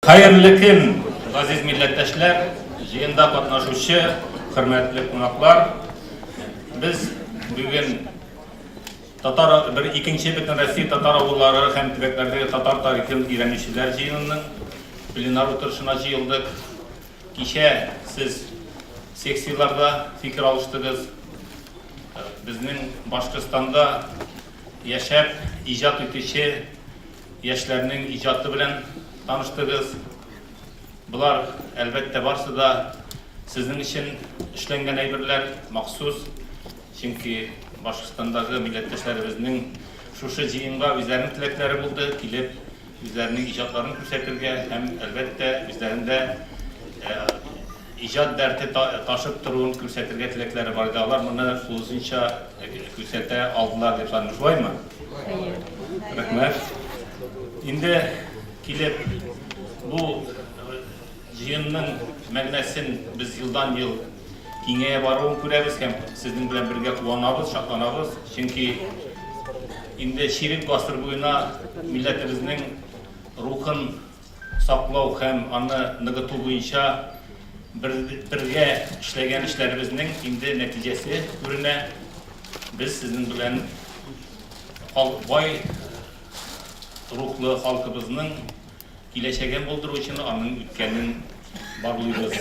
Хәерле көн, газиз милләттәшләр, җыенда катнашучы хөрмәтле кунаклар. Без бүген татар бер икенче бөтенроссия татар авыллары һәм төбәкләрдәге татар тарихын өйрәнүчеләр җыенының пленар утырышына җыелдык. Кичә сез секцияләрдә фикер алыштыгыз. Безнең Башкортстанда яшәп иҗат итүче Яшьләрнең иҗаты белән таныштыгыз. Болар, әлбәттә, барсы да сезнең өчен эшләнгән әйберләр, махсус. Чөнки Башкортстандагы милләттәшләребезнең шушы җыенга үзләренең теләкләре булды, килеп үзләренең иҗатларын күрсәтергә һәм, әлбәттә, үзләрендә иҗат дәрте ташып торуын күрсәтергә теләкләре бар иде. Алар моны тулысынча күрсәтә алдылар дип саныйм. Шулаймы? Рәхмәт. Инде килеп бу җыенның мәгънәсен без елдан-ел киңәя баруын күрәбез һәм сезнең белән бергә куанабыз, шатланабыз. Чөнки инде чирек гасыр буена милләтебезнең рухын саклау һәм аны ныгыту буенча бергә эшләгән эшләребезнең инде нәтиҗәсе күренә. Без сезнең белән бай рухлы халкыбызның киләчәген булдыру өчен аның үткәнен барлыйбыз.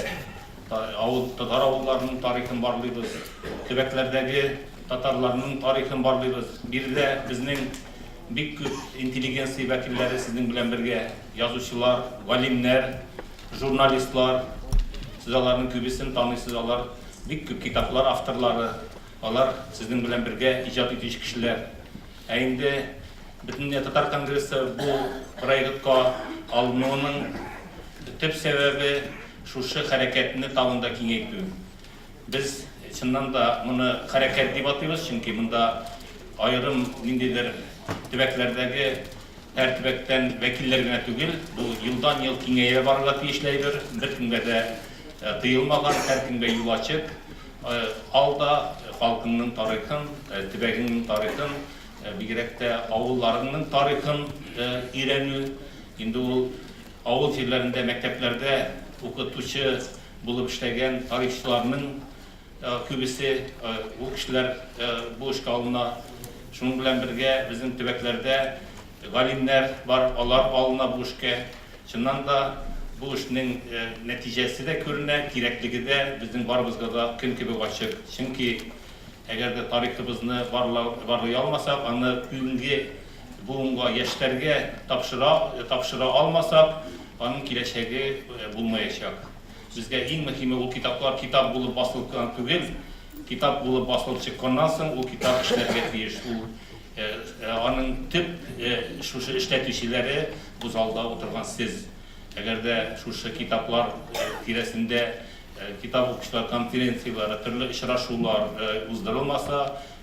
Авыл, татар авылларының тарихын барлыйбыз, төбәкләрдәге татарларның тарихын барлыйбыз. Биредә безнең бик күп интеллигенция вәкилләре сезнең белән бергә, язучылар, галимнәр, журналистлар. Сез аларның күбесен таныйсыз, алар бик күп китаплар авторлары, алар сезнең белән бергә иҗат итүче кешеләр. Ә инде Бөтендөнья татар конгрессы бу проектка алынуының төп сәбәбе шушы хәрәкәтне тагын да киңәйтү. Без чыннан да моны хәрәкәт дип атыйбыз, чөнки монда аерым ниндидер төбәкләрдәге һәр төбәктән вәкилләр генә түгел, бу елдан-ел киңәя барырга тиешле әйбер, беркемгә дә тыелмаган, һәркемгә юл ачык. Ал да халкыңның тарихын, төбәгеңнең тарихын, бигрәк тә авылларыңның тарихын өйрәнү, инде ул авыл җирләрендә, мәктәпләрдә укытучы булып эшләгән тарихчыларның күбесе, ул кешеләр бу эшкә алына. Шуның белән бергә безнең төбәкләрдә галимнәр бар, алар алына бу эшкә. Чыннан да, бу эшнең нәтиҗәсе дә күренә, кирәклеге дә безнең барыбызга да көн кебек ачык. Чөнки әгәр дә тарихыбызны барлый алмасак, аны бүгенге буынга, яшьләргә тапшыра, тапшыра алмасак, аның киләчәге булмаячак. Безгә иң мөһиме ул китаплар китап булып басылып кына түгел, китап булып басылып чыкканнан соң ул китап эшләргә тиеш. Ул аның төп шушы эшләтүчеләре бу залда утырган сез. Әгәр дә шушы китаплар тирәсендә китап укучылар конференцияләре, төрле очрашулар уздырылмаса,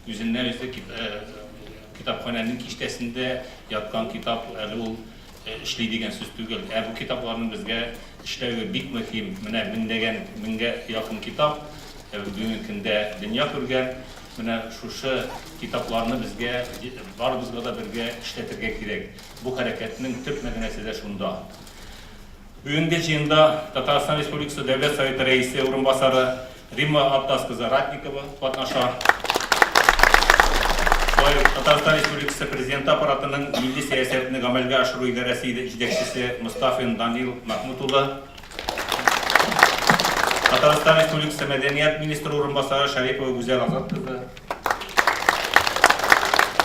үзеннән-үзе китапханәнең киштәсендә яткан китап әле ул эшли дигән сүз түгел. Ә бу китапларның безгә эшләве бик мөһим. Менә меңләгән, меңгә якын китап бүгенге көндә дөнья күргән. Менә шушы китапларны безгә, барыбызга да бергә эшләтергә кирәк. Бу хәрәкәтнең төп мәгънәсе дә шунда. Бүгенге җыенда Татарстан Республикасы Дәүләт Советы Рәисе урынбасары Римма Аттас кызы Ратникова катнаша. Шулай ук Татарстан Республикасы Президенты аппаратының милли сәясәтне гамәлгә ашыру идарәсе җитәкчесе Мостафин Данил Мәхмүт улы, Татарстан Республикасы мәдәният министры урынбасары Шәрипова Гүзәл Азат кызы,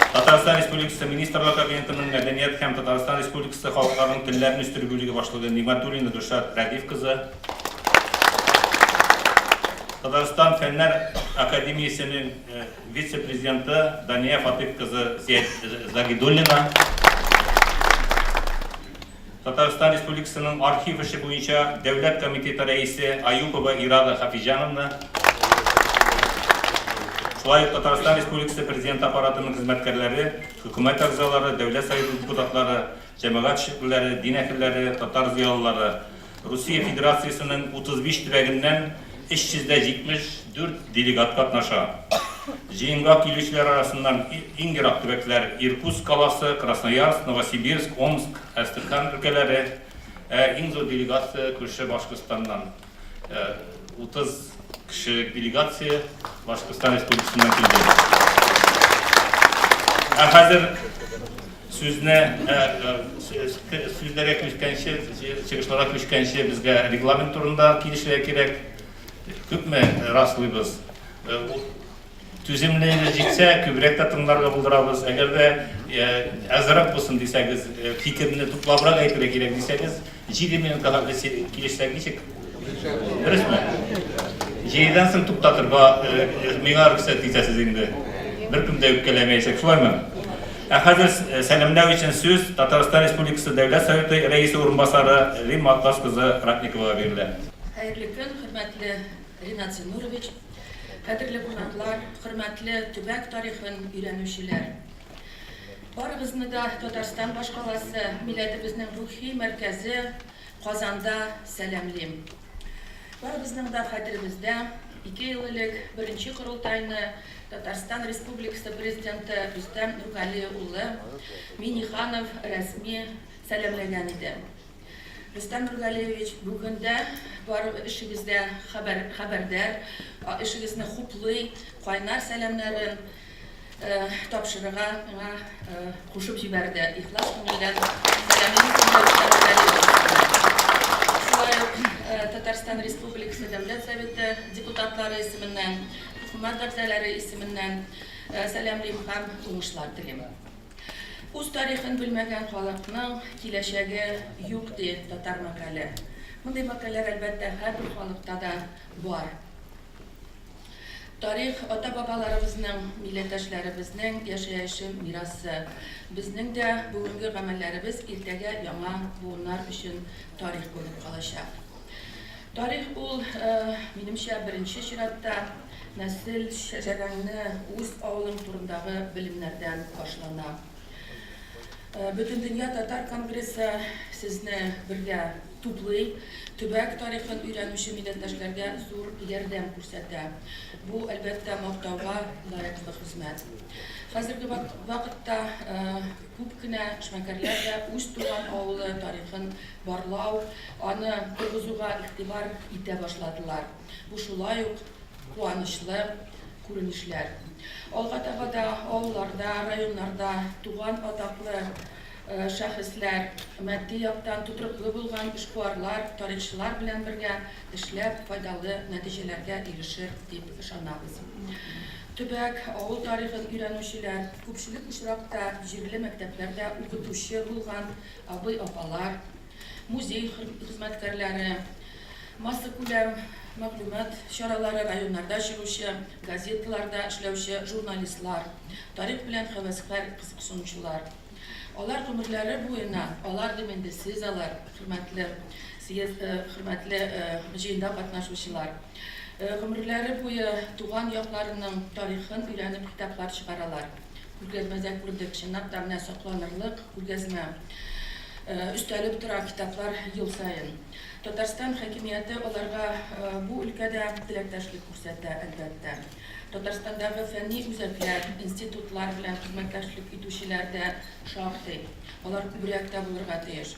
Татарстан Республикасы Министрлар Кабинетының мәдәният һәм Татарстан Республикасы халыкларының телләрен үстерү бүлеге башлыгы Нигматуллина Гөлшат Рәдиф кызы, Татарстан Фәннәр академиясенең вице-президенты Дания Фатыйх кызы Загидуллина, Татарстан Республикасының архив эше буенча дәүләт комитеты рәисе Аюпова Ирада Хафиҗановна, шулай ук Татарстан Республикасы Президенты аппаратының хезмәткәрләре, хөкүмәт әгъзалары, Дәүләт Советы депутатлары, җәмәгать эшлеклеләре, дин әһелләре, татар зыялылары, Русия Федерациясенең 35 төбәгеннән 374 делегат катнаша. Җыенга килүчеләр арасыннан иң ерак төбәкләр, Иркутск каласы, Красноярск, Новосибирск, Омск, Әстерхан өлкәләре. Ә иң зур делегация күрше Башкортстаннан. 30 кешелек делегация Башкортстан Республикасыннан килде. Ә хәзер сүзне сүзләргә күчкәнче, чыгышларга күчкәнче безгә регламент турында килешергә кирәк. Күпме раслыйбыз? Түземлегегез җитсә, күбрәк тә тыңларга булдырабыз. Әгәр дә әзрәк булсын дисәгез, фикерне туплабрак әйтергә кирәк дисәгез, 7 минутка хәтле килешсәк ничек? Дөресме? Җидедән соң туктатырга миңа рөхсәт итәсез инде. Беркем дә үпкәләмәячәк, шулаймы? Ә хәзер сәламләү өчен сүз Татарстан Республикасы Дәүләт Советы Рәисе урынбасары Римма Атлас кызы Ратниковага бирелә. Хәерле көн, хөрмәтле Ринат Зиннурович, кадерле кунаклар, хөрмәтле төбәк тарихын өйрәнүчеләр! Барыгызны да Татарстан башкаласы, милләтебезнең рухи мәркәзе Казанда сәламлим. Барыбызның да хәтеребездә, ике ел элек беренче корылтайны Татарстан Республикасы Президенты Рөстәм Нургали улы Миңнеханов рәсми сәламләгән иде. Рөстәм Нургалиевич, бүген дә бар эшегездә хәбәр, хәбәрдар, эшегезне хуплый, кайнар сәламнәрен тапшырырга миңа кушып җибәрде. Ихлас күңелдән сәламлим сезне, Рөстәм Нургалиевич. Шулай ук Татарстан Республикасы Дәүләт Советы депутатлары исеменнән, Хөкүмәт әгъзалары исеменнән сәламлим һәм уңышлар телим. Үз тарихын белмәгән халыкның киләчәге юк, ди татар мәкале. Мондый мәкальләр, әлбәттә, һәрбер халыкта да бар. Тарих, ата-бабаларыбызның, милләттәшләребезнең яшәеше мирасы. Безнең дә бүгенге гамәлләребез иртәгә яңа буыннар өчен тарих булып калачак. Тарих ул, минемчә, беренче чиратта, нәсел шәҗәрәңне, үз авылың турындагы белемнәрдән башлана. Бөтендөнья татар конгрессы сезне бергә туплый, төбәк тарихын өйрәнүче милләттәшләргә зур ярдәм күрсәтә. Бу, әлбәттә, мактауга лаеклы хезмәт. Хәзерге вакытта күп кенә эшмәкәрләр дә үз туган авылы тарихын барлау, аны торгызуга игътибар итә башладылар. Бу шулай ук куанычлы күренешләр. Алга таба да авылларда, районнарда туган атаклы шәхесләр, матди яктан тотрыклы булган эшкуарлар, тарихчылар белән бергә эшләп, файдалы нәтиҗәләргә ирешер дип ышанабыз. Төбәк, авыл тарихын өйрәнүчеләр, күпчелек очракта җирле мәктәпләрдә укытучы булган абый-апалар, музей хезмәткәрләре, массакүләм мәгълүмат чаралары, районнарда чыгучы газеталарда эшләүче журналистлар, тарих белән һәвәскәр кызыксынучылар. Алар гомерләре буена, алар дим инде, сез алар, хөрмәтле съезд, хөрмәтле җыенда катнашучылар, гомерләре буе туган якларының тарихын өйрәнеп китаплар чыгаралар. Күргәзмәдә күрдек, чынлап та менә сокланырлык күргәзмә. Өстәлеп тора китаплар ел саен. Татарстан хакимияте аларга бу өлкәдә теләктәшлек күрсәтә, әлбәттә. Татарстандагы фәнни үзәкләр, институтлар белән хезмәттәшлек итүчеләр дә шактый. Алар күбрәк тә булырга тиеш.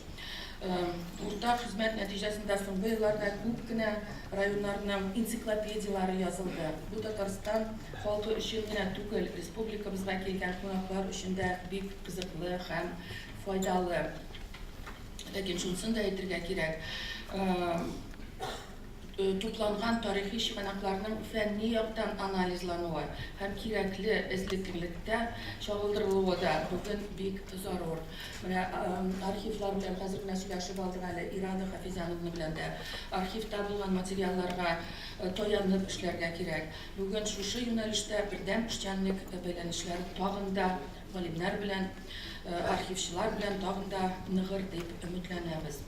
Уртак хезмәт нәтиҗәсендә соңгы елларда күп кенә районнарның энциклопедияләре язылды. Бу Татарстан халкы өчен генә түгел, республикабызга килгән кунаклар өчен дә бик кызыклы һәм файдалы. Ләкин шунысын да әйтергә кирәк, тупланган тарихи чыганакларның фәнни яктан анализлануы һәм кирәкле эзлеклелектә чагылдырылуы да бүген бик зарур. Менә архивлар белән хәзер генә сөйләшеп алдык әле, Ирада Хафизяновна белән дә. Архивта булган материалларга таянып эшләргә кирәк. Бүген шушы юнәлештә бердәм эшчәнлек бәйләнешләре тагын да галимнәр белән, архивчылар белән тагын да ныгыр дип өметләнәбез.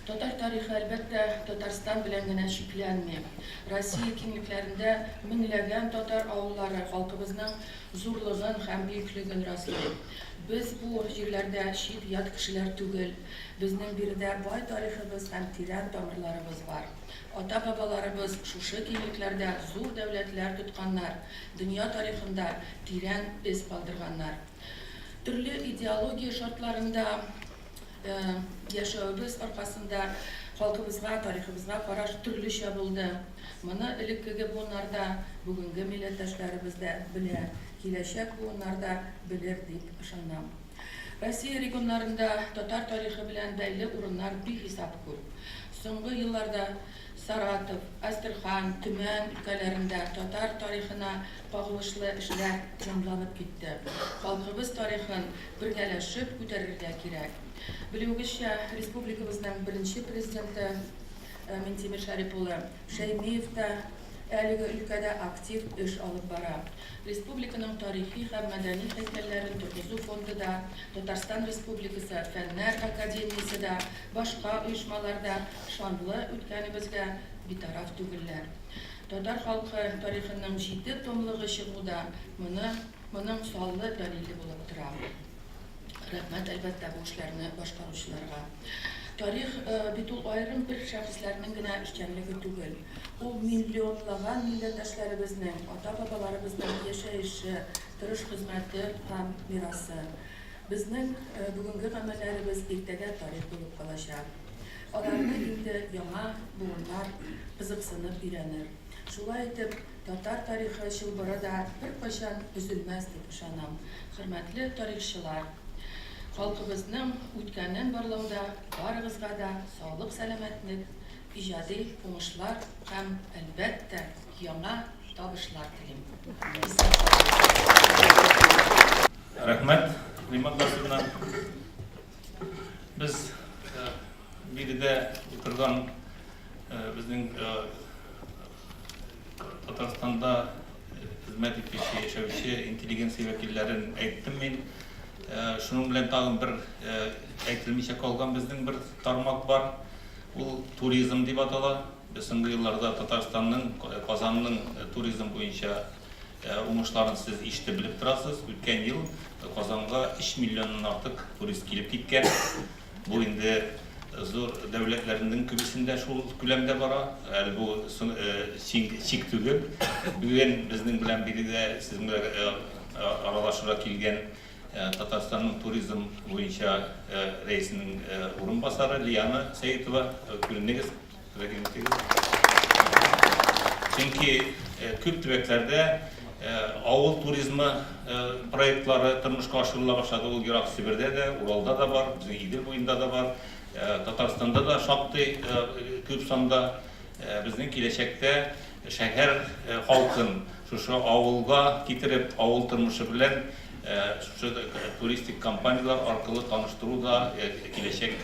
Татар тарихы, әлбәттә, Татарстан белән генә чикләнми. Россия киңлекләрендә меңләгән татар авыллары халкыбызның зурлыгын һәм бөеклеген раслый. Без бу җирләрдә чит-ят кешеләр түгел. Безнең биредә бай тарихыбыз һәм тирән тамырларыбыз бар. Ата-бабаларыбыз шушы киңлекләрдә зур дәүләтләр тотканнар, дөнья тарихында тирән эз калдырганнар. Төрле идеология шартларында. яшәвебез аркасында халкыбызга, тарихыбызга караш төрлечә булды. Моны элеккеге буыннар да, бүгенге милләттәшләребез дә белә, киләчәк буыннар да белер дип ышанам. Россия регионнарында татар тарихы белән бәйле урыннар бихисап күп. Соңгы елларда Саратов, Әстерхан, Төмән өлкәләрендә татар тарихына кагылышлы эшләр җанланып китте. Халкыбыз тарихын бергәләшеп күтәрергә кирәк. Белүегезчә, республикабызның беренче Президенты Минтимер Шәрип улы Шәймиев та әлеге өлкәдә актив эш алып бара. Республиканың тарихи һәм мәдәни һәйкәлләрен торгызу фонды да, Татарстан Республикасы Фәннәр академиясе дә, башка оешмалар да шанлы үткәнебезгә битараф түгелләр. Татар халкы тарихының җиде томлыгы чыгу да моны моның саллы дәлиле булып тора. Рәхмәт, әлбәттә, бу эшләрне башкаручыларга. Тарих бит ул аерым бер шәхесләрнең генә эшчәнлеге түгел. Ул миллионлаган милләттәшләребезнең, ата-бабаларыбызның яшәеше, тырыш хезмәте һәм мирасы. Безнең бүгенге гамәлләребез иртәгә тарих булып калачак. Аларны инде яңа буыннар кызыксынып өйрәнер. Шулай итеп, татар тарихы чылбыры да беркайчан өзелмәс дип ышанам. Хөрмәтле тарихчылар! Халкыбызның үткәнен барлауда барыгызга да саулык-сәламәтлек, иҗади уңышлар һәм, әлбәттә, яңа табышлар телим. Исән калыгыз! Рәхмәт, Римма Касыймовна. Без биредә утырган безнең Татарстанда хезмәт итүче, яшәүче интеллигенция вәкилләрен әйттем мин. Шуның белән тагын бер әйтелмичә калган безнең бер тармак бар. Ул туризм дип атала. Без соңгы елларда Татарстанның, Казанның туризм буенча уңышларын сез ишетеп белеп торасыз. Үткән ел Казанга 3 миллионнан артык турист килеп киткән. Бу инде зур дәүләтләрнең күбесендә шул күләмдә бара. Әле бу чик түгел. Бүген безнең белән биредә сезнең белән аралашырга килгән Татарстанның туризм буенча рәисенең урынбасары Лиана Сәетова. Күренегез, рәхим итегез. Чөнки күп төбәкләрдә авыл туризмы проектлары тормышка ашырыла башлады. Ул ерак Себердә дә, Уралда да бар, безнең Идел буенда да бар. Татарстанда да шактый күп санда. Безнең киләчәктә шәһәр халкын шушы авылга китереп, авыл тормышы белән шушы туристик компанияләр аркылы таныштыру да киләчәк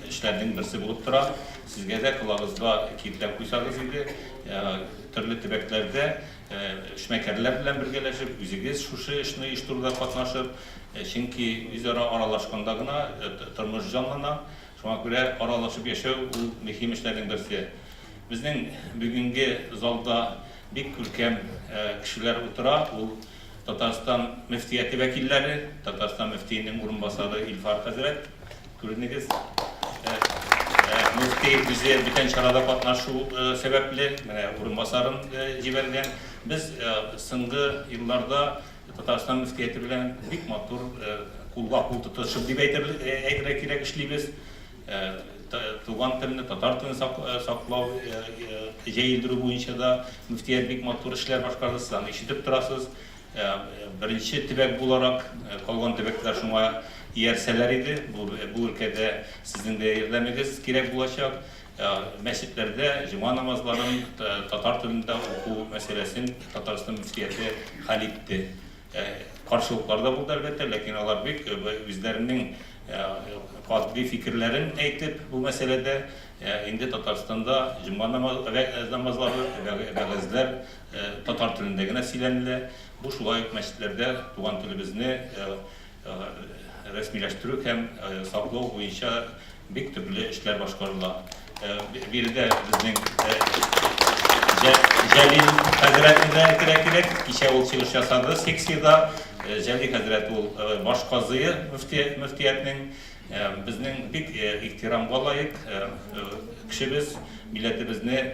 эшләрнең берсе булып тора. Сезгә дә колагыгызга киртләп куйсагыз иде, төрле төбәкләрдә эшмәкәрләр белән бергәләшеп, үзегез шушы эшне оештыруда катнашып, чөнки үзара аралашканда гына тормыш җанлана. Шуңа күрә аралашып яшәү ул мөһим эшләрнең берсе. Безнең бүгенге залда бик күркәм кешеләр утыра. Ул Татарстан мөфтияте вәкилләре, Татарстан мөфтиенең урынбасары Илфар хәзрәт, күренегез. Мөфти үзе бүтән чарада катнашу сәбәпле, менә урынбасарын җибәргән. Без соңгы елларда Татарстан мөфтияте белән бик матур кулга-кул тотышып дип әйтергә кирәк эшлибез. Туган телне, татар телен саклау, җәелдерү буенча да мөфтият бик матур эшләр башкарды, сез аны ишетеп торасыз. Беренче төбәк буларак, калган төбәкләр шуңа иярсәләр иде, бу өлкәдә сезнең дә ярдәмегез кирәк булачак. Мәчетләрдә җома намазларын татар телендә уку мәсьәләсен Татарстан мөфтияте хәл итте. Каршылыклар да булды, әлбәттә, ләкин алар бик үзләренең катгый фикерләрен әйтеп бу мәсьәләдә инде Татарстанда җомга намазлары, вәгазьләр татар телендә генә сөйләнелә. Бу шулай ук мәчетләрдә туган телебезне рәсмиләштерү һәм саклау буенча бик төпле эшләр башкарыла. Биредә безнең Җәлил хәзрәтне дә әйтергә кирәк. Кичә ул чыгыш ясады секциядә. Җәлил хәзрәт ул баш казые мөфтиятнең. Безнең бик ихтирамга лаек кешебез, милләтебезне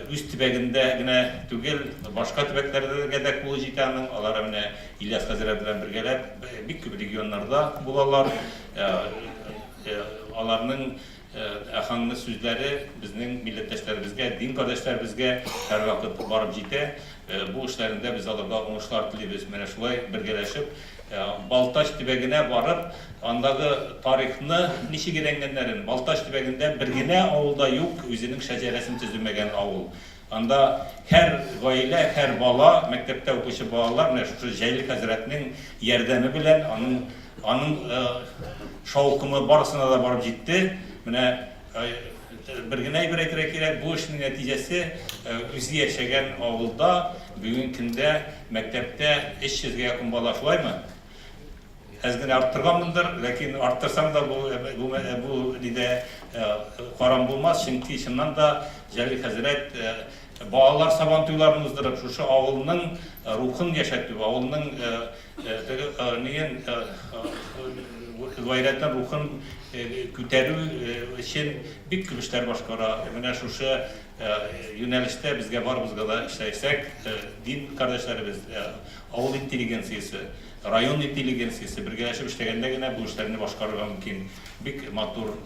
үз төбәгендә генә түгел, башка төбәкләргә дә кулы җитә аның. Алар менә Ильяс хәзрәт белән бергәләп бик күп регионнарда булалар. Аларның Әхаңлы сүзләре безнең милләттәшләребезгә, дин кардәшләребезгә һәрвакыт барып җитә. Бу эшләрендә без аларга уңышлар телибез. Менә шулай бергәләшеп, Балтач төбәгенә барып, андагы тарихны ничек өйрәнгәннәрен, Балтач төбәгендә бер генә авыл да юк үзенең шәҗәрәсен төземәгән авыл. Анда һәр гаилә, һәр бала, мәктәптә укучы балалар менә шушы Җәлил хәзрәтнең ярдәме белән, аның аның шаукымы барысына да барып җитте. Менә бер генә әйбер әйтергә кирәк, бу эшнең нәтиҗәсе үзе яшәгән авылда бүгенге көндә мәктәптә 300 гә якын бала, шулаймы? Әз генә арттырганмындыр, ләкин арттырсам да бу, бу, бу нидә харам булмас, чөнки чыннан да Җәлил хәзрәт балалар сабантуйларын уздырып, шушы авылның рухын яшәтү, авылның теге ниен гайрәтен, рухын күтәрү өчен бик күп эшләр башкара. Менә шушы юнәлештә безгә барыбызга да эшләсәк, дин кардәшләребез, авыл интеллигенциясе, Район интеллигенциясе бергәләшеп эшләгәндә генә бу эшләрне башкарырга мөмкин. Бик матур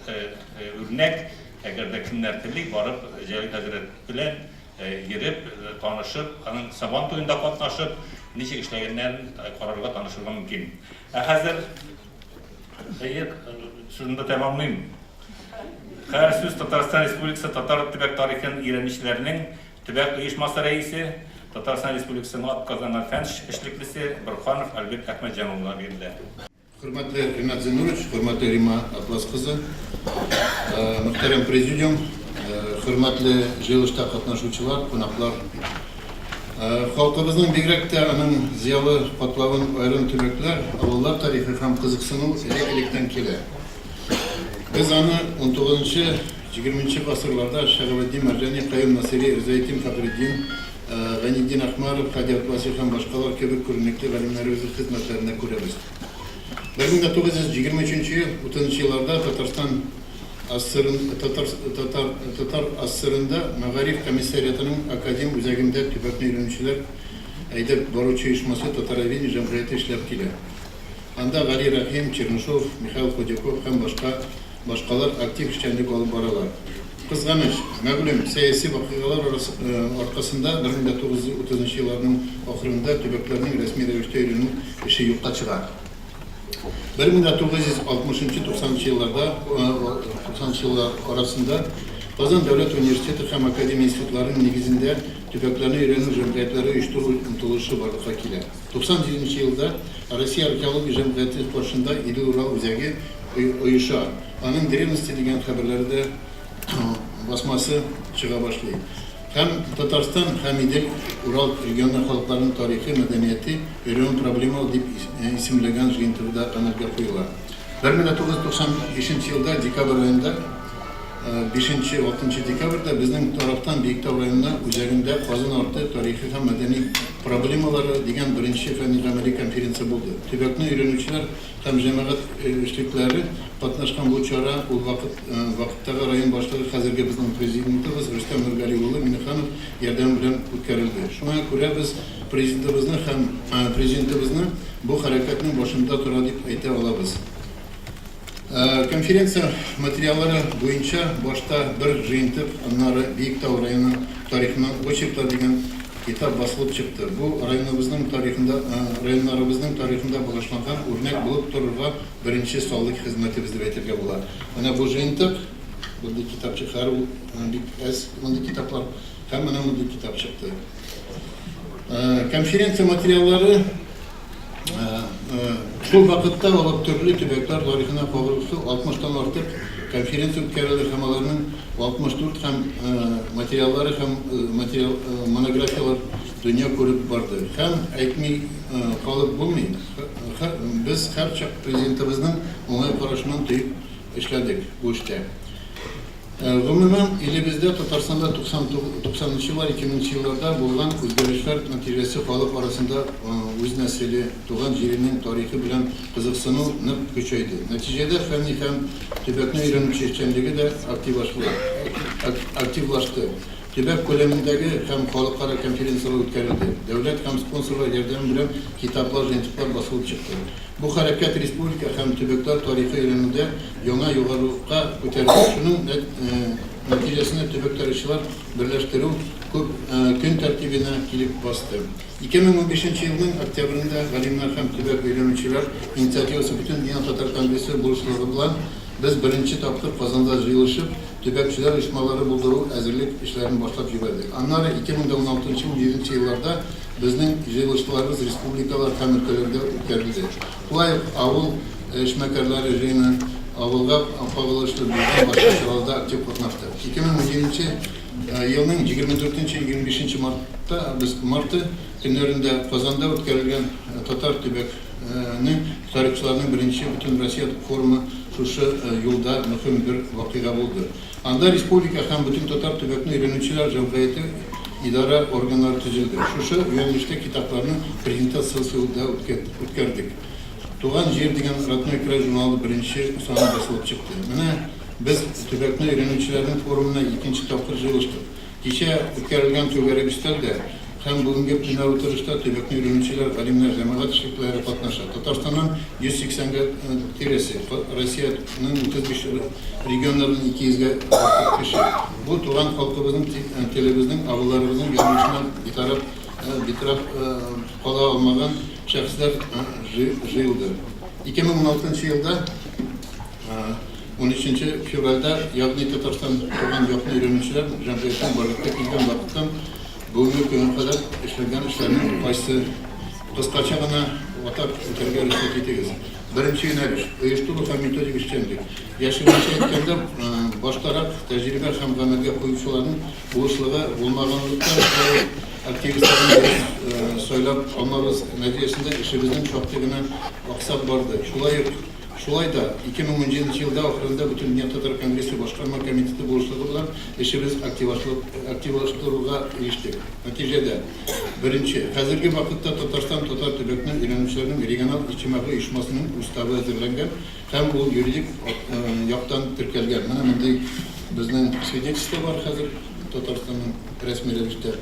үрнәк, әгәр дә кемнәр тели, барып Җәлил хәзрәт белән йөреп, танышып, аның Сабан туенда катнашып, ничек эшләгәннәрен карарга, танышырга мөмкин. Ә хәзер, әйе, шунда тәмамлыйм. Хәзер сүз Татарстан Республикасы татар төбәк тарихын өйрәнүчеләрнең Төбәк оешмасы рәисе, Татарстан Республикасының атказанган фән эшлеклесе Борһанов Альберт Әхмәтҗан улына бирелә. Хөрмәтле Ринат Зиннурович, хөрмәтле Римма Атлас кызы, мөхтәрәм президиум, хөрмәтле җыелышта катнашучылар, кунаклар. Халкыбызның, бигрәк тә аның зыялы катлавын аерым төбәкләр, авыллар тарихы һәм кызыксыну элек-электән килә. Без аны унтугызынчы Егерменче гасырларда Шәһабетдин Мәрҗани, Каюм Насыйри, Ризаэтдин Фәхретдин, Гайнетдин Әхмәров, Һади Атласи һәм башкалар кебек күренекле галимнәребезнең хезмәтләрендә күрәбез. 1923 нче ел, утызынчы елларда Татарстан АССРын, Татар, Татар, Татар АССРында Мәгариф комиссариатының академ үзәгендә төбәкне өйрәнүчеләр әйдәп баручы оешмасы Татароведение җәмгыяте эшләп килә. Анда Гали Рәхим, Чернышов, Михаил Худяков һәм башка Башкалар актив эшчәнлек алып баралар. Кызганыч, мәгълүм сәяси вакыйгалар аркасында 1930 нчы елларның ахырында төбәкләрнең рәсми рәвештә өйрәнү эше юкка чыга. 1960 нчы 90 нчы елларда 90 нчы еллар арасында Казан дәүләт университеты һәм академия институтларының нигезендә төбәкләрне өйрәнү җәмгыятьләре оештыру омтылышы барлыкка килә. 97 нче елда Россия археология җәмгыяте каршында Идел-Урал үзәге оеша. Аның Древности дигән хәбәрләре дә басмасы чыга башлый. Һәм Татарстан һәм Идел, Урал регионы халыкларының тарихы, мәдәнияте өйрәнү проблемалы дип исемләгән җыентыгы да гамәлгә куела. 1995 елда декабрь аенда, бишенче-алтынчы декабрьдә безнең тарафтан Биектау районы үзәгендә Казан арты тарихи һәм мәдәни проблемалары дигән беренче фәнни-гамәли конференция булды. Төбәкне өйрәнүчеләр һәм җәмәгать эшлеклеләре катнашкан бу чара ул вакыт вакыттагы район башлыгы, хәзерге безнең Президентыбыз Рөстәм Нургали улы Миңнеханов ярдәме белән үткәрелде. Шуңа күрә без Президентыбызны һәм Президентыбызны бу хәрәкәтнең башында тора дип әйтә алабыз. Конференция материаллары буенча башта бер җыентык, аннары Биектау районы тарихыннан очерклар дигән китап басылып чыкты. Бу районыбызның тарихында, районнарыбызның тарихында багышланган үрнәк булып торырга беренче саллы хезмәтебез дип әйтергә була. Менә бу җыентык, мондый китап чыгар, ул бик әз мондый китаплар, һәм менә мондый китап чыкты. Конференция материаллары Шул вакытта алып төрле төбәкләр тарихына кагылышлы 60 тан артык конференция үткәрелде һәм аларның 64 һәм материаллары һәм материал монографияләр дөнья күреп барды. Һәм әйтми калып булмый, без һәрчак Президентыбызның уңай карашыннан тоеп эшләдек бу эштә. Гомумән, илебездә, Татарстанда 90 нчы еллар, 2000 нче елларда булган үзгәрешләр нәтиҗәсе халык арасында үз нәселе, туган җиренең тарихы белән кызыксыну нык көчәйде. Нәтиҗәдә фәнни һәм төбәкне өйрәнүче эшчәнлеге дә активлашты. Төбәк күләмендәге һәм халыкара конференцияләр үткәрелде, дәүләт һәм спонсорлар ярдәме белән китаплар, җыентыклар басылып чыкты. Бу хәрәкәт республика һәм төбәкләр тарихы өйрәнүдә яңа югарылыкка күтәрелде. Шуның нәтиҗәсендә төбәк тарихчылар берләштерү күп көн тәртибенә килеп басты. 2015 нче елның октябрендә галимнәр һәм төбәк өйрәнүчеләр инициативасы Бөтендөнья татар конгрессы булышлыгы белән без беренче тапкыр Казанда җыелышып, Төбәкчеләр оешмалары булдыру әзерлек эшләрен башлап җибәрдек. Аннары 2016-17 елларда безнең җыелышларыбыз республикалар һәм өлкәләрдә үткәрелде. Шулай ук авыл эшмәкәрләре җыены, авылга кагылышлы булган башка чараларда актив катнаштык. 2017 елның 24-25 мартта без марты көннәрендә Казанда үткәрелгән Татар төбәк нең тарихчыларның беренче Бөтенроссия форумы шушы юлда мөһим бер вакыйга булды. Анда республика һәм бөтентатар төбәкне өйрәнүчеләр җәмгыяте идарә органнары төзелде. Шушы юнәлештә китапларның презентациясе дә үткәрдек. Туган җир дигән Родной край журналы беренче саны басылып чыкты. Менә без төбәкне өйрәнүчеләрнең форумына икенче тапкыр җыелыштык. Кичә үткәрелгән түгәрәк өстәл дә һәм бүгенге пленар утырышта төбәкне өйрәнүчеләр, галимнәр, җәмәгать эшлеклеләре катнаша. Татарстаннан 180 гә тирәсе, Россиянең 35 регионнарыннан 200 гә артык кеше. Бу туган халкыбызның, телебезнең, авылларыбызның язмышына битараф битараф кала алмаган шәхесләр җыелды. 2016 елда 13 февральдә, ягъни Татарстан туган якны өйрәнүчеләр җәмгыятенең барлыкка килгән вакыттан бүгенге көнгә кадәр эшләнгән эшләрнең кайсы кыскача гына атап үтәргә рөхсәт итегез. Беренче юнәлеш, оештыру һәм методик эшчәнлек. Яшеренчә әйткәндә, баштарак тәҗрибә һәм гамәлгә куючыларның булышлыгы булмаганлыктан, шулай ук активистларны дөрес сайлап алмавыбыз нәтиҗәсендә эшебезнең шактый гына аксап барды. Шулай ук Шулай да, 2017 нче елда ахырында Бөтендөнья татар конгрессы башкарма комитеты булышлыгы белән эшебез активлаштыруга ирештек. Нәтиҗәдә, беренче, хәзерге вакытта Татарстан татар төбәкне өйрәнүчеләрнең региональ иҗтимагый оешмасының уставы әзерләнгән һәм ул юридик яктан теркәлгән. Менә мондый безнең свидетельство бар хәзер Татарстанның рәсми рәвештә.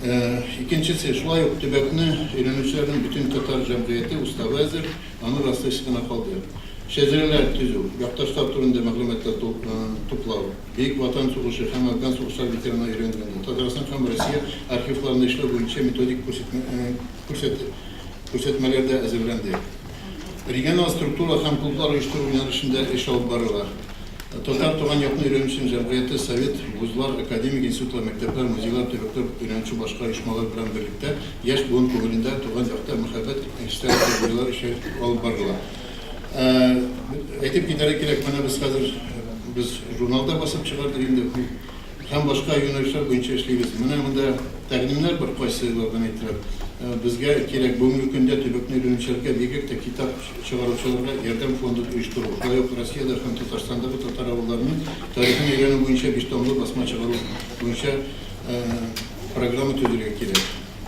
Икенчесе, шулай ук төбәкне өйрәнүчеләрнең бөтен татар җәмгыяте уставы әзер, аны раслыйсы гына калды. Шәҗәрәләр төзү, якташлар турында мәгълүматлар туплау, Бөек Ватан сугышы һәм Әфган сугышлары ветераннары өйрәнелгәндә, Татарстан һәм Россия архивларында эшләү буенча методик күрсәтмәләр дә әзерләнде. Региональ структура һәм клублар оештыру юнәлешендә эш алып барыла. Татар туган якны өйрәнүче җәмгыяте совет, вузлар, академик институтлар, мәктәпләр, музейлар, төбәкләр өйрәнүче башка оешмалар белән берлектә яшь буын күңелендә туган якта мәхәббәт хисләре тәрбияләү эше алып барыла. Әйтеп китәргә кирәк, менә без хәзер без журнал да басып чыгардык инде һәм башка юнәлешләр буенча эшлибез. Менә монда тәкъдимнәр бар, кайсылардан әйтелә. Безгә кирәк бүгенге көндә төбәкне өйрәнүчеләргә, бигрәк тә китап чыгаручыларга ярдәм фонды оештыру, шулай ук Россиядә һәм Татарстандагы татар авылларының тарихын өйрәнү буенча биш томлы басма чыгару буенча программа төзергә кирәк.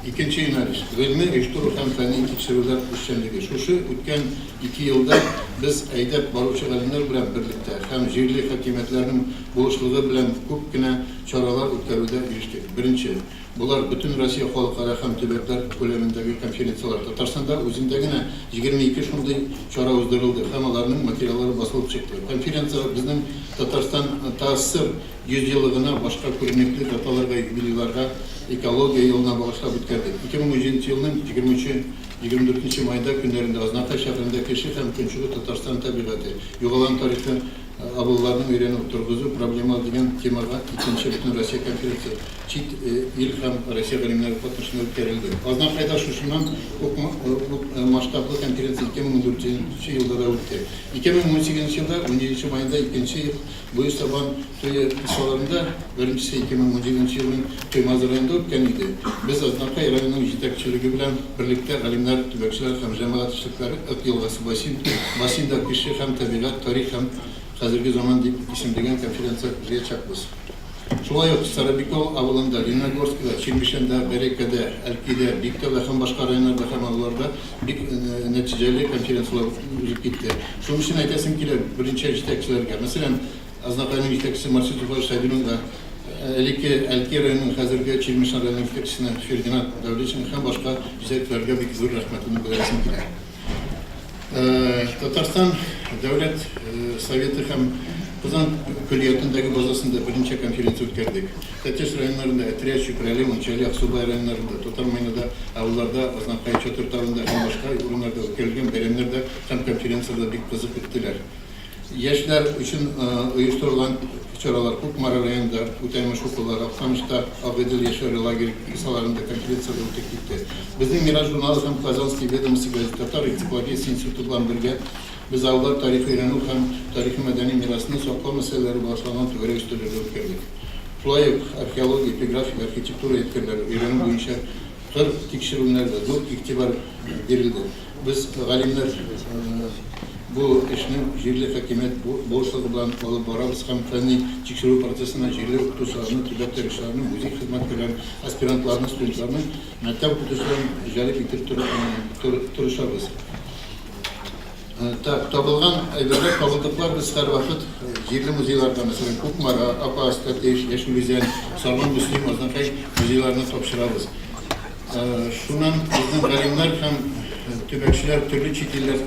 Икенче юнәлеш, гыйльми оештыру һәм фәнни тикшерүләр эшчәнлеге. Шушы үткән ике елда без әйдәп баручы галимнәр белән берлектә һәм җирле хакимиятләрнең булышлыгы белән күп кенә чаралар үткәрүдә ирештек. Беренче. Болар, Бөтенроссия халыкара һәм төбәкләр күләмендәге конференцияләр. Татарстанда үзендә генә 22 шундый чара уздырылды һәм аларның материаллары басылып чыкты. Конференция безнең Татарстан ТАССР 100 еллыгына, башка күренекле даталарга, юбилейларга, Экология елына багышлап үткәрдек. 2017 елның 23 24 майда көннәрендә Азнакай шәһәрендә Кеше һәм Көнчыгы Татарстан табигате, югалган тарихы авылларны өйрәнү, торгызу проблемалары дигән темага икенче Бөтенроссия конференция чит ил һәм Россия галимнәре катнашында үткәрелде. Азнакайда шушыннан ук масштаблы конференция 2014 елда да үтте. 2018 елда 17 маенда икенче Буе Сабан туе кысаларында, беренчесе 2017 елның Туймазы районында үткән иде, без Азнакай районының җитәкчелеге белән берлектә галимнәр, төбәкчеләр һәм җәмәгать эшлекләре Ык елгасы бассейн, бассейнда кеше һәм табигать, тарих һәм хәзерге заман дип исемләгән конференция җыячакбыз. Шулай ук Старобикол авылында, Лениногорскида, Чирмешәндә, Бәрәкәдә, Әлкидә, Биектауда һәм башка районнарда һәм авылларда бик нәтиҗәле конференцияләр узып китте. Шуның өчен әйтәсем килә берничә җитәкчеләргә. Мәсәлән, Азнакайның җитәкчесе Марсил Туфаевич Сәйдуллинга. элекке Әлки районының хәзерге Чирмешән районы җитәкчесенә Фердинанд Дәүлетшин һәм башка җитәкчеләргә бик зур рәхмәтемне белдерәсем килә. Татарстан Дәүләт Советы һәм Казан көллиятендәге базасында берничә конференция үткәрдек. Тәтеш районнарында, Әтрәч, Чүпрәле, Мунчәли, Аксубай районнарында, Татар Майнада, авылларда, Азнакай, Чатыр тавында һәм башка урыннарда үткәрелгән бәйрәмнәр дә һәм конференцияләр дә бик кызык үттеләр. Яшьләр өчен оештырылган чаралар Кукмара районында, Үтәмеш укулары, Актанышта Агыйдел яшьләре лагере кысаларында конференцияләр үтеп китте. Безнең Мирас журналы һәм Казанские ведомости газеты Татар энциклопедиясе институты белән бергә без авыллар тарихы өйрәнү һәм тарихи-мәдәни мирасны саклау мәсьәләләре багышланган түгәрәк өстәлләр дә үткәрдек. Шулай ук археология, эпиграфика, архитектура ядкәрләре өйрәнү буенча кыр тикшерүенә дә зур игътибар бирелде. Без, галимнәр, бу эшне җирле хакимият булышлыгы белән алып барабыз һәм фәнни тикшерү процессына җирле укытучыларны, төбәк тарихчыларны, музей хезмәткәрләрен, аспирантларны, студентларны, мәктәп укытучыларын җәлеп итеп тырышабыз. Так, табылган әйберләр, табылдыклар без һәрвакыт җирле музейларда, мәсәлән, Кукмара, Апас, Тәтеш, Яшел Үзән, Сарман, Мөслим, Азнакай музейларына тапшырабыз. Шуннан безнең галимнәр һәм төбәкчеләр төрле чит илләр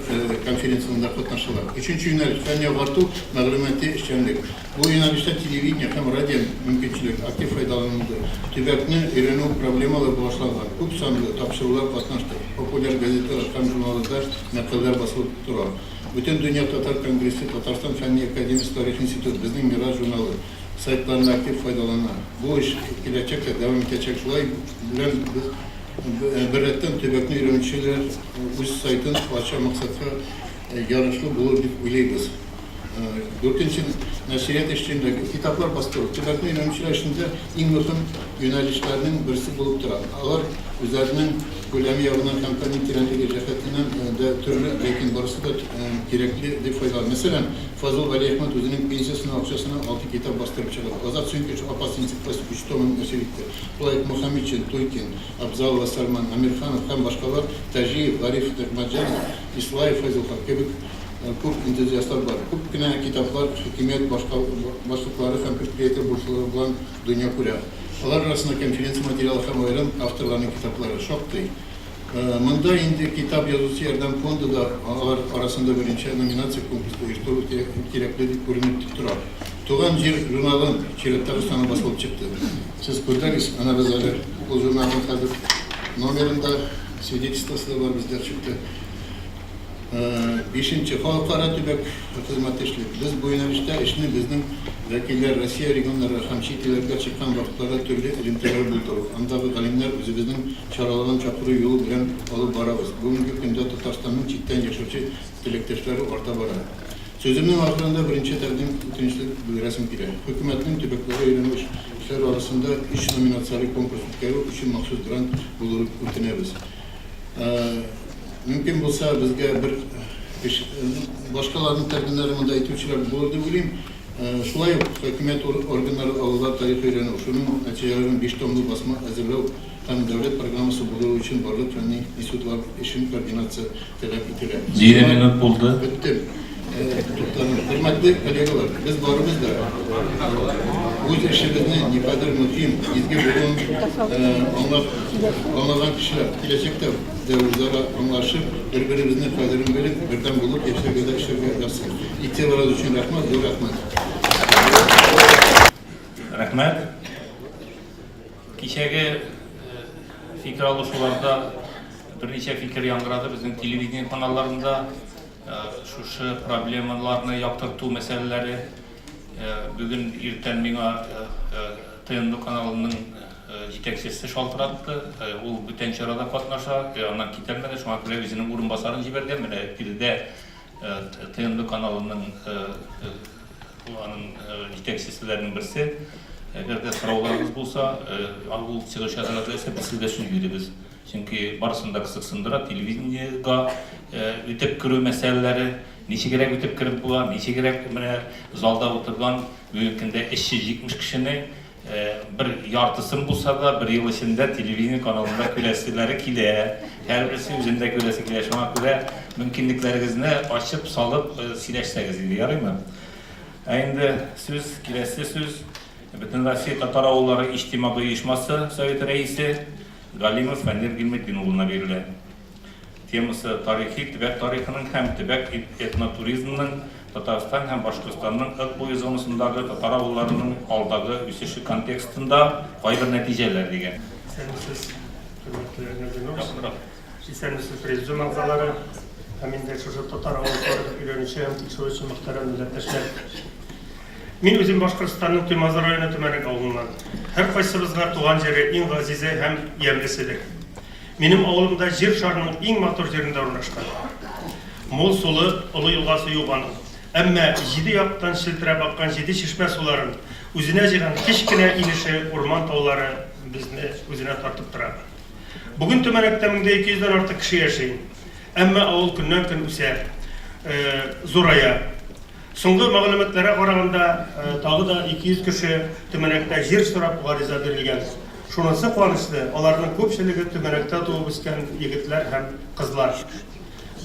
конференцияләрендә катнашалар. Өченче юнәлеш, фәнни агарту, мәгълүмати эшчәнлек. Бу юнәлештә телевидение һәм радио мөмкинчелек актив файдаланылды. Төбәкне өйрәнү проблемалары багышланган күп санлы тапшырулар катнашты, популяр газеталар һәм журналларда мәкаләләр басылып тора. Бөтендөнья татар конгрессы, Татарстан фәнни академиясе тарих институты, Безнең мирас журналы, сайтларында актив файдалана. Бу эш киләчәктә дәвам итәчәк. Шулай белән без беррәттән төбәкне өйрәнүчеләр үз сайтын ача максатка ярашлы булыр дип уйлыйбыз. Дүртенче нәшрият эшчәнлеге, китаплар бастыру, төбәкне өйрәнүчеләр эшендә иң мөһим юнәлешләрнең берсе булып тора. Алар үзләренең күләме ягыннан һәм фәнни тирәнлеге җәһәтеннән дә төрле, ләкин барысы да кирәкле дип файдалана. Мәсәлән, Фазыл Галиәхмәт үзенең пенсиясенә акчасына алты китап бастырып чыгарды. Азат Сөенкеш Апас энциклопедиясе өч томын нәшер итте. Шулай ук Мөхәммәтшин, Туйкин, Абзалова Сарман, Әмирханов һәм башкалар Таҗиев, Гариф Нигъмәтҗанов, Ислаев Фәйзулхак кебек күп энтузиастлар бар. Күп кенә китаплар хакимият башлыклары һәм предприятие булышлыгы белән дөнья күрә. Алар арасында конференция материалы һәм аерым авторларның китаплары шактый. Монда инде Китап язучы ярдәм фонды да алар арасында беренче номинация конкурсы оештыру кирәкле дип күренеп тора. Туган җир журналын чираттагы саны басылып чыкты. Сез күрдегез, әнә без әле ул журналның хәзер номерында, свидетельствосы да бар бездә чыкты. Бишенче, халыкара төбәк хезмәттәшлек. Без бу юнәлештә эшне безнең вәкилләр Россия регионнары һәм чит илләргә чыккан вакытларда төрле элемтәләр булдыру, андагы галимнәр үзебезнең чараларын чакыру юлы белән алып барабыз. Бүгенге көндә Татарстанның читтән яшәүче теләктәшләре арта бара. Сүземнең ахырында беренче тәкъдим үтенечлек белдерәсем килә. Хөкүмәтнең төбәкләргә өйрәнү эшләре арасында өч номинацияле конкурс үткәрү өчен махсус грант булдыру үтенәбез. Мөмкин булса, безгә бер эш, башкаларның тәкъдимнәрен монда әйтүчеләр булыр дип уйлыйм. Шулай ук хакимият органнары авыллар тарихы өйрәнү, шуның нәтиҗәләрен биш томлы басма әзерләү һәм дәүләт программасы булдыру өчен барлык фәнни институтлар эшен координация таләп ителә. Җиде минут булды. Беттем. Туктадым. Хөрмәтле коллегалар, без барыбыз да үз эшебезне никадәр мөһим, изге булуын аңлап, аңлаган кешеләр. Киләчәктә дә үзара аңлашып, бер-беребезнең кадерен белеп, бердәм булып яшәргә дә эшләргә язсын. Игътибарыгыз өчен рәхмәт, зур рәхмәт. Рәхмәт. Кичәге фикер алышуларда берничә фикер яңгырады безнең телевидение каналларында. Шушы проблемаларны яктырту мәсьәләләре. Бүген иртән миңа ТНВ каналының җитәкчесе шалтыратты. Ул бүтән чарада катнаша, аннан китәлмәде, шуңа күрә үзенең урынбасарын җибәргән. Менә биредә ТНВ каналының аның җитәкчеселәренең берсе. Әгәр дә сорауларыгыз булса, ул чыгыш ясарга теләсә, без сезгә сүз бирәбез. Чөнки барысын да кызыксындыра телевидениегә үтеп керү мәсьәләләре, ничегрәк үтеп кереп була, ничегрәк менә залда утырган бүгенге көндә 370 кешене бер яртысын булса да бер ел эчендә телевидение каналында күрәселәре килә. Һәрберсе үзендә күрәсе килә. Шуңа күрә мөмкинлекләрегезне ачып салып сөйләшсәгез иде, ярыймы? Ә инде сүз, киләсе сүз. Бөтенроссия татар авыллары иҗтимагый оешмасы советы рәисе Галимов Фәнир Гилметдин улына бирелә. Темасы, Тарихи төбәк тарихының һәм төбәк этнотуризмының Татарстан һәм Башкортстанның Ык буе зонасындагы татар авылларының алдагы үсеше контекстында кайбер нәтиҗәләр дигән. Исәнмесез, хөрмәтле Газинур. Исәнмесез, президиум әгъзалары һәм инде шушы татар авыл тарихын өйрәнүче һәм тикшерүче мөхтәрәм милләттәшләр. Мин үзем Башкортстанның Туймазы районы Төмәнәк авылыннан. Һәркайсыбызга туган җире иң газизе һәм ямьлеседер. Минем авылым да Җир шарының иң матур җирендә урнашкан. Мул сулы, олы елгасы юк аның. Әмма җиде яктан челтерәп аккан җиде чишмә суларын үзенә җыйган кечкенә инеше, урман-таулары безне үзенә тартып тора. Бүген Төмәнәктә 1200 дән артык кеше яши. Әмма авыл көннән-көн үсә, зурая. Соңгы мәгълүматларга караганда, тагы да 200 кеше Төмәнәктә җир сорап гариза бирелгән. Шунысы куанычлы, аларның күпчелеге Төмәнәктә туып үскән егетләр һәм кызлар.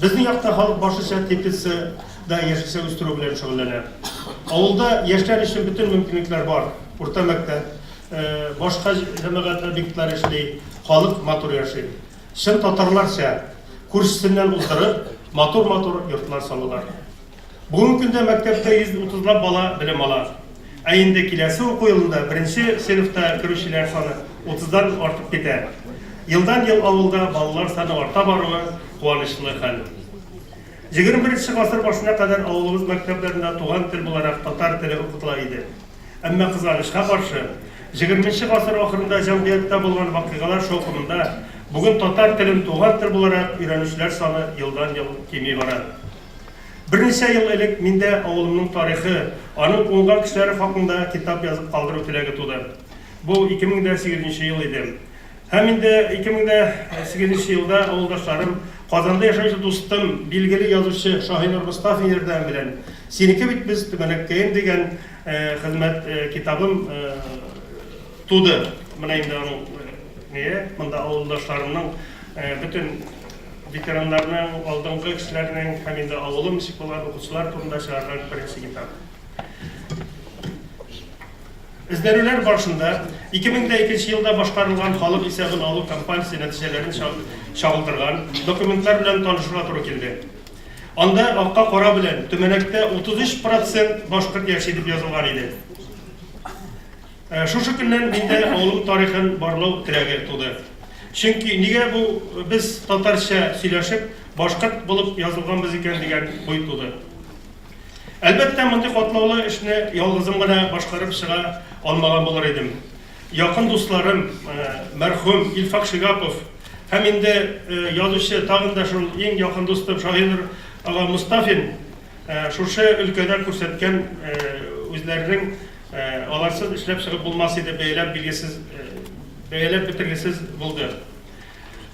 Безнең якта халык башлыча теплицада яшелчә үстерү белән шөгыльләнә. Авылда яшьләр өчен бөтен мөмкинлекләр бар, урта мәктәп, башка җәмәгать объектлары эшли, халык матур яши. Чын татарларча, күршесеннән уздырып, матур-матур йортлар салалар. Бүгенге көндә мәктәптә 130 лап бала белем ала. Ә инде киләсе уку елында беренче сыйныфта керүчеләр саны утыздан артып китә. Елдан-ел авылда балалар саны арта баруы куанычлы хәл. 21 гасыр башына кадәр авылыбыз мәктәпләрендә туган тел буларак татар теле укытыла иде. Әмма кызганычка каршы, егерменче гасыр ахырында җәмгыятьтә булган вакыйгалар шаукымында бүген татар телен туган тел буларак өйрәнүчеләр саны елдан-ел кими бара. Берничә ел элек миндә авылымның тарихы, аның уңган кешеләре хакында китап язып калдыру теләге туды. Бу 2008 нче ел иде. Һәм инде 2008 нче елда авылдашларым, Казанда яшәүче дустым, билгеле язучы Шаһинур Мостафин ярдәме белән Синеке бит без, Төмәнәккәем дигән хезмәт китабым туды. Менә инде аның ние, монда авылдашларымның бөтен Ветераннарның, алдынгы кешеләрнең һәм инде авылым ничек булган укучылар турында чыгарган беренче китап. Эзләнүләр барышында 2002 елда башкарылган халык исәбен алу кампаниясе нәтиҗәләрен чагылдырган документлар белән танышырга туры килде. Анда акка кара белән Төмәнәктә 33 процент башкорт яши дип язылган иде. Шушы көннән миндә авылым тарихын барлау теләге туды. Чөнки нигә бу без татарча сөйләшеп, башкорт булып язылганбыз икән дигән уй туды. Әлбәттә, мондый катлаулы эшне ялгызым гына башкарып чыга алмаган булыр идем. Якын дусларым, мәрхүм Илфак Шигапов һәм инде язучы, тагын да шул иң якын дустым Шаһинур ага Мостафин шушы өлкәдә күрсәткән үзләренең Аларсыз эшләп чыгып булмас иде, бәяләп билгесез, бәяләп бетергесез булды.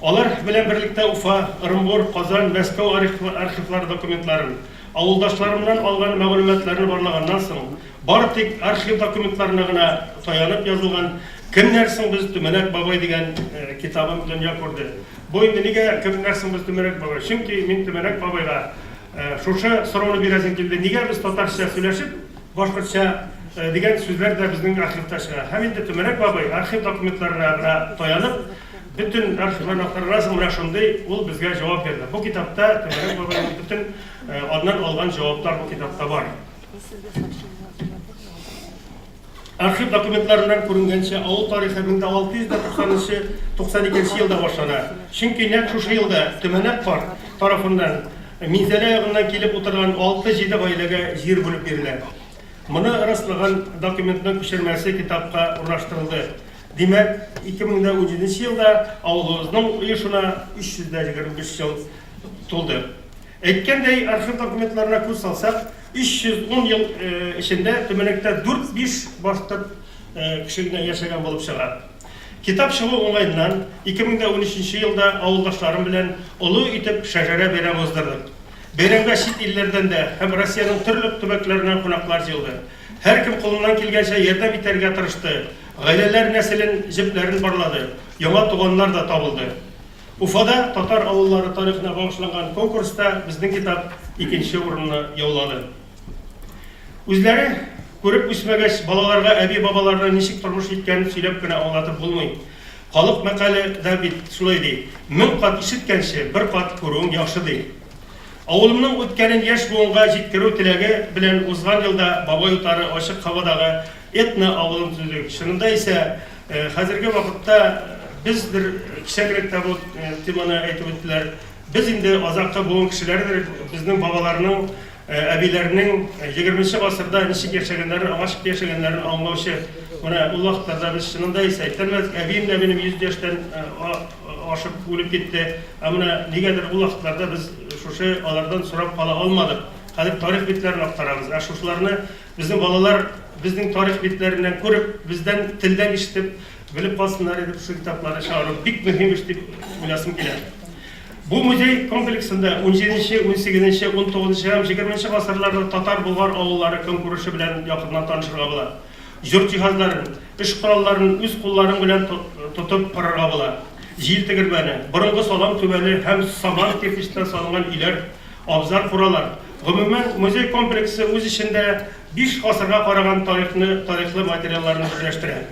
Алар белән берлектә Уфа, Ырынбур, Казан, Мәскәү архивлары документларын, авылдашларымнан алган мәгълүматларны барлаганнан соң, бары тик архив документларына гына таянып язылган Кемнәр соң без Төмәнәк бабай дигән китабым дөнья күрде. Бу инде нигә Кемнәр соң без Төмәнәк бабай? Чөнки мин Төмәнәк бабайга шушы сорауны бирәсем килде, нигә без татарча сөйләшеп, Башкортча дигән сүзләр дә безнең архивта чыга. Һәм инде Төмәнәк бабай архив документларына гына таянып, бөтен архивларны актарганнан соң менә шундый ул безгә җавап бирде. Бу китапта Төмәнәк бабайның бөтен аннан алган җаваплар бу китапта бар. Архив документларыннан күренгәнчә, авыл тарихы 1690 92 елда башлана. Чөнки нәкъ шушы елда Төмәнәк карт тарафыннан Минзәлә ягыннан килеп утырган алты-җиде гаиләгә җир бүлеп бирелә. Моны раслаган документның күчермәсе китапка урнаштырылды. Димәк, 2017 елда авылыбызның оешуына 325 ел тулды. Әйткәндәй, архив документларына күз салсак, 310 ел эчендә Төмәнәктә дүрт-биш башкорт кеше генә яшәгән булып чыга. Китап чыгу уңаеннан, 2013 нче елда авылдашларым белән олы итеп Шәҗәрә бәйрәме уздырдык. Бәйрәмгә чит илләрдән дә һәм Россиянең төрле төбәкләреннән кунаклар җыелды. Һәркем кулыннан килгәнчә ярдәм итәргә тырышты, гаиләләр нәселен, җепләрен барлады, яңа туганнар да табылды. Уфада татар авыллары тарихына багышланган конкурста безнең китап икенче урынны яулады. Үзләре. Күреп үсмәгәч, балаларга әби-бабаларының ничек тормыш иткәнен сөйләп кенә аңлатып булмый. Халык мәкале дә бит шулай ди, Мең кат ишеткәнче, бер кат күрүең яхшы, ди. Авылымның үткәнен яшь буынга җиткерү теләге белән узган елда Бабай утары ачык һавадагы этно-авылын төзедек. Чынында исә, хәзерге вакытта бездер, кичәгерәк тә бу теманы әйтеп үттеләр, без инде азаккы буын кешеләредер, безнең бабаларның Әбиләрнең егерменче гасырда ничек яшәгәннәрен, агач яшәгәннәрен аңлаучы менә ул вакытларда без чынында исә әйтәлмәдек. Әбием дә минем 100 яшьтән ашып үлеп китте. Ә менә нигәдер ул вакытларда без шушы алардан сорап кала алмадык. Хәзер тарих битләрен актарабыз. Ә шушыларны безнең балалар безнең тарих битләреннән күреп, бездән телдән ишетеп, белеп калсыннар иде, шушы китапларны чыгару бик мөһим эш дип уйласым килә. Бу музей комплексында унҗиденче, унсигезенче, унтугызынчы һәм җигерменче гасырларда татар-болгар авыллары көнкүреше белән якыннан танышырга була. Йорт җиһазларын, эш коралларын үз кулларың белән тотып карарга була. Җил тегермәне, борынгы салам түбәле һәм саман кирпечтән салынган өйләр, абзар-куралар. Гомумән, музей комплексы үз эчендә биш гасырга караган тарихны, тарихлы материалларны берләштерә.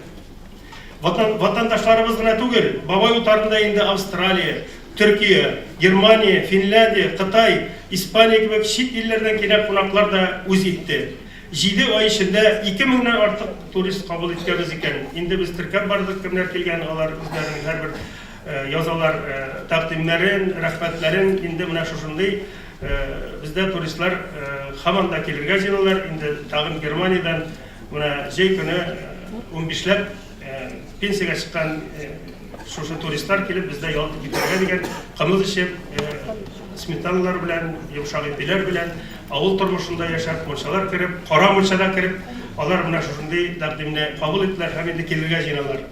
Ватан, ватандашларыбыз гына түгел, Бабай утарында инде Австралия, Төркия, Германия, Финляндия, Кытай, Испания кебек чит илләрдән килгән кунаклар да үз итте. Җиде ай эчендә ике меңнән артык турист кабул иткәнбез икән. Инде без теркәп бардык, кемнәр килгән, алар үзләренең һәрбер язалар тәкъдимнәрен, рәхмәтләрен. Инде менә шушындый бездә туристлар һаман да килергә җыеналар. Инде тагын Германиядән Менә җәй көне унбишләп пенсиягә чыккан шушы туристлар килеп бездә ял итеп китәргә дигән, кымыз эчеп, сметаналар белән, йомшак ипиләр белән, авыл тормышында яшәп, мунчалар кереп, кара мунчада кереп, алар менә шушындый тәкъдимне кабул иттеләр һәм инде килергә җыеналар.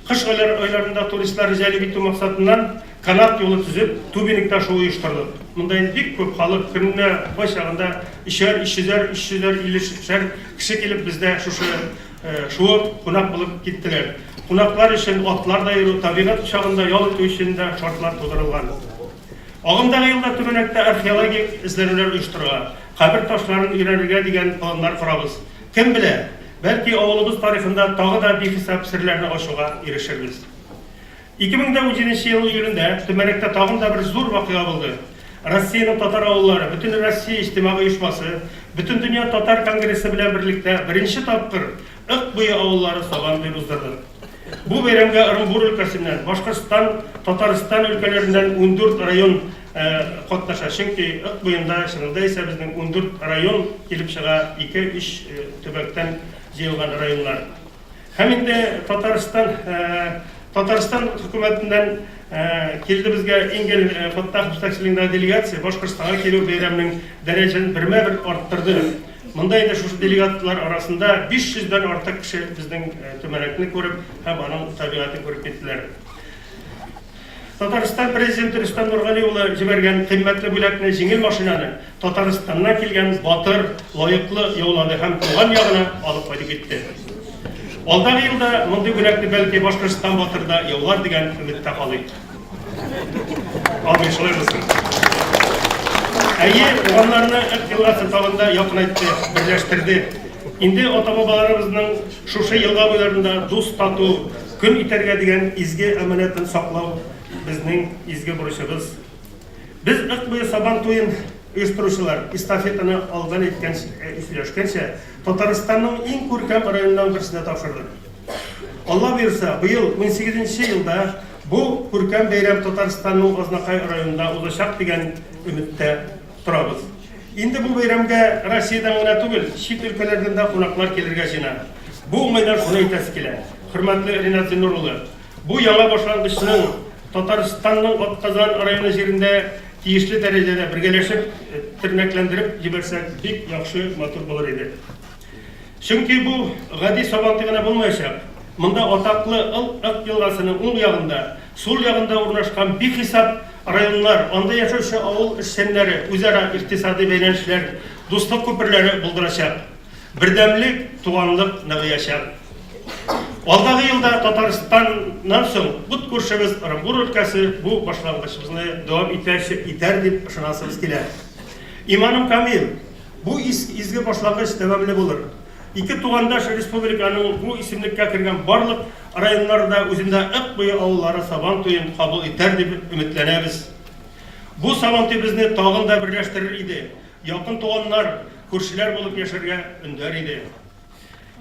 Кыш айларында туристларны җәлеп итү максатыннан канат юлы төзеп, тубингта шуу оештырдык. Монда инде бик күп халык, көненә кайчагында өчәр, өч йөзәр, өч йөзәр иллешәр кеше килеп бездә шушы шуып, кунак булып киттеләр. Кунаклар өчен атларда йөрү, табигать кочагында ял итү өчен дә шартлар тудырылган. Агымдагы елда Төмәнәктә археологик эзләнүләр оештырырга, кабер ташларын өйрәнергә дигән планнар корабыз. Кем белә, бәлки авылыбыз тарихында тагы да бихисап серләрне ачуга ирешербез. 2017 нче ел июлендә Төмәнәктә тагын да бер зур вакыйга булды. Россиянең татар авыллары Бөтенроссия иҗтимагый оешмасы Бөтендөнья татар конгрессы белән берлектә беренче тапкыр Ык буе авыллары Сабантуен уздырды. Бу бәйрәмгә Ырынбур өлкәсеннән, Башкортстан, Татарстан өлкәләреннән 14 район катнаша. Чөнки Ык буенда чынында исә безнең 14 район килеп чыга, ике-өч төбәктән җыелган районнар. Һәм инде Татарстан Татарстан хөкүмәтеннән килде безгә Ингел Фәттахов җитәкчелегендәге делегация Башкортстанга килү бәйрәмнең дәрәҗәсен бермә-бер арттырды. Монда инде шушы делегатлар арасында 500 дән артык кеше безнең Төмәнәкне күреп һәм аның табигатен күреп киттеләр. Татарстан Президенты Рөстәм Нургали улы җибәргән кыйммәтле бүләкне, җиңел машинаны Татарстаннан килгән батыр лаеклы яулады һәм туган ягына алып кайтып китте. Алдагы елда мондый бүләкне бәлки Башкортстан батыры да яулар дигән өметтә калыйк. Амин, шулай булсын. Әйе, туганнарны Ык елгасы тагын да якынайтты, берләштерде. Инде ата-бабаларыбызның шушы елга буйларында дус-тату көн итәргә дигән изге әманәтен саклау безнең изге бурычыбыз. Без Ык буе Сабан туен оештыручылар, эстафетаны алдан әйткән, сөйләшкәнчә, Татарстанның иң күркәм районыннан берсенә тапшырдык. Алла боерса, быел унсигезенче елда бу күркәм бәйрәм Татарстанның Азнакай районында узачак дигән өметтә торабыз. Инде бу бәйрәмгә Россиядән генә түгел, чит өлкәләрдән дә кунаклар килергә җыена. Бу уңайдан шуны әйтәсе килә, хөрмәтле Ринат Зиннур улы, бу яңа башлангычның Татарстанның Атказан районы җирендә тиешле дәрәҗәдә бергәләшеп тернәкләндереп җибәрсәк, бик яхшы, матур булыр иде. Чөнки бу гади Сабантуй гына булмаячак. Монда атаклы Ыл-Ык елгасының уң ягында, сул ягында урнашкан бихисап районнар, анда яшәүче авыл эшчәннәре үзара икътисадый бәйләнешләр, дуслык күперләре булдырачак. Бердәмлек, туганлык ныгыячак. Алдагы елда Татарстаннан соң ут күршебез Ырынбур өлкәсе бу башлангычыбызны дәвам итәр дип ышанасыбыз килә. Иманым камил, Бу изге башлангыч дәвамлы булыр. Ике тугандаш республиканың бу исемлеккә кергән барлык районнары да үзендә Ык буе авыллары Сабан туен кабул итәр дип өметләнәбез. Бу Сабантуй безне тагын да берләштерер иде, якын туганнар, күршеләр булып яшәргә өндәр иде.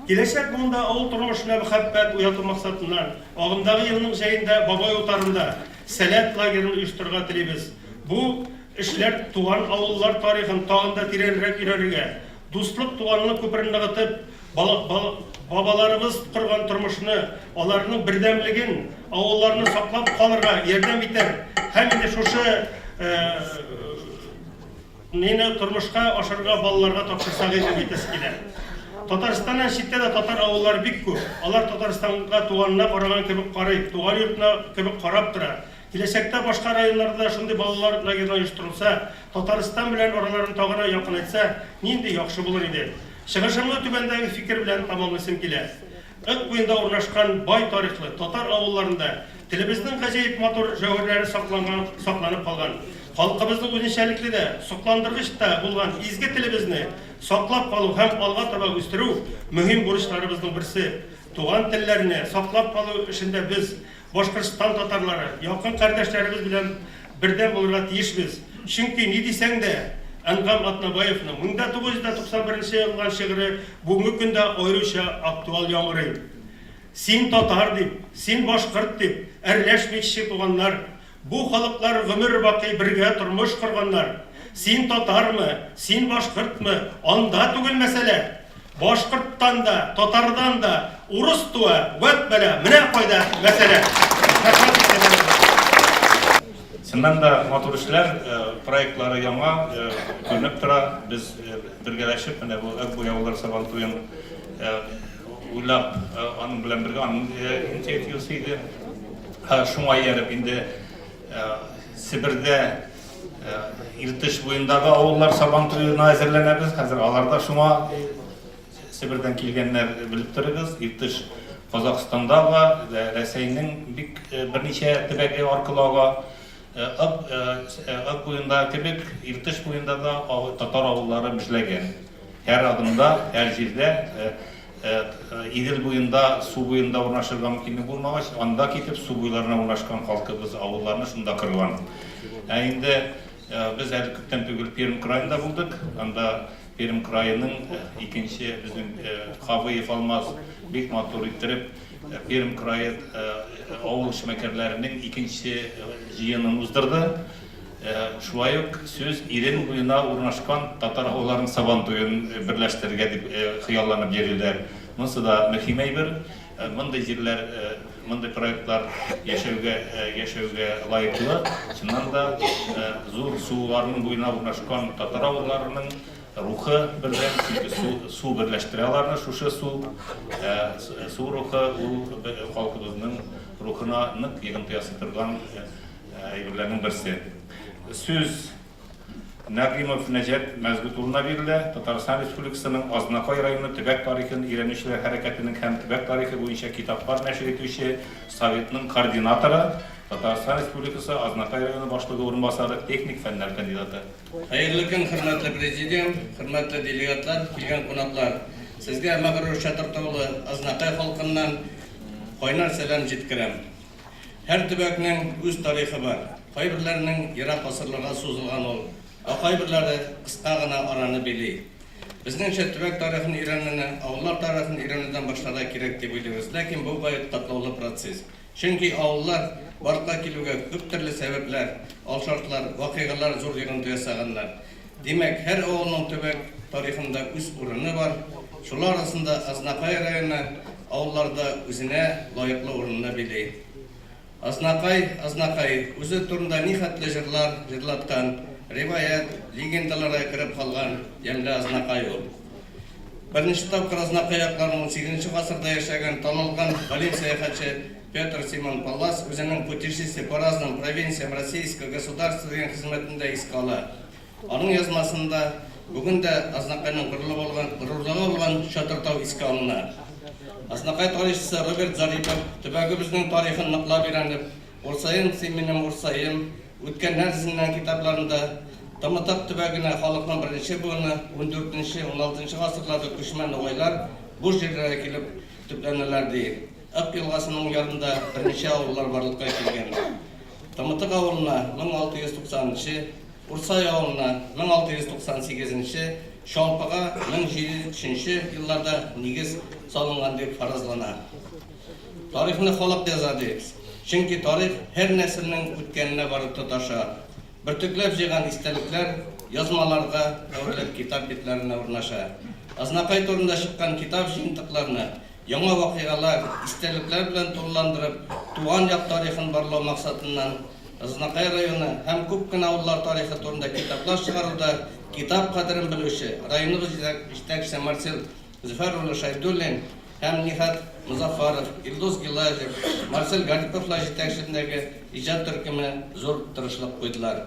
Киләчәк буында авыл тормышына мәхәббәт уяту максатыннан, агымдагы елның җәендә Бабай утарында Сәләт лагерен оештырырга телибез. Бу эшләр туган авыллар тарихын тагын да тирәнрәк өйрәнергә, дуслык-туганлык күперен ныгытып, бабаларыбыз корган тормышны, аларның бердәмлеген, авылларны саклап калырга ярдәм итәр һәм инде шушы Нине тормышка ашырырга балаларга тапшырсак иде дип әйтәсе килә. Татарстаннан читтә дә татар авыллары бик күп. Алар Татарстанга туганына караган кебек карый, туган йортына кебек карап тора. Киләчәктә башка районнарда да шундый балалар лагерьлары оештырылса, Татарстан белән араларын тагы да якынайтса, нинди яхшы булыр иде. Чыгышымны түбәндәге фикер белән тәмамлыйсым килә. Ык буенда урнашкан бай тарихлы татар авылларында телебезнең гаҗәеп матур җәүһәрләре сакланган, сакланып калган. Халкыбызның үзенчәлекле дә, сокландыргыч та булган изге телебезне саклап калу һәм алга таба үстерү, мөһим бурычларыбызның берсе. Туган телләрне саклап калу эшендә без, Башкортстан татарлары, якын кардәшләребез белән бердәм булырга тиешбез. Чөнки, ни дисәң дә, Әнгам Атнабаевның 1991 нче язылган шигыре бүгенге көндә аеруча актуаль яңгырый. Син татар дип, син башкорт дип, әрләшмикче туганнар. Бу халыклар гомер бакый бергә тормыш корганнар. Син татармы, син башкортмы, анда түгел мәсьәлә. Башкорттан да, татардан да урыс туа, вәт бәла, менә кайда мәсьәлә. Рәхмәт игътибарыгызга. Чыннан да матур эшләр, проектлары яңа, күренеп тора. Без бергәләшеп менә бу Әк буяулар Сабантуен уйлап, аның белән бергә аның инициативасы иде. Шуңа ияреп инде Себердә Иртыш буендагы авыллар Сабан туена әзерләнәбез. Хәзер алар да шуңа Себердән килгәннәр, белеп торыгыз. Иртыш Казахстанда ага, Рәсәйнең бик берничә төбәге аркылы ага. Ык, Ык буенда кебек Иртыш буенда да татар авыллары мөжләгән. Һәр адымда, һәр җирдә Идел буенда, су буенда урнашырга мөмкинлек булмагач, анда китеп, су буйларына урнашкан халкыбыз авылларны шунда корган. Ә инде без әле күптән түгел Пермь краенда булдык. Анда Пермь краеның икенче безнең Кавыев Алмаз бик матур иттереп Пермь крае авыл эшмәкәрләренең икенче җыенын уздырды. Шулай ук сүз Идел буена урнашкан татар авылларының Сабан туен берләштерергә дип хыялланып йөриләр. Монысы да мөһим әйбер. Мондый җирләр, мондый проектлар яшәүгә, яшәүгә лаеклы. Чыннан да, зур суларның буена урнашкан татар авылларының рухы бердәм, чөнки су, су берләштерә аларны, шушы су. Су рухы ул халкыбызның рухына нык йогынты ясый торган Әйберләрнең берсе. Сүз Нәгыймов Нәҗәт Мәсгут улына бирелә, Татарстан Республикасының Азнакай районы төбәк тарихын өйрәнүчеләр хәрәкәтенең һәм төбәк тарихы буенча китаплар нәшер итүче советның координаторы, Татарстан Республикасы Азнакай районы башлыгы урынбасары, техник фәннәр кандидаты. Хәерле көн, хөрмәтле президиум, хөрмәтле делегатлар, килгән кунаклар! Сезгә мәгърур Чатыртаулы Азнакай халкыннан кайнар сәлам җиткерәм. Һәр төбәкнең үз тарихы бар. Кайберләренең ерак гасырларга сузылган ул, ә кайберләре кыска гына араны били. Безнеңчә, төбәк тарихын өйрәнүне авыллар тарихын өйрәнүдән башларга кирәк дип уйлыйбыз. Ләкин бу гаять катлаулы процесс. Чөнки авыллар барлыкка килүгә күп төрле сәбәпләр, алшартлар, вакыйгалар зур йогынты ясаганнар. Димәк, һәр авылның төбәк тарихында үз урыны бар. Шулар арасында Азнакай районы авыллары да үзенә лаеклы урынны били. Азнакай, Азнакай, үзе турында нихәтле җырлар җырлаткан, риваять, легендаларга кереп калган ямьле Азнакай ул. Беренче тапкыр Азнакай якларын унсигезенче гасырда яшәгән танылган галим-сәяхәтче Петр Симон Паллас үзенең Путешествие по разным провинциям Российского государства дигән хезмәтендә искә ала. Аның язмасында бүген дә Азнакайның горурлыгы булган, горурлыгы булган Чатыр тау искә алына. Азнакай тарихчысы Роберт Зарипов төбәгебезнең тарихын ныклап өйрәнеп, Урсаем син минем Урсаем, Үткәннәр эзеннән китапларында Тымытык төбәгенә халыкның беренче буыны, ундүртенче, уналтынчы гасырларда күчмә нугайлар, буш җирләргә килеп төпләнәләр, ди. Ык елгасының ярында берничә авыллар барлыкка килгән. Тымытык авылына 1690 нчы, Урсай авылына 1698 нче, Чалпыга 1703 нче елларда нигез салынган дип фаразлана. Тарихны халык яза, дибез. Чөнки тарих һәр нәселнең үткәненә барып тоташа. Бөртекләп җыйган истәлекләр язмаларга әверелеп китап битләренә урнаша. Азнакай турында чыккан китап җыентыкларны яңа вакыйгалар, истәлекләр белән тулыландырып, туган як тарихын барлау максатыннан Азнакай районы һәм күп кенә авыллар тарихы турында китаплар чыгаруда китап кадерен белүче районыбыз җитәкчесе Марсель Зөфәр улы Шәйдуллин һәм Нихат Мозаффаров, Илдус Гилаҗев, Марсель Гариповлар җитәкчелегендәге иҗат төркеме зур тырышлык куйдылар.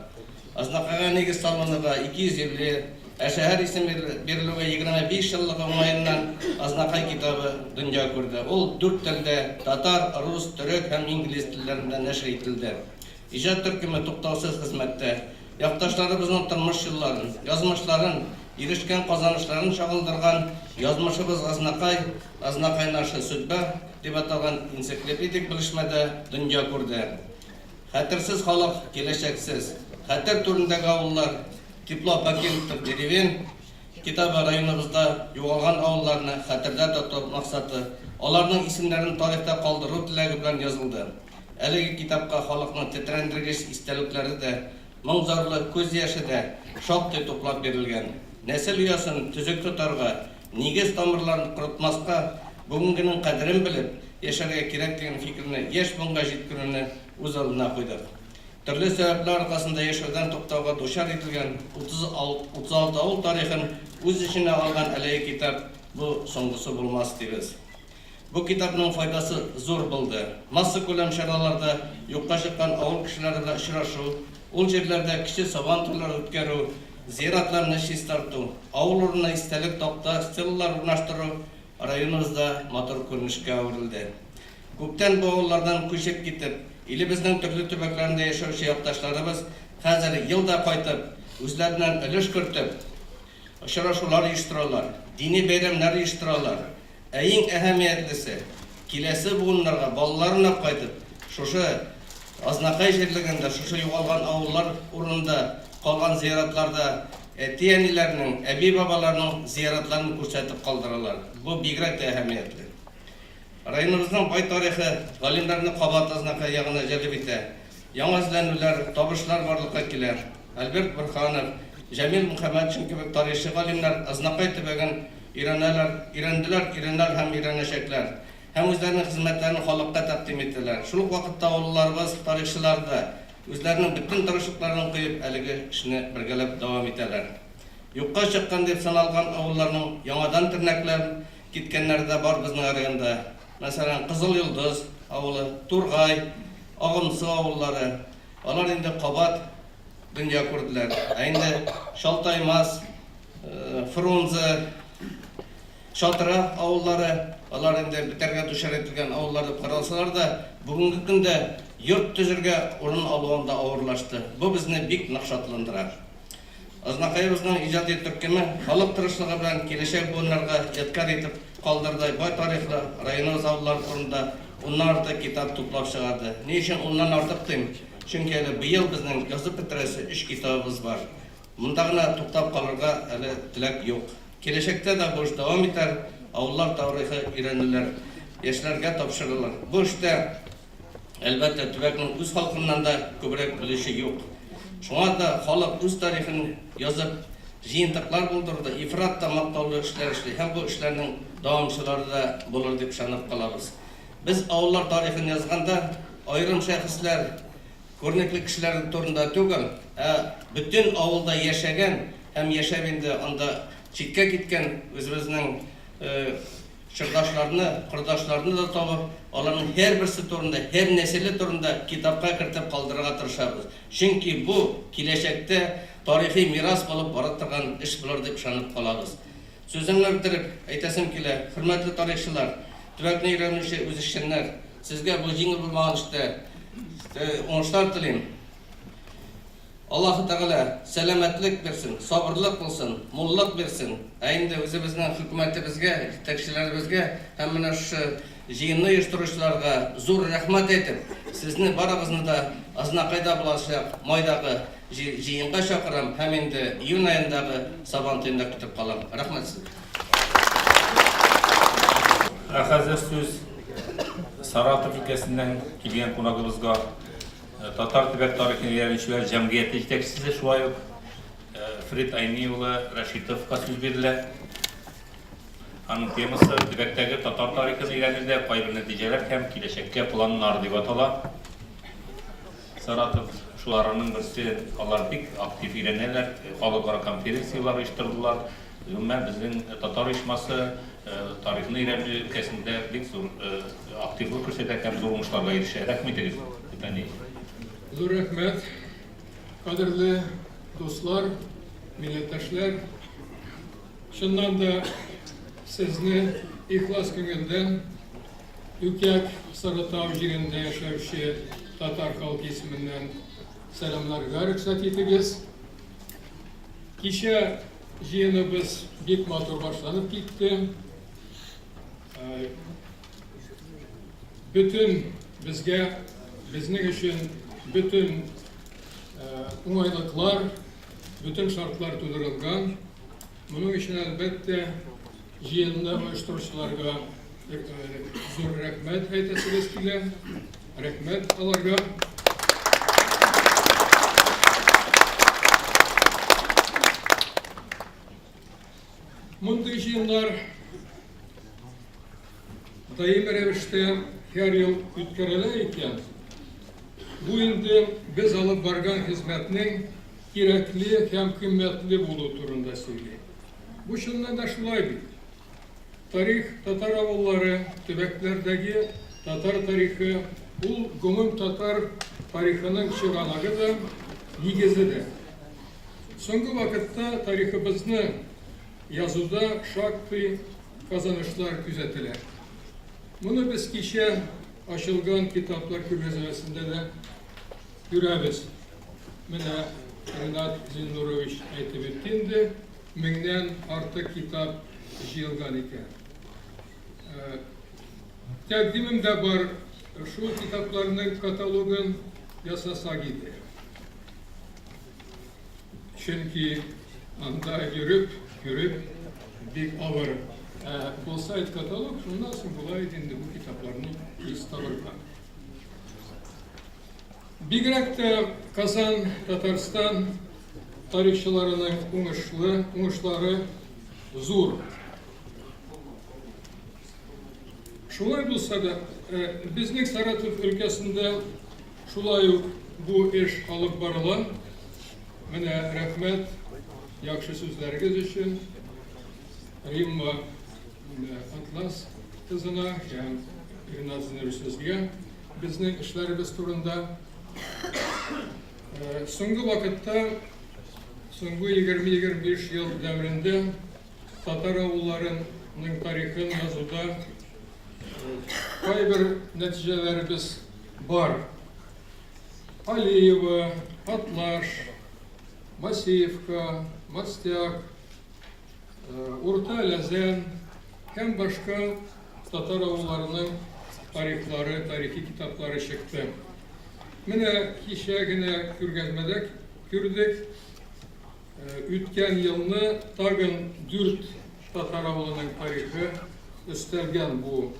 Азнакайга нигез салынуга 250, ә шәһәр исеме бирелүгә 25 еллыгы уңаеннан Азнакай китабы дөнья күрде. Ул дүрт телдә, татар, рус, төрек һәм инглиз телләрендә нәшер ителде. Иҗат төркеме туктаусыз хезмәттә. Якташларыбызның тормыш юлларын, язмышларын, ирешкән казанышларын чагылдырган Язмышыбыз Азнакай, Азнакай наша судьба дип аталган энциклопедик белешмә дә дөнья күрде. Хәтерсез халык, киләчәксез. Хәтер түрендәге авыллар, Тепло покинутых деревень китабы районыбызда югалган авылларны хәтердә тоту максаты, аларның исемнәрен тарихта калдыру теләге белән язылды. Әлеге китапка халыкның тетрәндергеч истәлекләре дә, моң-зарлы күз яше дә шактый туплап бирелгән. Нәсел оясын төзек тотарга, нигез тамырларын корытмаска, бүгенгенең кадерен белеп яшәргә кирәк дигән фикерне яшь буынга җиткерүне үз алдына куйдык. Төрле сәбәпләр аркасында яшәүдән туктауга дучар ителгән 36 авыл тарихын үз эченә алган әлеге китап бу соңгысы булмас, дибез. Бу китапның файдасы зур булды. Массакүләм чараларда юкка чыккан авыл кешеләре белән очрашу, ул җирләрдә кече Сабан туйлары үткәрү, зиратларны чистарту, авыл урынына истәлек такта, стелалар урнаштыру районыбызда матур күренешкә әверелде. Күптән бу авыллардан күчеп китеп, илебезнең төрле төбәкләрендә яшәүче якташларыбыз хәзер ел да кайтып, үзләреннән өлеш кертеп, очрашулар оештыралар, дини бәйрәмнәр оештыралар. Ә иң әһәмиятлесе, киләсе буыннарга балаларына кайтып, шушы Азнакай җирлегендә, шушы югалган авыллар урынында калган зыяратларда әти-әниләренең, әби-бабаларының зыяратларын күрсәтеп калдыралар. Бу бигрәк тә әһәмиятле. Районыбызның бай тарихы галимнәрне кабат Азнакай ягына җәлеп итә. Яңа эзләнүләр, табышлар барлыкка килә. Альберт Борһанов, Җәмил Мөхәммәтшин кебек тарихчы галимнәр Азнакай төбәген өйрәнәләр, өйрәнделәр, өйрәнәләр һәм өйрәнәчәкләр. Һәм үзләренең хезмәтләрен халыкка тәкъдим итәләр. Шул ук вакытта олыларыбыз, тарихчылар да, үзләренең бөтен тырышлыкларын куеп, әлеге эшне бергәләп дәвам итәләр. Юкка чыккан дип саналган авылларның яңадан тернәкләп киткәннәре дә бар безнең районда. Мәсәлән, Кызыл Йолдыз авылы, Тургай, Агымсу авыллары. Алар инде кабат дөнья күрделәр. Ә инде Шалтаймас, Фрунзе, Чатыра авыллары, алар инде бетәргә дучар ителгән авыллар дип каралсалар да, бүгенге көндә йорт төзергә урын алу анда авырлашты. Бу безне бик нык шатландыра. Азнакаебызның иҗади төркеме халык тырышлыгы белән киләчәк буыннарга ядкарь итеп калдырдай бай тарихлы районыбыз авыллары турында уннан артык китап туплап чыгарды. Ни өчен уннан артык дим? Чөнки әле быел безнең язып бетерәсе өч китабыбыз бар. Монда гына туктап калырга әле теләк юк. Киләчәктә дә бу эш дәвам итәр, авыллар тарихы өйрәнелер, яшьләргә тапшырылыр. Бу эштә Әлбәттә, төбәкнең үз халкыннан да күбрәк белүче юк. Шуңа да халык үз тарихын язып, җыентыклар булдыруда ифрат та мактаулы эшләр эшли һәм бу эшләрнең дәвамчылары да булыр дип ышанып калабыз. Без авыллар тарихын язганда аерым шәхесләр, күренекле кешеләр турында түгел, ә бөтен авылда яшәгән һәм яшәп инде анда читкә киткән үзебезнең Чордашларны, кордашларны да табып, аларның һәрберсе турында, һәр нәселе турында китапка кертеп калдырырга тырышабыз. Чөнки бу, киләчәктә тарихи мирас булып бара торган эш булыр дип ышанып калабыз. Сүземне бетереп, әйтәсем килә, хөрмәтле тарихчылар, төбәкне өйрәнүче үзешчәннәр, сезгә бу җиңел булмаган эштә уңышлар телим. Аллаһы Тәгалә сәламәтлек бирсен, сабырлык булсын, муллык бирсен. Ә инде үзебезнең хөкүмәтебезгә, җитәкчеләребезгә һәм менә шушы җыенны оештыручыларга зур рәхмәт әйтеп, сезне барыгызны да Азнакайда булачак майдагы җыенга чакырам һәм инде июнь аендагы Сабан туенда көтеп калам. Рәхмәт сезгә. Ә хәзер сүз Саратов өлкәсеннән килгән кунагыбызга. Татар төбәк тарихын өйрәнүчеләр җәмгыяте җитәкчесе шулай ук Фрид Айни улы Рәшитовка сүз бирелә. Аның темасы төбәктәге татар тарихын өйрәнүдә кайбер нәтиҗәләр һәм киләчәккә планнар дип атала. Саратов шуларының берсе, алар бик актив өйрәнәләр, халыкара конференцияләр оештырдылар. Гомумән, безнең татар оешмасы тарихны өйрәнү өлкәсендә бик зур активлык күрсәтә һәм зур уңышларга ирешә. Рәхим итегез, Виталий. Зур рәхмәт, кадерле дуслар, милләттәшләр. Чыннан да сезне ихлас күңелдән Үкәк Сарытау җирендә яшәүче татар халкы исеменнән сәламларга рөхсәт итегез. Кичә җыеныбыз бик матур башланып китте. Бөтен безгә, безнең өчен бөтен уңайлыклар, бөтен шартлар тудырылган. Моның өчен, әлбәттә, җыенны оештыручыларга зур рәхмәт әйтәсебез килә. Рәхмәт аларга. Мондый җыеннар даими рәвештә һәр ел үткәрелә икән, бу инде без алып барган хезмәтнең кирәкле һәм кыйммәтле булуы турында сөйли. Бу чыннан да шулай бит. Тарих, татар авыллары, төбәкләрдәге татар тарихы, ул гомум татар тарихының чыганагы да, нигезе дә. Соңгы вакытта тарихыбызны язуда шактый казанышлар күзәтелә. Моны без кичә ачылган китаплар күргәзмәсендә дә күрәбез. Менә Ренат Зиннурович әйтеп үтте инде, меңнән артык китап җыелган икән. Тәкъдимем дә бар, шул китапларның каталогын ясасак иде. Чөнки анда йөреп, күреп бик авыр. Ә булса иде каталог, шуннан соң була иде инде бу китапларны тиз табырга. Бигрәк тә Казан, Татарстан тарихчыларының уңышлы, уңышлары зур. Шулай булса да, безнең Саратов өлкәсендә шулай ук бу эш алып барыла. Менә рәхмәт яхшы сүзләрегез өчен. Римма Атлас кызына һәм Ринат Зиннурович сезгә безнең эшләребез турында. Соңгы вакытта, соңгы 20-25 ел дәверендә татар авылларының тарихын язуда кайбер нәтиҗәләребез бар. Алиева, Атлаш, Масеевка, Мостяк, Урта Ләзән һәм башка татар авылларының тарихлары, тарихи китаплары чыкты. Менә кичә генә күргәзмәдә күрдек. Үткән елны тагын дүрт татар авылының тарихы өстәлгән бу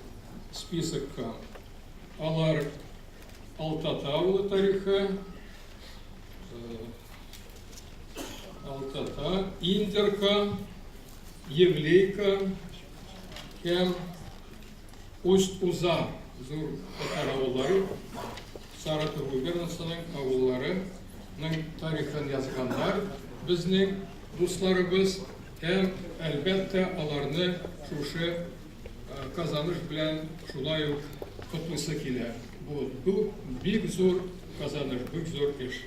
списокка. Алар Алтата авылы тарихы, Алтата, Индерка, Евлейка һәм Усть-Уза зур татар авыллары, Саратов губернасының авылларының тарихын язганнар безнең дусларыбыз һәм, әлбәттә, аларны шушы казаныш белән шулай ук котлыйсы килә. Бу бик зур казаныш, бик зур эш.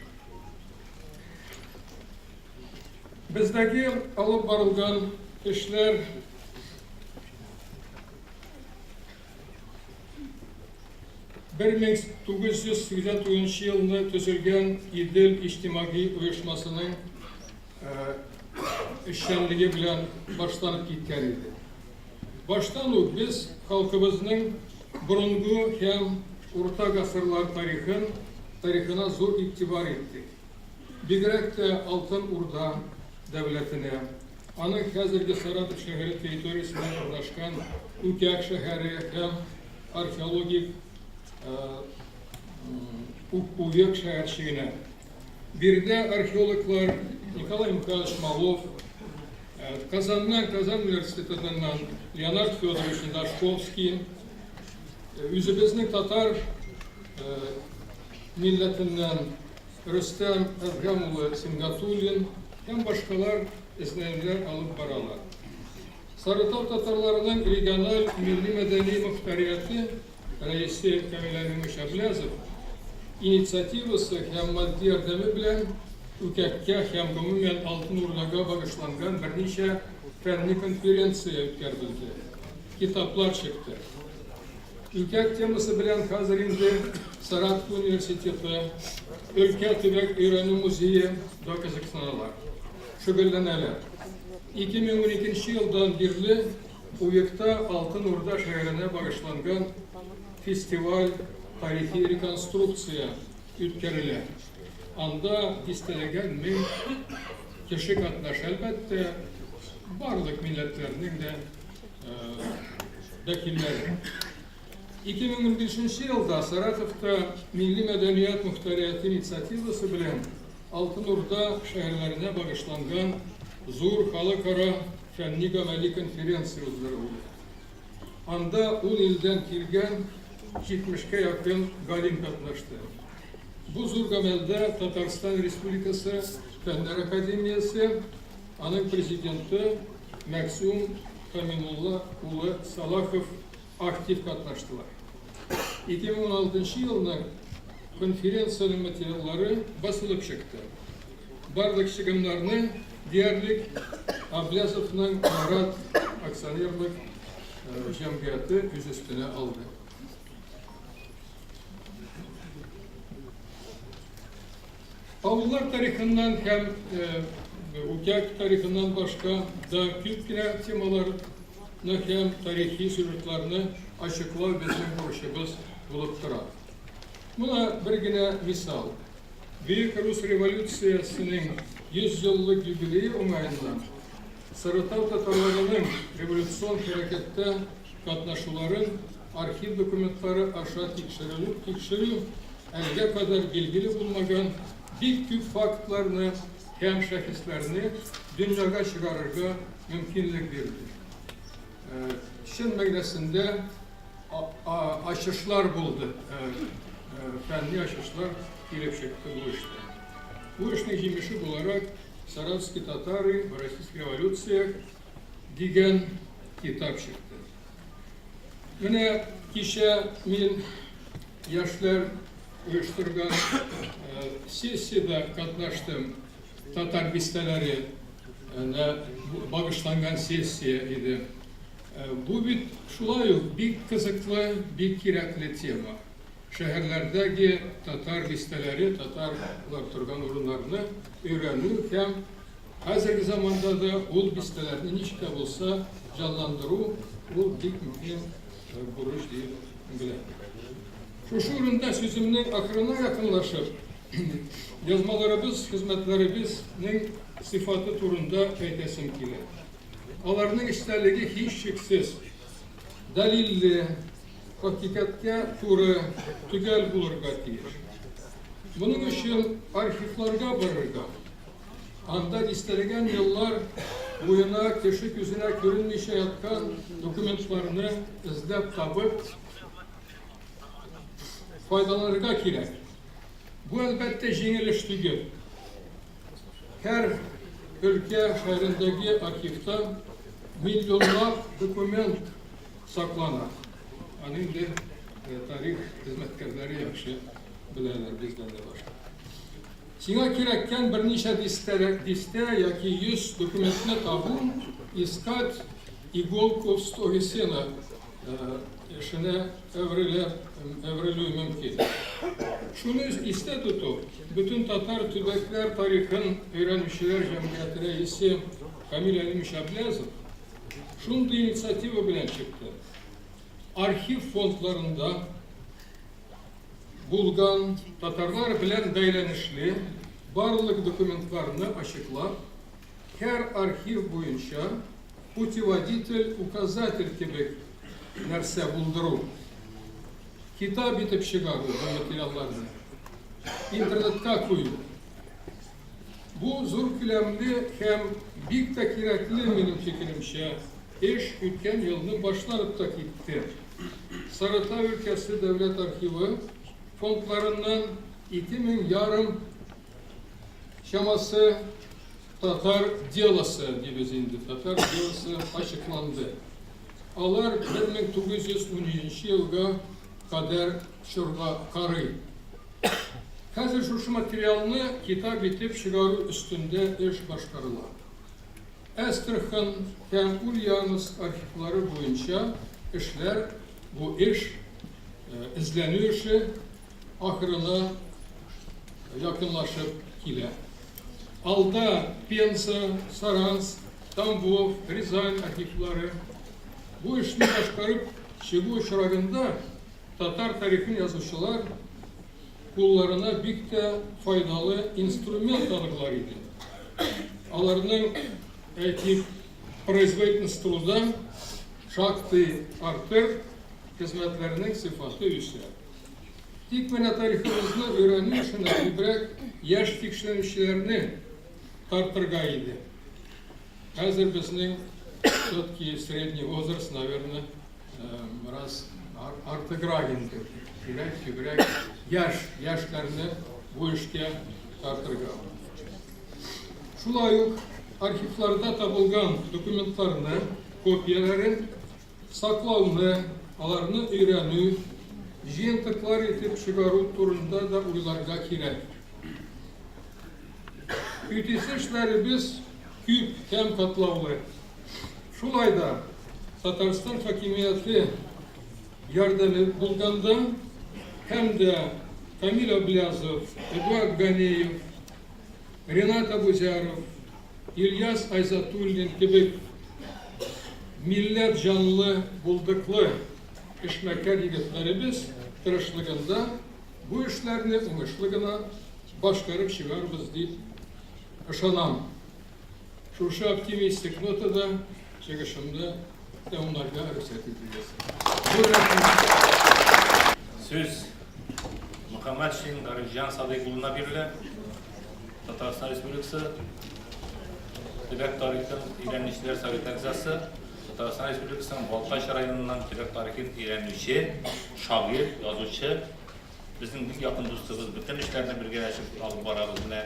Бездәге алып барылган эшләр 1989 елны төзелгән Идел иҗтимагый оешмасының эшчәнлеге белән башланып киткән иде. Баштан ук без халкыбызның борынгы һәм урта гасырлар тарихын тарихына зур игътибар иттек. Бигрәк тә Алтын Урда дәүләтенә, аның хәзерге Саратов шәһәре территориясендә урнашкан Үкәк шәһәре һәм археологик Увек шәһәрчегенә. Биредә археологлар Николай Михайлович Малов, Казаннан, Казан университетыннан Леонард Федорович Дашковский, үзебезнең татар милләтеннән Рөстәм Әдһәм улы Сингатуллин һәм башкалар эзләнүләр алып баралар. Сарытау татарларының региональ милли-мәдәни мохтарияте рәисе Камил Әминович Әбләзов инициативасы һәм матди ярдәме белән Үкәккә һәм гомумән Алтын Урдага багышланган берничә фәнни конференция үткәрелде, китаплар чыкты. Үкәк темасы белән хәзер инде Саратов университеты, өлкә төбәк өйрәнү музее да кызыксыналар, шөгыльләнәләр. 2012 елдан бирле Уекта Алтын Урда шәһәренә багышланган фестиваль тарихи реконструкция үткәрелә. Анда дистәләгән мең кеше катнаша, әлбәттә, барлык милләтләрнең дә вәкилләре. 2015 елда Саратовта Милли мәдәният мохтарияте инициативасы белән Алтын Урда шәһәрләренә багышланган зур халыкара фәнни-гамәли конференция уздырылды. Анда ун илдән килгән 70-кә якын галим катнашты. Бу зур гамәлдә Татарстан Республикасы Фәннәр академиясе, аның президенты Мәгъсүм Каминулла улы Салахов актив катнаштылар. 2016 елның конференциянең материаллары басылып чыкты. Барлык чыгымнарны диярлек Аблязовның Нарат акционерлык җәмгыяте үз өстенә алды. Авыллар тарихыннан һәм Үкәк тарихыннан башка да күп кенә темаларны һәм тарихи сюжетларны ачыклау безнең бурычыбыз булып тора. Мона бер генә мисал. Бөек Рус революциясенең 100 еллык юбилее уңаеннан Сарытау татарларының революцион хәрәкәттә катнашуларын архив документлары аша тикшерелү, тикшерү әлегә кадәр билгеле булмаган бик күп фактларны һәм шәхесләрне дөньяга чыгарырга мөмкинлек бирде. Чын мәгънәсендә ачышлар булды, фәнни ачышлар килеп чыкты бу эштә. Бу эшнең җимеше буларак Саратовские татары в российских революциях дигән китап чыкты. Менә кичә мин яшьләр оештырган сессиядә катнаштым. Татар бистәләре багышланган сессия иде. Бу бит шулай ук бик кызыклы, бик кирәкле тема. Шәһәрләрдәге татар бистәләре, татарлар торган урыннарны өйрәнү һәм хәзерге заманда да ул бистәләрне ничек тә булса җанландыру, ул бик мөһим бурыч дип беләм. Шушы урында сүземнең ахырына якынлашып, язмаларыбыз, хезмәтләребезнең сыйфаты турында әйтәсем килә. Аларның эчтәлеге һичшиксез дәлилле, хакыйкатькә туры, төгәл булырга тиеш. Моның өчен архивларга барырга, анда дистәләгән еллар буена кеше күзенә күренмичә яткан документларны эзләп табып, файдаланырга кирәк. Бу, әлбәттә, җиңел эш түгел. Һәр өлкә шәһәрендәге архивта миллионлап документ саклана. Аны инде тарих хезмәткәрләре яхшы беләләр бездән дә башка. Сиңа кирәккән берничә дистә, дистә яки 100 документны табу, искать иголку в стоге сена. эшенә әверелә, әверелү мөмкин. Шуны истә тотып, бөтен татар төбәкләр тарихын өйрәнүчеләр җәмгыяте рәисе Камил Әлимович Әбләзов шундый инициатива белән чыкты. Архив фондларында булган татарлар белән бәйләнешле барлык документларны ачыклап, һәр архив буенча путеводитель, указатель кебек нәрсә булдыру, китап итеп чыгару бу материалларны, интернетка кую. Бу зур күләмле һәм бик тә кирәкле, минем фикеремчә, эш үткән елны башланып та китте. Сарытау өлкәсе дәүләт архивы фондларыннан 2000 ярым чамасы татар делосы дибез инде, татар делосы ачыкланды. Алар 1917 елга кадәр чорга карый. Хәзер шушы материалны китап итеп чыгару өстендә эш башкарыла. Әстерхан һәм Ульяновск архивлары буенча эшләр, бу эш, эзләнү эше ахырына якынлашып килә. Алда Пенза, Саранск, Тамбов, Рязань архивлары. Бу эшне башкарып чыгу очрагында татар тарихын язучылар кулларына бик тә файдалы инструмент алырлар иде. Аларның, әйтик, производительность труда шактый артыр, хезмәтләренең сыйфаты үсәр. Тик менә тарихыбызны өйрәнү эшенә күбрәк яшь тикшеренүчеләрне тартырга иде. Хәзер безнең все-таки средний возраст, наверное, бераз артыграк инде. Кирәк күбрәк яшь, яшьләрне бу эшкә тартырга. Шулай ук архивларда табылган документларны, копияләрен саклауны, аларны өйрәнү, җыентыклар итеп чыгару турында да уйларга кирәк. Үтисе эшләребез күп һәм катлаулы. Шулай да Татарстан хакимияте ярдәме булганда һәм дә Камил Аблязов, Эдуард Ганеев, Ренат Абузяров, Ильяс Айзатуллин кебек милләт җанлы, булдыклы эшмәкәр егетләребез тырышлыгында бу эшләрне уңышлы гына башкарып чыгарбыз дип ышанам. Шушы оптимистик нотада чыгышымны тәмамларга рөхсәт итегез. Зур рәхмәт. Сүз Мөхәммәтшин Гарифҗан Садыйк улына бирелә. Татарстан Республикасы төбәк тарихын өйрәнүчеләр советы әгъзасы, Татарстан Республикасының Балтач районыннан төбәк тарихын өйрәнүче, шагыйрь, язучы, безнең бик якын дустыбыз, бөтен эшләрне бергәләшеп алып барабыз. Менә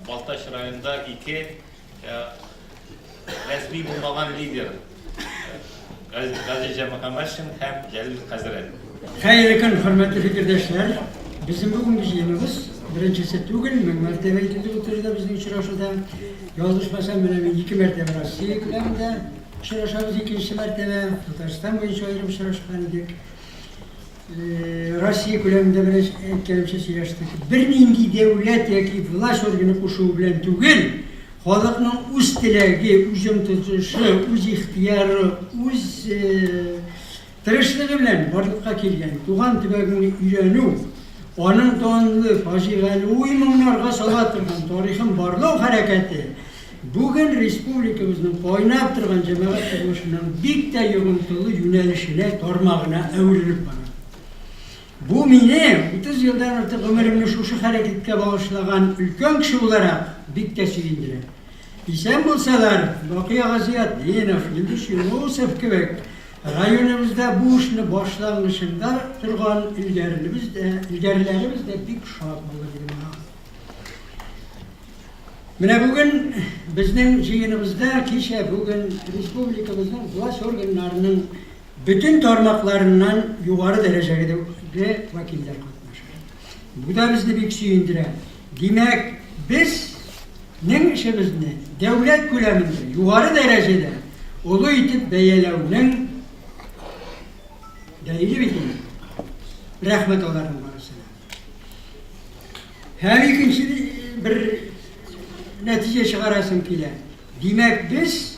Балтач районында ике рәсми булмаган лидер Газизҗан Мөхәммәтшин һәм Җәлил хәзрәт. Хәерле көн, хөрмәтле фикердәшләр! Безнең бүгенге җыеныбыз беренчесе түгел, мең мәртәбә әйтелде бу турыда безнең очрашуда. Ялгышмасам, менә мин ике мәртәбә Россия күләмендә очрашабыз, икенче мәртәбә Татарстан буенча аерым очрашкан идек. Россия күләмендә менә әйткәнемчә сөйләштек. Бернинди дәүләт яки власть органы кушуы белән түгел, халыкның үз теләге, үз омтылышы, үз ихтыяры, үз тырышлыгы белән барлыкка килгән туган төбәгеңне өйрәнү, аның данлы, фаҗигале уй-моңнарга сала торган тарихын барлау хәрәкәте бүген республикабызның кайнап торган җәмәгать тормышының бик тә йогынтылы юнәлешенә, тармагына әверелеп бара. Бу мине, 30 елдан артык гомеремне шушы хәрәкәткә багышлаган өлкән кеше буларак, бик тә сөендерә. Исән булсалар, Бакый ага Зыятдинов, Илдус Юнусов кебек районыбызда бу эшне башлангычында торган элгәрелебез дә, элгәреләребез дә бик шат булыр иде моңа. Менә бүген безнең җыеныбызда кичә бүген республикабызның власть органнарының бөтен тармакларыннан югары дәрәҗәдәге вәкилләр катнаша. Бу да безне бик сөендерә. Димәк, безнең эшебезне дәүләт күләмендә, югары дәрәҗәдә олы итеп бәяләүнең. дәлиле бит инде. Рәхмәт аларның барысына. Һәм икенче бер нәтиҗә чыгарасым килә. Димәк, без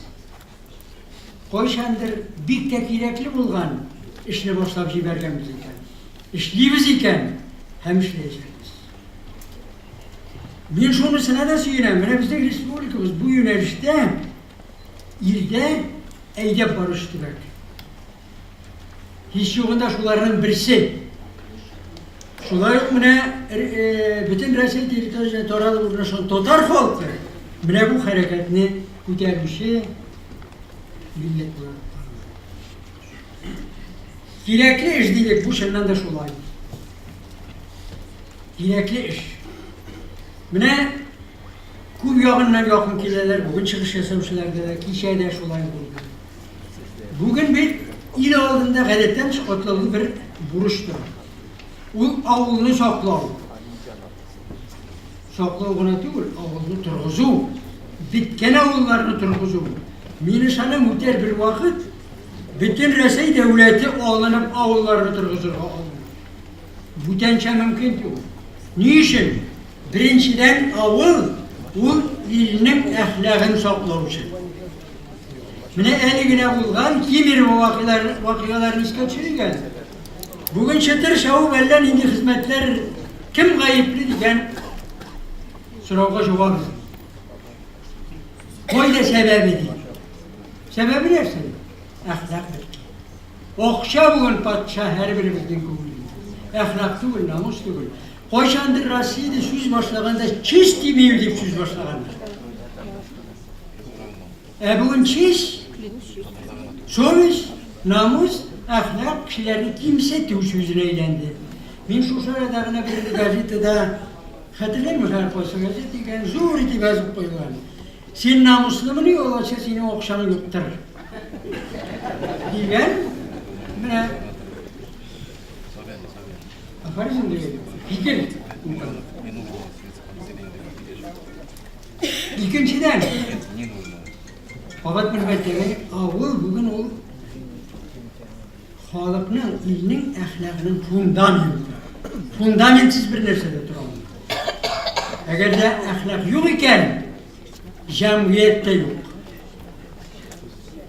кайчандыр бик тә кирәкле булган эшне башлап җибәргәнбез икән. Эшлибез икән һәм эшләячәкбез. Мин шунысына да сөенәм, менә безнең республикабыз бу юнәлештә илдә әйдәп баручы төбәк. Һич югында шуларның берсе. Шулай ук менә бөтен Россия территориясенә таралып урнашкан татар халкы менә бу хәрәкәтне күтәрүче милләт буларак таныла. Кирәкле эш дидек, бу чыннан да шулай. Кирәкле эш. Менә күп ягыннан якын киләләр, бүген чыгыш ясаучыларда да, кичә дә шулай булды. Бүген бит ил алдында гадәттән тыш катлаулы бер бурыч тора. Ул авылны саклау. Саклау гына түгел, авылны торгызу. Беткән авылларны торгызу. Мин ышанам, үтәр бер вакыт бөтен Рәсәй дәүләте алынып авылларны торгызырга алыныр. Бүтәнчә мөмкин түгел. Ни өчен? Беренчедән, авыл ул илнең әхлагын саклаучы. Менә әле генә булган Кемерово вакыйгаларын искә төшерик әле. Бүген чытыр чабып әллә нинди хезмәтләр кем гаепле дигән сорауга җавап эзли. Кайда сәбәбе ди. Сәбәбе нәрсә? Әхлак бетте. Акча бүген патша һәрберебезнең күңелендә. Әхлак түгел, намус түгел. Кайчандыр Россиядә сүз башлаганда честь имею дип сүз башлаганнар. Ә бүген честь, совесть, намус, әхлак кешеләрне кимсетү сүзенә әйләнде. Мин шушы арада гына бер газетада, хәтерләмим хәзер кайсы газета икән, зур итеп язып куйган. Син намуслымыни, алайса синең акчаң юктыр. Дигән, менә афоризм дигән фикер укыдым. Икенчедән, кабат бер мәртәбә, авыл бүген ул халыкның, илнең әхлагының фундаменты. Фундаментсыз бер нәрсә дә тора алмый. Әгәр дә әхлак юк икән, җәмгыять тә юк.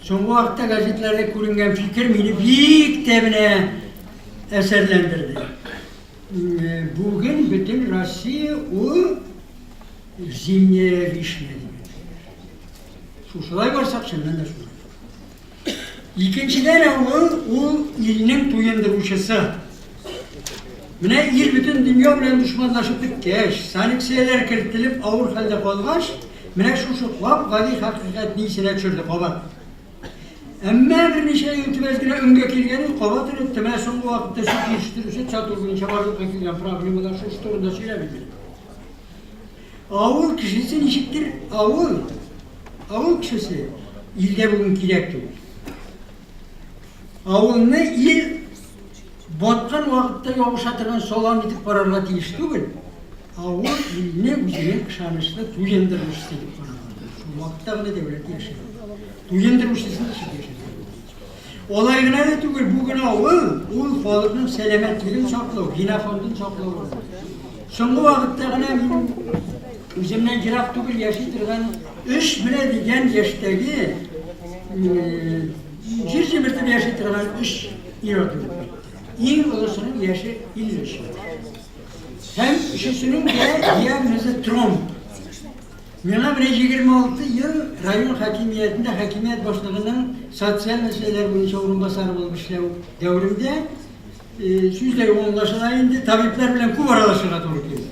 Соңгы вакытта газетларда күренгән фикер мине бик тә менә әсәрләндерде. Бүген бөтен Россия ул зимняя вишня дигән. Шушылай барсак, чыннан да шулай. Икенчедән авыл ул илнең туендыручысы. Менә ил бөтен дөнья белән дошманлашып беткәч, санкцияләр кертелеп авыр хәлдә калгач, менә шушы гап-гади хакыйкатьне исенә төшерде кабат. Әмма берничә ел үтеп генә өнгә килгән ул кабат онытты. Менә соңгы вакытта сөт җитештерү, сөт сату буенча барлыкка килгән проблемалар шушы турында сөйләп инде. Авыл кешесе ничектер авыл, авыл кешесе илгә бүген кирәк түгел. Авылны ил баткан вакытта ябыша торган салам итеп карарга тиеш түгел. Авыл илне үзенең ышанычлы туендыручысы итеп карарга тиеш. Шул вакытта гына дәүләт яши. Туендыручысы ничек яшәсен? Алай гына да түгел, бүген авыл ул халыкның сәламәтлеген саклау, генофондын саклау. Соңгы вакытта гына мин үземнән ерак түгел яши торган өч менә дигән яшьтәге җир җимертеп яши торган өч ир-ат үлеп китте. Иң олысының яше 53 яшь. Һәм өчесенең дә диагнозы тромб. Миңа менә 26 ел район хакимиятендә хакимият башлыгының социаль мәсьәләләр буенча урынбасары булып эшләү дәверендә сүз дә юк аңлашыла инде, табиблар белән күп аралашырга туры килде.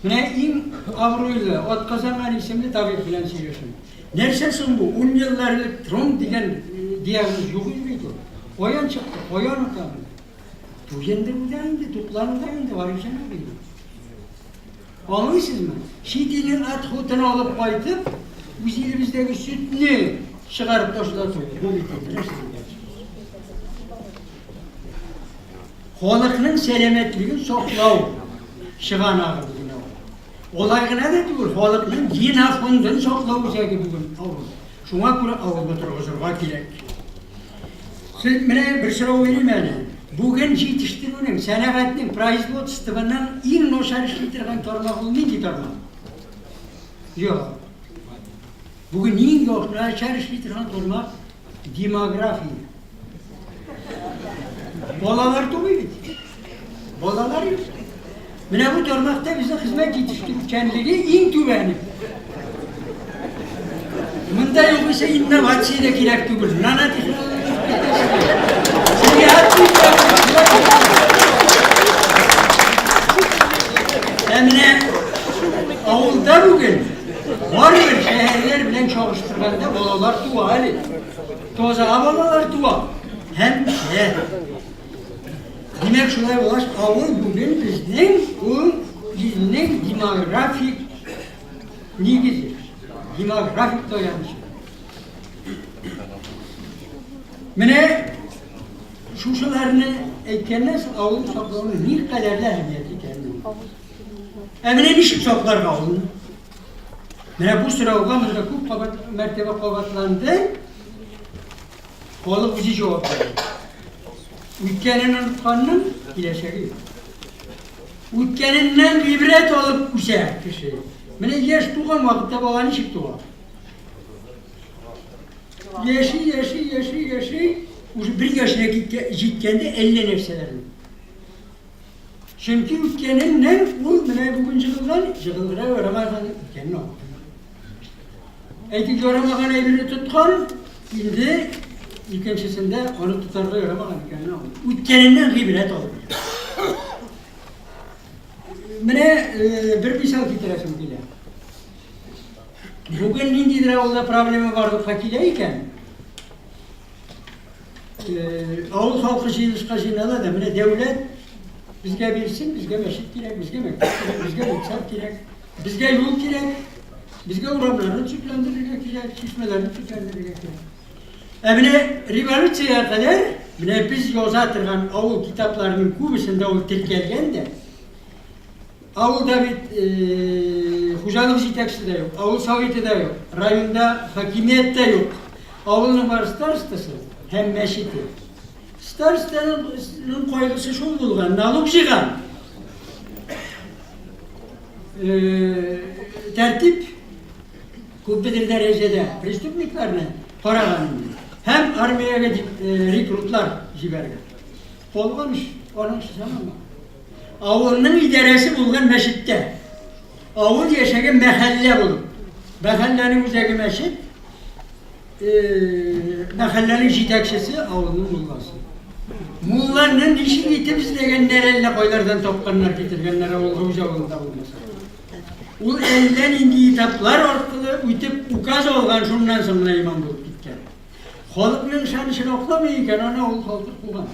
Менә иң абруйлы, атказанган исемле табиб белән сөйләшәм. Нәрсә соң бу? Ун еллар элек тромб дигән диагноз юк иде бит ул. Каян чыкты, каян атады? Туендыруда инде, туклануда инде, Гарифҗан абый. Аңлыйсызмы? Чит илнең отходын алып кайтып, үз илебездәге сөтне чыгарып ташлату. Бу бит инде нәрсә дигән сүз? Халыкның сәламәтлеген саклау чыганагы бүген авыл. Алай гына да түгел, халыкның генофондын саклау үзәге бүген авыл. Шуңа күрә авылны торгызырга кирәк. Сез менә бер сорау бирим әле. Бүген җитештерүнең, сәнәгатьнең, производствоның иң начар эшли торган тармагы ул нинди тармак? Юк. Бүген иң начар эшли торган тармак демография. Балалар тумый бит. Балалар юк. Менә бу тармакта безнең хезмәт җитештерүчәнлеге иң түбәне. Монда югыйсә инновация дә кирәк түгел, нанотехнология. Ә менә авылда бүген барыбер шәһәрләр белән чагыштырганда балалар туа әле. Таза балалар туа һәм үсә. Димәк, шулай булгач, авыл бүген безнең ул илнең демографик нигезе, демографик таянычы. Менә шушыларны әйткәннән соң авыл саклауның никадәрле әһәмияте икәнен. Ә менә ничек сакларга авылны? Менә бу сорауга монда күп кабат мәртәбә кабатланды. Халык үзе җавап бирә. Үткәнен онытканның киләчәге юк. Үткәненнән гыйбрәт алып үсә кеше. Менә яшь туган вакытта бала ничек туа? Яши, яши, яши, яши, уже бер яшенә җиткәндә әллә нәрсәләрне. Чөнки үткәненнән ул менә бүген җыгылган, җыгылырга ярамаган үткәнен алып. Әйтик, ярамаган әйберне тоткан, инде икенчесендә аны тотарга ярамаган икәнен аңлый. Үткәненнән гыйбрәт алып. Менә э, бер мисал китерәсем килә. Бүген ниндидер авылда проблема барлыкка килә икән, э, авыл халкы җыелышка җыйнала да, менә дәүләт безгә бирсен, безгә мәчет кирәк, безгә мәктәп кирәк, безгә детсад кирәк. Безгә юл кирәк, безгә урамнарны төзекләндерергә кирәк, чишмәләрне төзекләндерергә кирәк. Ә менә революциягә кадәр менә без яза торган авыл китапларының күбесендә ул теркәлгән дә. Авылда бит э, хуҗалык җитәкчесе дә юк, авыл советы да юк, районда хакимият тә юк. Авылның бар старостасы һәм мәчете. Старостаның кайгысы шул булган, налог җыйган. Тәртип күпмедер дәрәҗәдә преступникларны караган инде. Һәм армиягә рекрутлар җибәргән. Калган эш аның эше саналмаган. Авылның идарәсе булган мәчеттә. Авыл яшәгән мәхәллә булып. Мәхәлләнең үзәге мәчет, Мәхәлләнең җитәкчесе авылның мулласы. Мулланы ничек итеп эзләгәннәр, әллә кайлардан тапканнар, китергәннәр авылга үз авылында булмаса. Ул әллә нинди этаплар аркылы үтеп указ алган, шуннан соң гына имам булып киткән. Халыкның ышанычын акламый икән, аны авыл халкы куган.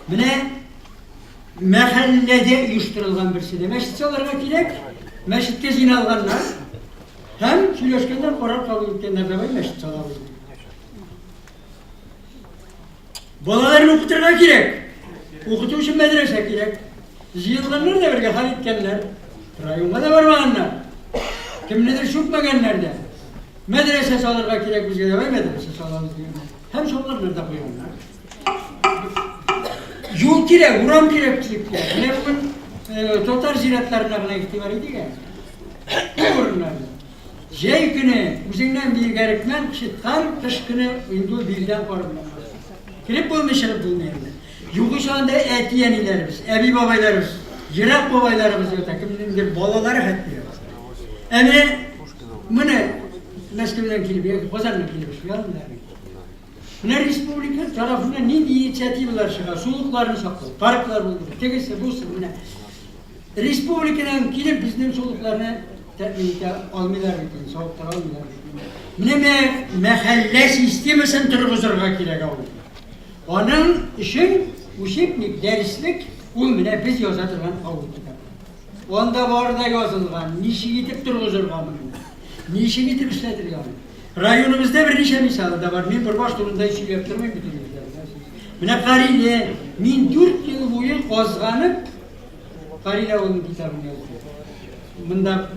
Менә мәхәлләдә оештырылган берсе дә мәчет салырга кирәк, мәчеткә җыйналганнар. Һәм сөйләшкәннәр, карар кабул иткәннәр, давай мәчет салабыз дип. Балаларны укытырга кирәк. Укыту өчен мәдрәсә кирәк. Җыелганнар да бергә хәл иткәннәр. Районга да бармаганнар. Кемнедер чүкмәгәннәр дә. Мәдрәсә салырга кирәк безгә, давай мәдрәсә салабыз дигәннәр. Һәм салганнар да куйганнар. Юл кирәк, урам кирәк дип. Менә бүген э, татар зиратларына гына игътибар итик әле. Күп урыннарда. Җәй көне үзеңнән биек әрекмән кычыткан, кыш көне инде ул билдән кар белән баскан. Кереп булмый, чыгып булмый инде. Югыйсә анда әти-әниләребез, әби-бабайларыбыз, ерак бабайларыбыз ята, кемнеңдер балалары хәтта ята. Ә менә моны Мәскәүдән килеп яки Казаннан килеп эшли алмыйлар бит. Менә республика тарафыннан нинди инициативалар чыга, сулыкларны саклау, парклар булдыру, тегесе, бусы, менә. Республикадан килеп безнең сулыкларны тәэмин итә алмыйлар бит инде, савыктыра алмыйлар бит. Менә мәхәллә системасын торгызырга кирәк авылда. Аның өчен учебник, дәреслек ул менә без яза торган авыл китабы. Анда бар да язылган, ничек итеп торгызырга моны, ничек итеп эшләтергә моны. Районыбызда берничә мисалы да бар. Мин Борбаш турында сөйләп тормыйм бит инде. Менә Кариле, мин 4 ел буе казганып Кариле авылының китабын яздым. Монда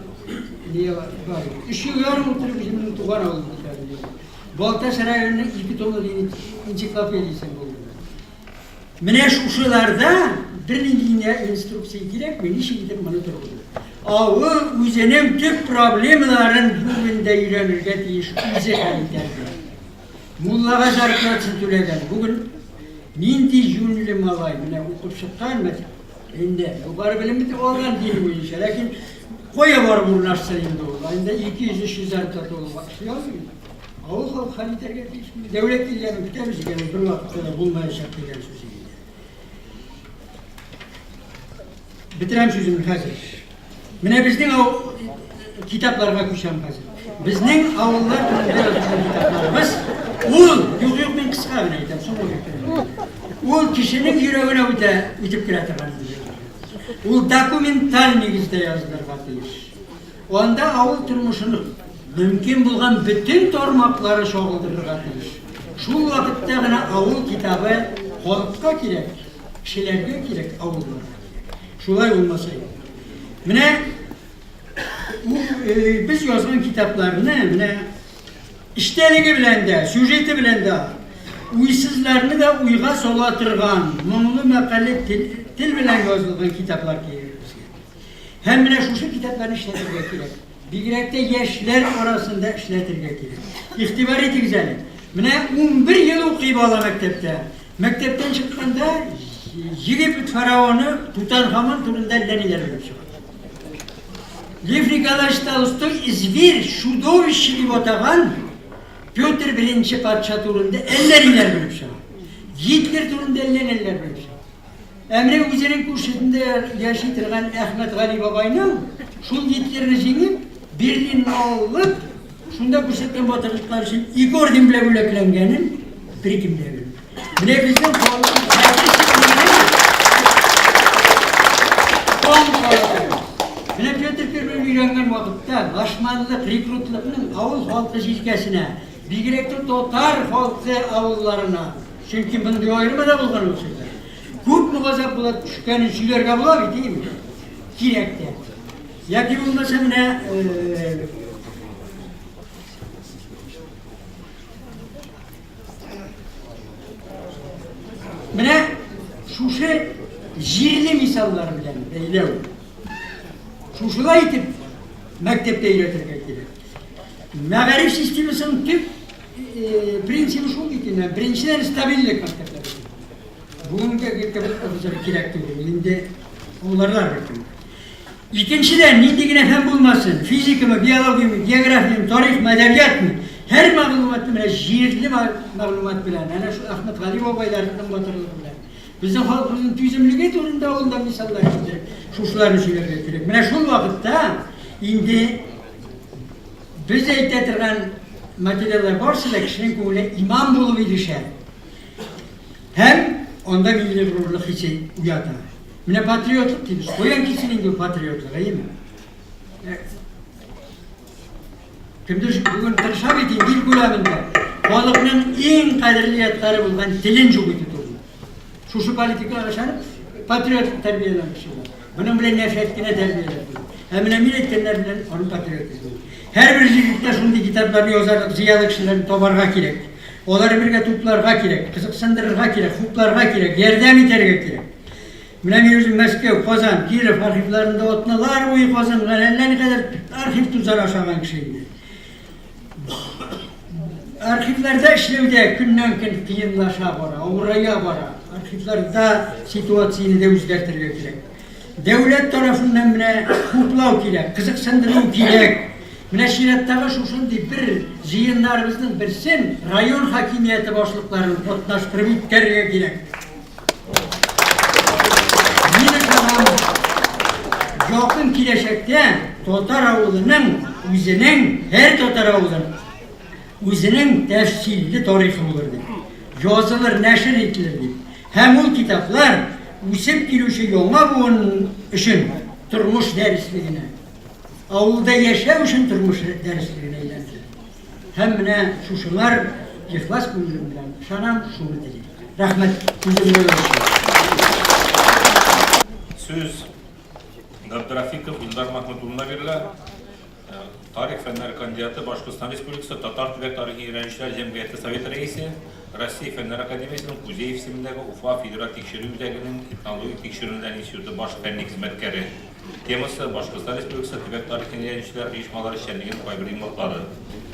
не бар. Өч ел ярым утырып үземнең туган авылым китабын яздым. Балтач районының ике томлык энциклопедиясен булдырдым. Менә шушыларда бернинди генә инструкция кирәкми, ничек итеп моны торгызу. Авыл үзенең төп проблемаларын бүген дә өйрәнергә тиеш, үзе хәл итәргә. Муллага зарплатасын түләгән. Бүген нинди юньле малай, менә укып чыккан, инде югары белем бит алган дин буенча, ләкин кая барып урнашсын инде ул? Инде 200-300 зарплата ул эшли алмый. Авыл халкы хәл итәргә тиеш. Дәүләт килгәнен көтәбез икән, ул бервакытта да булмаячак дигән сүз инде. Бетерәм сүземне хәзер. Менә безнең китапларга күчәм хәзер. Безнең авыллар турында язылган китапларыбыз ул, юк, юк, мин кыска гына әйтәм, соңгы Ул кешенең йөрәгенә үтә, үтеп керә торган. Ул документаль нигездә язылырга тиеш. Анда авыл тормышының мөмкин булган бөтен тармаклары чагылдырырга тиеш. Шул вакытта гына авыл китабы халыкка кирәк, кешеләргә кирәк, авылларга кирәк. Шулай булмаса юк. Менә без язган китапларны менә эчтәлеге белән дә, сюжеты белән дә уйсызларны да уйга сала торган моңлы мәкале тел, тел белән язылган китаплар кирәк безгә. Һәм менә шушы китапларны эшләтергә кирәк. Бигрәк тә яшьләр арасында эшләтергә кирәк. Игътибар итегез әле. Менә 11 ел укый бала мәктәптә. Мәктәптән чыкканда Египет фараоны Тутанхамон турында әллә ниләр белеп чыга. Лев Николаевич Толстой зверь, чудовище дип атаган Петр I патша турында әллә ниләр белеп чыга. Гитлер турында әллә ниләр белеп чыга. Ә менә үзенең күршесендә яши торган Әхмәтгали бабайның шул Гитлерны җиңеп, Берлинны алып, шунда күрсәткән батырлыклары өчен ике орден белән бүләкләнгәнен беркем дә белми. Менә безнең халыкның хәтер чиклегенә таң кала. Менә Петр I өйрәнгән вакытта лашманлык, рекрутлыкның авыл халкы җилкәсенә, бигрәк тә татар халкы авылларына, Чөнки мондый аерма да булган ул чорда. Күпме газап була төшкәнен сөйләргә була бит, әйеме? Кирәк тә. Яки булмаса менә менә шушы җирле мисаллар белән бәйләү. Шушылай итеп мәктәптә өйрәтергә кирәк. Мәгариф системасының төп Принцибы шул бит инде. Беренчедән стабильлек мәктәпләрдә. Бүгенге кебек обзор кирәк түгел. Инде аңларлар бит. Икенчедән, нинди генә фән булмасын, физикамы, биологиямы, географиямы, тарихмы, әдәбиятмы, һәр мәгълүматны менә җирле мәгълүмат белән, әнә шул Әхмәтгали бабайларының батырлыгы белән, безнең халкыбызның түземлеге турында ул да мисаллар китереп, шушыларны сөйләргә кирәк. Менә шул вакытта инде Без әйтә торган материаллар барысы да кешенең күңеленә иман булып ирешә. Һәм анда милли горурлык хисе уята. Менә патриотлык дибез. Каян килсен инде ул патриотлык, әйеме? Э, кемдер бүген тырыша бит инде ил күләмендә халыкның иң кадерле ядкаре булган телен юк итү турында. Шушы политикага ышанып, патриотлык тәрбияләмәкче була. Моның белән нәфрәт кенә тәрбияләп була. Ә менә мин әйткәннәр белән аның патриотизмы. Һәрбер җирлектә шундый китапларны язарлык зыялы кешеләрне табарга кирәк. Аларны бергә тупларга кирәк, кызыксындырырга кирәк, хупларга кирәк, ярдәм итәргә кирәк. Менә мин үзем Мәскәү, Казан, Киров архивларында атналар буе казынган, әллә никадәр архив тузан ашаган кеше инде. Архивларда эшләү дә көннән-көн кыенлаша бара, авырая бара. Архивларда ситуацияне дә үзгәртергә кирәк. Дәүләт тарафыннан менә хуплау кирәк, кызыксындыру кирәк. Менә чираттагы шушындый бер җыеннарыбызның берсен район хакимияте башлыкларын катнаштырып үткәрергә кирәк. Мин ышанам, якын киләчәктә татар авылының үзенең, һәр татар авылының үзенең тәфсилле тарихы булыр дип, язылыр, нәшер ителер дип. Һәм ул китаплар үсеп килүче яңа буын өчен тормыш дәреслегенә, авылда яшәү өчен тормыш дәреслегенә әйләнде. Һәм менә шушылар ихлас күңелем белән ышанам, шуны телим. Рәхмәт, сүземне өчен. Сүз Габдрафиков Илдар Махмуд улына бирелә. Тарих фәннәре кандидаты, Башкортстан Республикасы Татар төбәк тарихын өйрәнүчеләр җәмгыяте Советы рәисе, Россия Фәннәр академиясенең Кузеев исемендәге Уфа федераль тикшерү үзәгенең этнологик тикшеренүләр институты баш фәнни хезмәткәре. Темасы, Башкортстан Республикасы төбәк тарихын өйрәнүчеләр оешмалары эшчәнлегенең кайбер йомгаклары.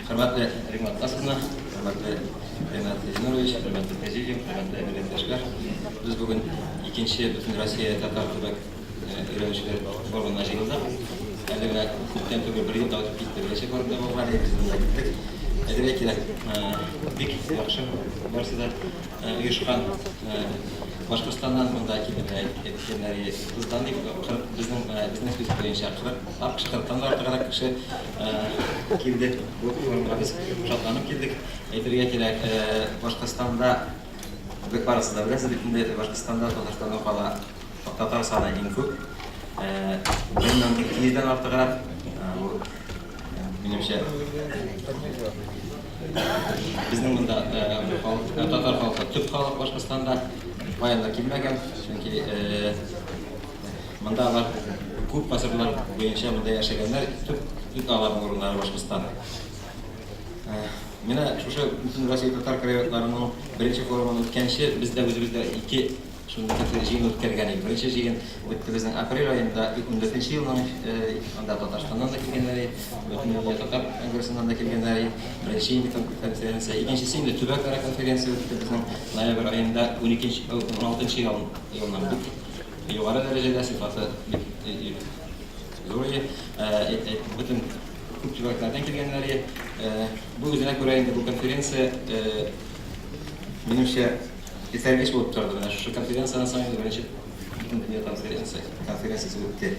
Хөрмәтле Ринат Хасановна, хөрмәтле Ринат Зинурович, хөрмәтле президиум, хөрмәтле милләттәшләр! Без бүген икенче Бөтенроссия татар төбәк өйрәнүчеләр форумына җыелдык. Әле менә күптән түгел бер ел да үтеп китте, беренче форумда булган идек, без монда киттек. Әйтергә кирәк, бик яхшы барысы да оешкан. Башкортстаннан монда килде менә әйткәннәр, утыздан дип, 40 безнең безнең список буенча 40 лап кеше, кырыктан да артыграк кеше килде. Бу форумга без шатланып килдек. Әйтергә кирәк, Башкортстанда барысы да беләсез бит инде, Башкортстанда Татарстаннан кала Татар саны иң күп. 1200 дән артыграк. Бу, минемчә, безнең монда татар халкы төп халык Башкортстанда каян да килмәгән, чөнки монда алар күп гасырлар буенча монда яшәгәннәр, төп төп аларның урыннары Башкортстан. Менә шушы Бөтенроссия татар краеведларының беренче форумын үткәнче, без дә үзебездә ике Шундый төрле җыен үткәргән идек. Беренче җыен үтте безнең апрель аенда, 14 елның, анда Татарстаннан да килгәннәр иде, Бөтендөнья татар конгрессыннан да килгәннәр иде. Беренче инде конференция. Икенчесе инде төбәкара конференция үтте безнең ноябрь аенда, 12, 16 ел елның бик югары дәрәҗәдә, сыйфаты бик зур иде. Бөтен күп төбәкләрдән килгәннәр иде. Бу үзенә күрә инде бу конференция, минемчә, Этәргеч булып торды. Менә шушы конференциядән соң инде беренче Бөтендөнья конференция, конференциясе үтте.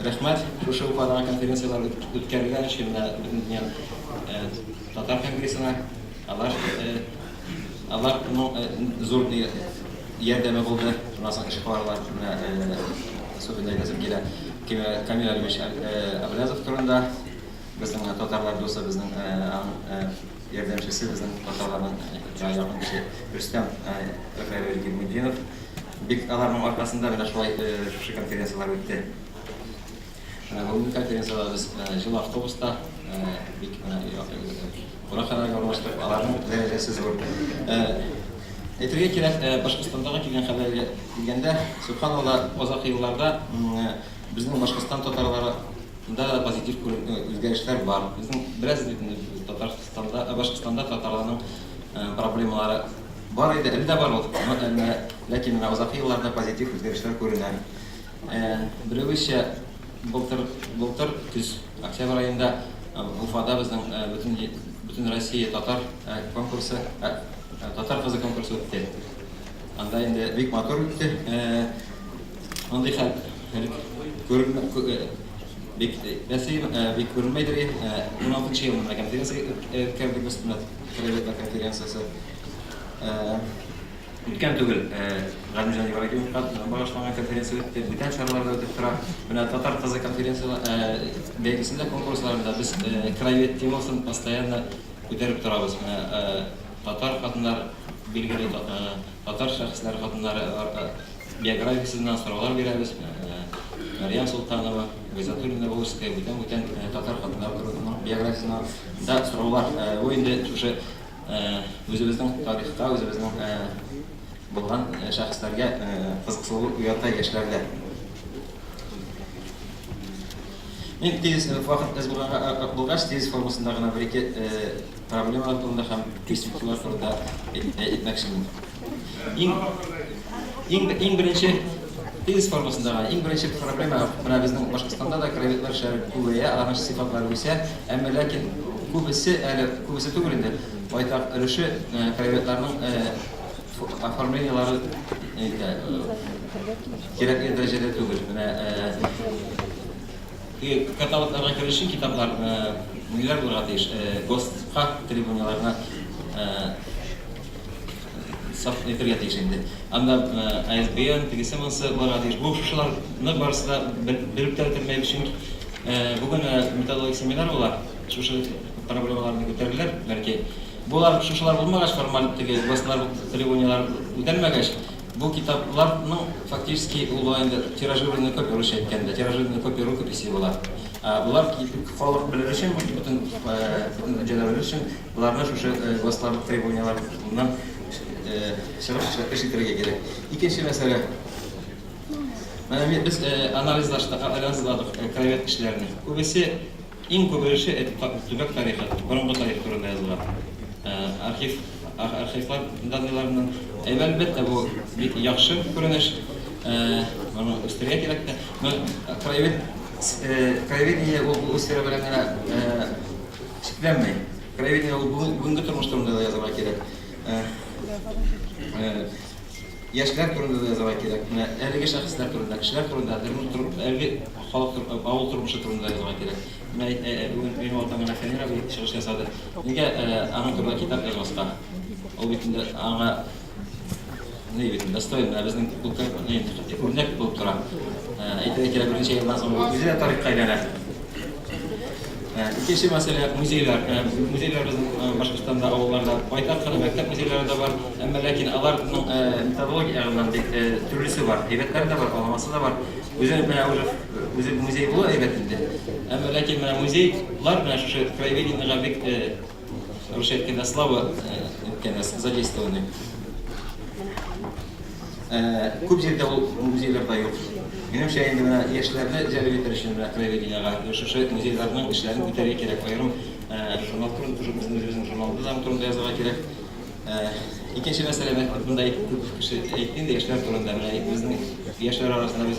Рәхмәт, шушы Уфадагы конференцияләр үткәрелгән өчен менә Бөтендөнья татар конгрессына алар аларның зур ярдәме булды. Шуннан соң эшкуарлар менә особенно әйтәсем килә Камил Әлмич Әблязов турында безнең татарлар дусы безнең аның Ярдәмчесе безнең татарларның якын кеше Рөстәм Рафаэлович Гильмутдинов. Бик аларның аркасында менә шулай шушы конференцияләр үтте. Менә бүгенге конференциядә без җылы автобуста бик менә кунакханәгә урнаштык. Аларның дәрәҗәсе зур. Әйтергә кирәк, Башкортстандагы килгән хәбәргә килгәндә, сөбханалла, озак елларда безнең Башкортстан татарлары Монда да позитив үзгәрешләр бар. Безнең беләсез бит инде, Татарстанда, Башкортстанда татарларның проблемалары бар иде, әле дә бар ул. Әмма ләкин менә озак елларда позитив үзгәрешләр күренә. Белүебезчә, былтыр, былтыр көз, октябрь аенда Уфада безнең бөтен бөтен Россия татар конкурсы, татар кызы конкурсы үтте. Анда инде бик матур үтте. Мондый хәл элек күренмә бик нәси бик күренмәйдер. 16 елны менә конференция үткәрдек без, менә краеведлар конференциясе. Үткән түгел, Галимҗан Ибрагимовка багышланган конференция үтте, бүтән чаралар да үтеп тора. Менә татар кызы конференция бәйгесендә, конкурсларында без краевед темасын постоянно күтәреп торабыз. Менә татар хатыннар, билгеле татар шәхесләре хатыннары Биографиясеннән сораулар бирәбез. Мәрьям Солтанова, Гайзатуллина Волжская, бүтән-бүтән татар хатыннары турында биографиясеннән да сораулар. Бу инде шушы үзебезнең тарихка, үзебезнең булган шәхесләргә кызыксыну уята яшьләрдә. Мин тиз вакыт әз булгач, тиз формасында гына бер-ике проблемалар турында һәм перспективалар турында әйтмәкчемен. Иң, иң, иң беренче тезис формасындагы иң беренче проблема менә безнең Башкортстанда да краеведлар эшләре күбәя, аларның сыйфатлары үсә, әмма ләкин күбесе әле күбесе түгел инде, байтак өлеше краеведларның оформлениелары кирәкле дәрәҗәдә түгел. Менә каталогларга керү өчен китаплар ниләр булырга тиеш? ГОСТка требованиеларына саф әйтергә тиеш инде. Анда ISBN, тегесе монысы булырга тиеш. Бу шушыларны барысы да белеп тә бетермәйбез, чөнки бүген методологик семинар була. Шушы проблемаларны күтәрерләр, бәлки. Болар шушылар булмагач, формаль теге ГОСТлар требованиелар үтәлмәгәч, бу китапларның фактически ул була инде тиражированная копия, русча әйткәндә, тиражированная копия рукописи була. Болар халык белер өчен, бөтен бөтен дөньяда белер өчен, боларны шушы властьлар требованияләреннән чыгып эш итәргә кирәк. Икенче мәсьәлә. Менә без анализлаштык, анализладык краевед кешеләрне. Күбесе, иң күп өлеше төбәк тарихы, борынгы тарих турында язылган. Архив архивлар данныйларыннан. Әлбәттә, бу бик яхшы күренеш. Моны үстерергә кирәк тә. Но краевед краеведение ул бу сфера белән генә чикләнми. Краеведение ул бүгенге тормыш турында да язарга кирәк. Яшьләр турында да язарга кирәк. Менә әлеге шәхесләр турында, кешеләр турында, әлеге халык, авыл тормышы турында язарга кирәк. Менә бүген минем алда менә Фәнир абый чыгыш ясады. Нигә аның турында китап язмаска? Ул бит инде аңа ни бит достоин, менә безнең үрнәк булып тора. Әйтергә кирәк, берничә елдан соң ул үзе дә тарихка әйләнә. Икенче мәсьәлә музейлар. Музейлар безнең Башкортстанда авылларда байтак кына, мәктәп музейлары да бар. Әмма ләкин аларның методология ягыннан бик төрлесе бар. Әйбәтләре дә бар, аламасы да бар. Үзе менә уже үзе музей булу әйбәт инде. Әмма ләкин менә музейлар менә шушы краеведениега бик русча әйткәндә слабо үткән, задействованы. Күп җирдә ул музейларда юк. Минемчә, инде менә яшьләрне җәлеп итәр өчен менә краеведениега шушы музейларның эшләрен күтәрергә кирәк. Аерым журнал турында, безнең үзебезнең журналда да турында язарга кирәк. Икенче мәсьәлә, монда күп кеше әйтте инде яшьләр турында. Менә безнең яшьләр арасында без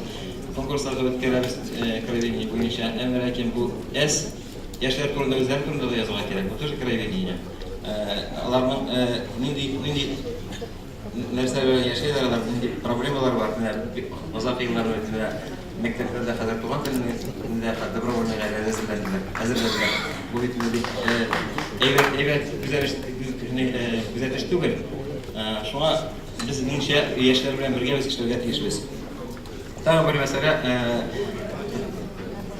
конкурслар да үткәрәбез краеведение буенча. Әмма ләкин бу әз. Яшьләр турында үзләре турында да язарга кирәк. Бу тоже краеведение. Аларның нинди нинди нәрсә белән яшиләр алар, нинди проблемалар бар. Менә бик озак еллар менә мәктәпләрдә хәзер туган телне дә добровольныйга әзерләделәр, әзерләделәр. Бу бит инде бик әйбәт, әйбәт күзәтеш, күзәтеш түгел. Шуңа без минемчә яшьләр белән бергә без эшләргә тиешбез. Тагы бер мәсьәлә,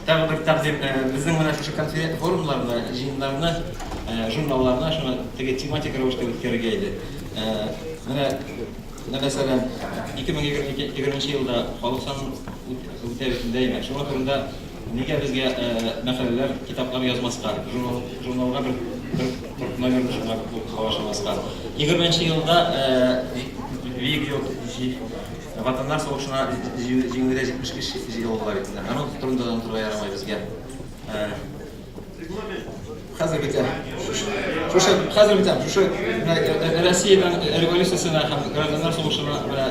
тагы бер тәкъдим, безнең менә шушы конференция форумнарны, җыеннарны, журналларны шуны теге тематик рәвештә үткәрергә иде. Менә, мәсәлән, 2020 елда халык санын үтә бит инде, әйме. Шуңа турында нигә безгә мәкаләләр, китаплар язмаска, журнал, журналга бер бер номерны шуңа багышламаска. 20 елда Бөек Ватаннар сугышына җиңүдә 75 ел була бит инде. Аның турында да онытырга ярамый безгә. Хәзер бетә. Шушы хәзер бетә. Шушы Россиянең революциясенә һәм гражданнар сугышына менә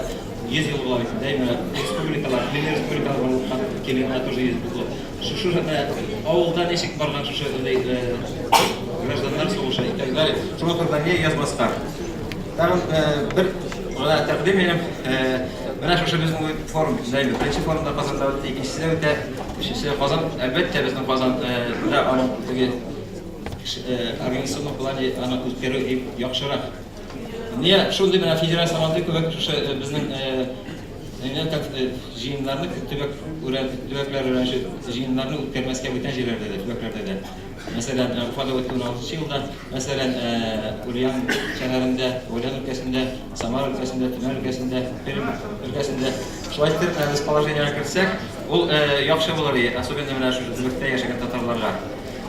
100 ел була бит инде. Менә республикалар, милли республикалар барлыкка килгәненә тоже 100 ел. Шушы менә авылда ничек барган шушы гражданнар сугышы и так далее. Шуңа турында нигә язмаска? Тагын бер гына тәкъдим минем. Менә шушы безнең форум, даими беренче форум да Казанда үтте, икенчесе дә үтә, өченчесе Казан, әлбәттә, безнең Казан да аның теге организационный плане аны үткәрү яхшырак. Нигә шундый менә федераль сабантуй кебек шушы безнең җыеннарны төбәк төбәкләр җыеннарны үткәрмәскә бүтән җирләрдә дә, төбәкләрдә дә. Мәсәлән, Уфада үтте 16 елда, мәсәлән, Ульян шәһәрендә, Ульян өлкәсендә, Самара өлкәсендә, Төмән өлкәсендә, Пермь өлкәсендә. Шулай итеп, без положениегә кертсәк, ул яхшы булыр иде, особенно менә шушы төбәктә яшәгән татарларга.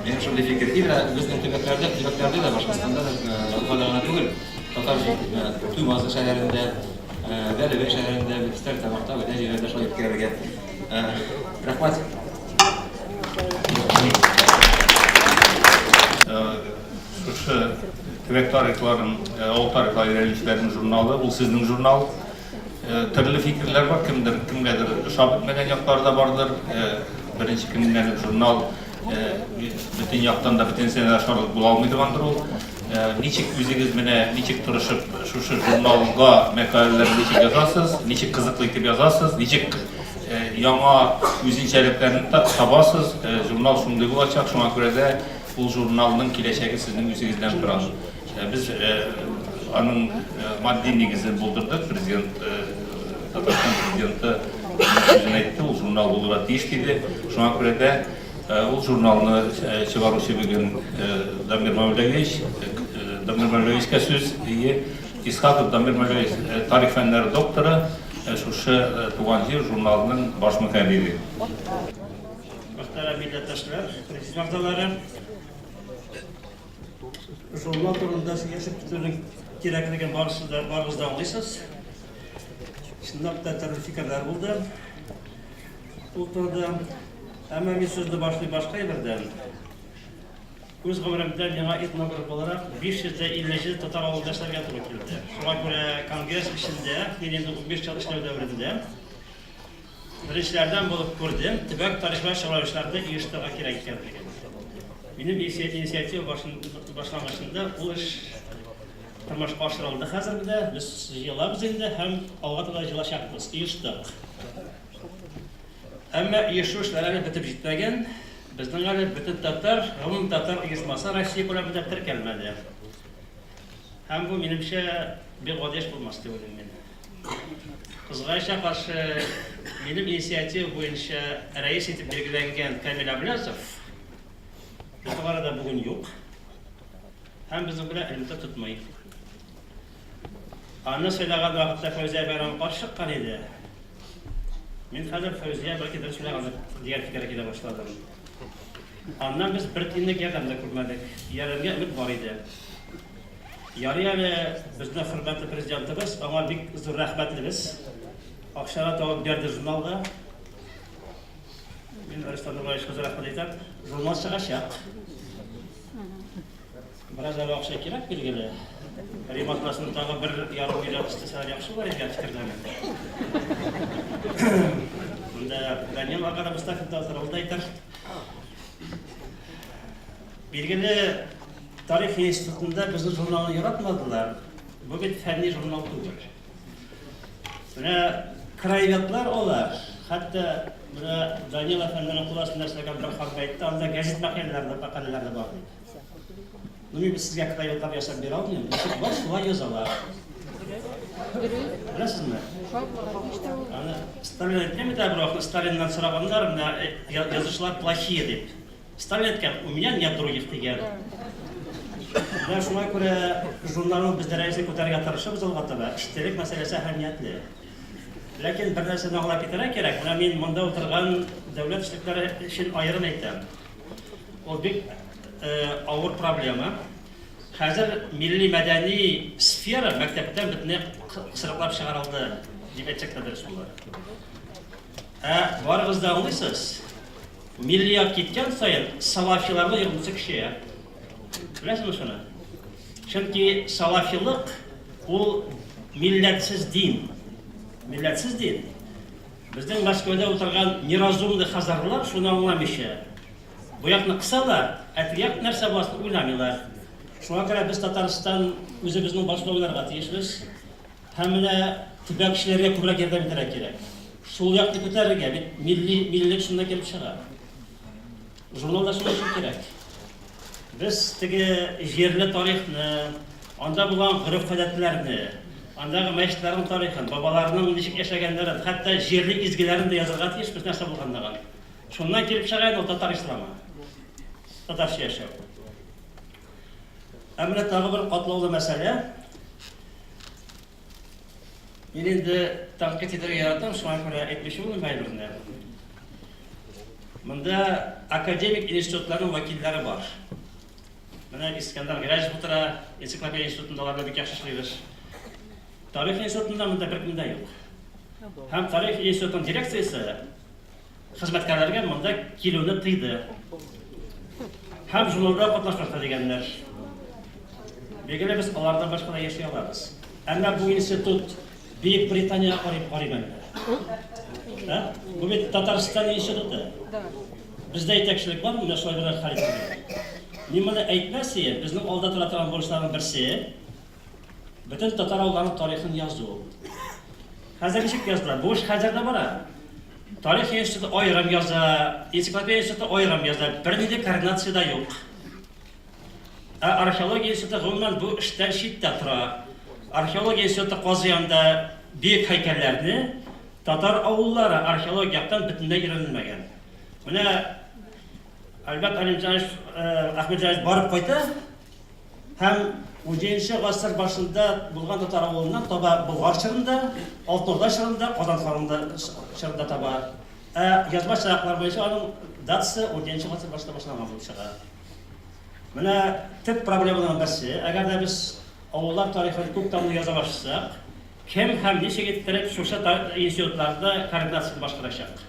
Минем шундый фикер. И менә безнең төбәкләрдә, төбәкләрдә дә, Башкортстанда да, Уфада гына түгел, татар Туймазы шәһәрендә, Бәләбәй шәһәрендә, Стәрлетамакта, бүтән җирләрдә шулай үткәрергә. Рәхмәт. Шушы төбәк тарихларын, авыл тарихлары өйрәнүчеләрнең журналы, ул сезнең журнал. Төрле фикерләр бар, кемдер кемгәдер ошап бетмәгән яклары да бардыр. Беренче көннән үк журнал бөтен яктан да бөтен нәрсәне ошарлык була алмый торгандыр ул. Ничек үзегез менә ничек тырышып шушы журналга мәкаләләр ничек язасыз, ничек кызыклы итеп язасыз, ничек яңа үзенчәлекләрне табасыз, журнал шундый булачак, шуңа күрә дә ул журналның киләчәге сезнең үзегездән тора. Без аның матди нигезен булдырдык, президент, Татарстан президенты сүзен әйтте, ул журнал булырга тиеш диде. Шуңа күрә дә ул журналны чыгаручы бүген Дамир Мәүләвич, Дамир Мәүләвичкә сүз, Исхаков Дамир Мәүләвич, тарих фәннәре докторы, шушы Туган җир журналының баш мөхәррире. Мөхтәрәм милләттәшләр, президиум әгъзалары. Журнал турында сөйләшеп китүнең кирәклеген барысы да барыгыз да аңлыйсыз. Чынлап та төрле фикерләр булды. Ул турыда. Әмма мин сүзне башлый башка әйбердән. Үз гомеремдә миңа этнограф буларак 557 татар авылында эшләргә туры килде. Шуңа күрә конгресс эшендә, мин инде 15 ел эшләү дәверендә, беренчеләрдән булып күрдем, төбәк тарихы белән шөгыльләнүчеләрне оештырырга кирәк икәнлеген. Минем инициатива башлангычында ул эш тормышка ашырылды хәзер дә. Без җыелабыз инде һәм алга таба җыелачакбыз. Оештык. Әмма оешу эшләре әле бетеп җитмәгән. Безнең әле бөтен татар, гомум татар оешмасы Россия күләмендә теркәлмәде. Һәм бу, минемчә, бик гади эш булмас дип уйлыйм мин. Кызганычка каршы, минем инициатива буенча рәис итеп билгеләнгән Камил Әбләзов безнең арада бүген юк һәм безнең белән элемтә тотмый. Аны сайлаган вакытта Фәүзия Бәйрәмова каршы чыккан иде. Мин хәзер Фәүзия бәлки дөрес уйлагандыр дигән фикергә килә башладым. Аннан без бер тиенлек ярдәм дә күрмәдек. Ярдәмгә өмет бар иде. Ярый әле безнең хөрмәтле президентыбыз, аңа бик зур рәхмәтлебез. Акча да табып бирде журналга. Мин Рөстәм Нургалиевичка зур рәхмәт әйтәм. Журнал чыгачак. Бераз әле акча кирәк, билгеле. Ремонтласын тагы 1,5 миллион өстәсәләр яхшы булыр иде дигән фикердәмен. Монда Данил ага да Мостафин та утыра, ул да әйтер. Билгеле, тарих институтында безнең журналны яратмадылар. Бу бит фәнни журнал түгел. Менә краеведлар алар, хәтта менә Данил әфәнденең кул астында эшләгән бер ханым әйтте, анда гәзит мәкаләләре дә, мәкаләләр дә бар дип. Ну, мин сезгә краеведлар ясап бирә алмыйм. Ничек бар, шулай язалар. Беләсезме? Аны Сталин әйткән бит бер вакытта Сталиннан сораганнар, менә э, язучылар плохие дип. Сталин әйткән, у меня нет других дигән. Менә шуңа күрә журналның без дәрәҗәсен күтәрергә тырышабыз алга таба. Эчтәлек мәсьәләсе әһәмиятле. Ләкин бер нәрсәне аңлап китәргә кирәк. Менә мин монда утырган дәүләт эшлекләре өчен аерым әйтәм. Ул бик э, авыр проблема. Хәзер милли мәдәни сфера мәктәптән бөтенләй кысрыклап чыгарылды дип әйтсәк тә дөрес булыр. Ә барыгыз да аңлыйсыз, Милли як киткән саен салафиларның йогынтысы көчәя. Беләсезме шуны? Чөнки салафилык ул милләтсез дин. Милләтсез дин. Безнең Мәскәүдә утырган неразумный хазарлар шуны аңламыйча, бу якны кысалар, ә теге як нәрсә буласын уйламыйлар. Шуңа күрә без Татарстан үзебезнең башны уйларга тиешбез. Һәм менә төбәкчеләргә күбрәк ярдәм итәргә кирәк. Шул якны күтәрергә, бит милли миллилек шуннан килеп чыга. Журнал да шуның өчен кирәк. Без теге җирле тарихны, анда булган гореф-гадәтләрне, андагы мәчетләрнең тарихын, бабаларның ничек яшәгәннәрен, хәтта җирле изгеләрен дә язарга тиешбез, нәрсә булганлыгын. Шуннан килеп чыга инде ул татар исламы. Татарча яшәү. Ә менә тагы бер катлаулы мәсьәлә. Мин инде тәнкыйть итәргә яратам, шуңа күрә әйтмичә булмый әйберне. Монда академик институтларның вәкилләре бар. Менә Искәндәр Гыйләҗев утыра, энциклопедия институтында алар белән бик яхшы эшлибез. Тарих институтында монда беркем дә юк. Һәм тарих институтының дирекциясе Хезмәткәрләргә монда килүне тыйды. Һәм журналда катнашмаска дигәннәр. Билгеле, без алардан башка да яши алабыз. Әмма бу институт Бөек Британиягә карый карый әллә? Ә? Бу бит Татарстан институты. Бездә итәкчелек бар, менә шулай бер хәл ителгән. Мин моны әйтмәс идем, безнең алда тора торган бурычларның берсе бөтен татар авылларының тарихын язу. Хәзер ничек языла? Бу эш хәзер дә бара. Тарих институты аерым яза, энциклопедия институты аерым яза. Бернинди координация дә юк. Ә археология институты гомумән бу эштән читтә тора. Археология институты казый анда бөек һәйкәлләрне, татар авыллары археологик яктан бөтенләй өйрәнелмәгән. Менә Альберт Алимҗанович э, Әхмәтҗанович барып кайта, Һәм унҗиденче гасыр башында булган татар авылыннан таба Болгар чорында, Алтын Урда чорында, Казан ханлыгы чорында таба. Ә язма чыганаклар буенча аның датасы 17 гасыр башында башланган булып чыга. Менә төп проблеманың берсе, әгәр дә без авыллар тарихын күптанлы яза башласак, кем һәм ничек иттереп шушы институтларда координацияне башкарачак?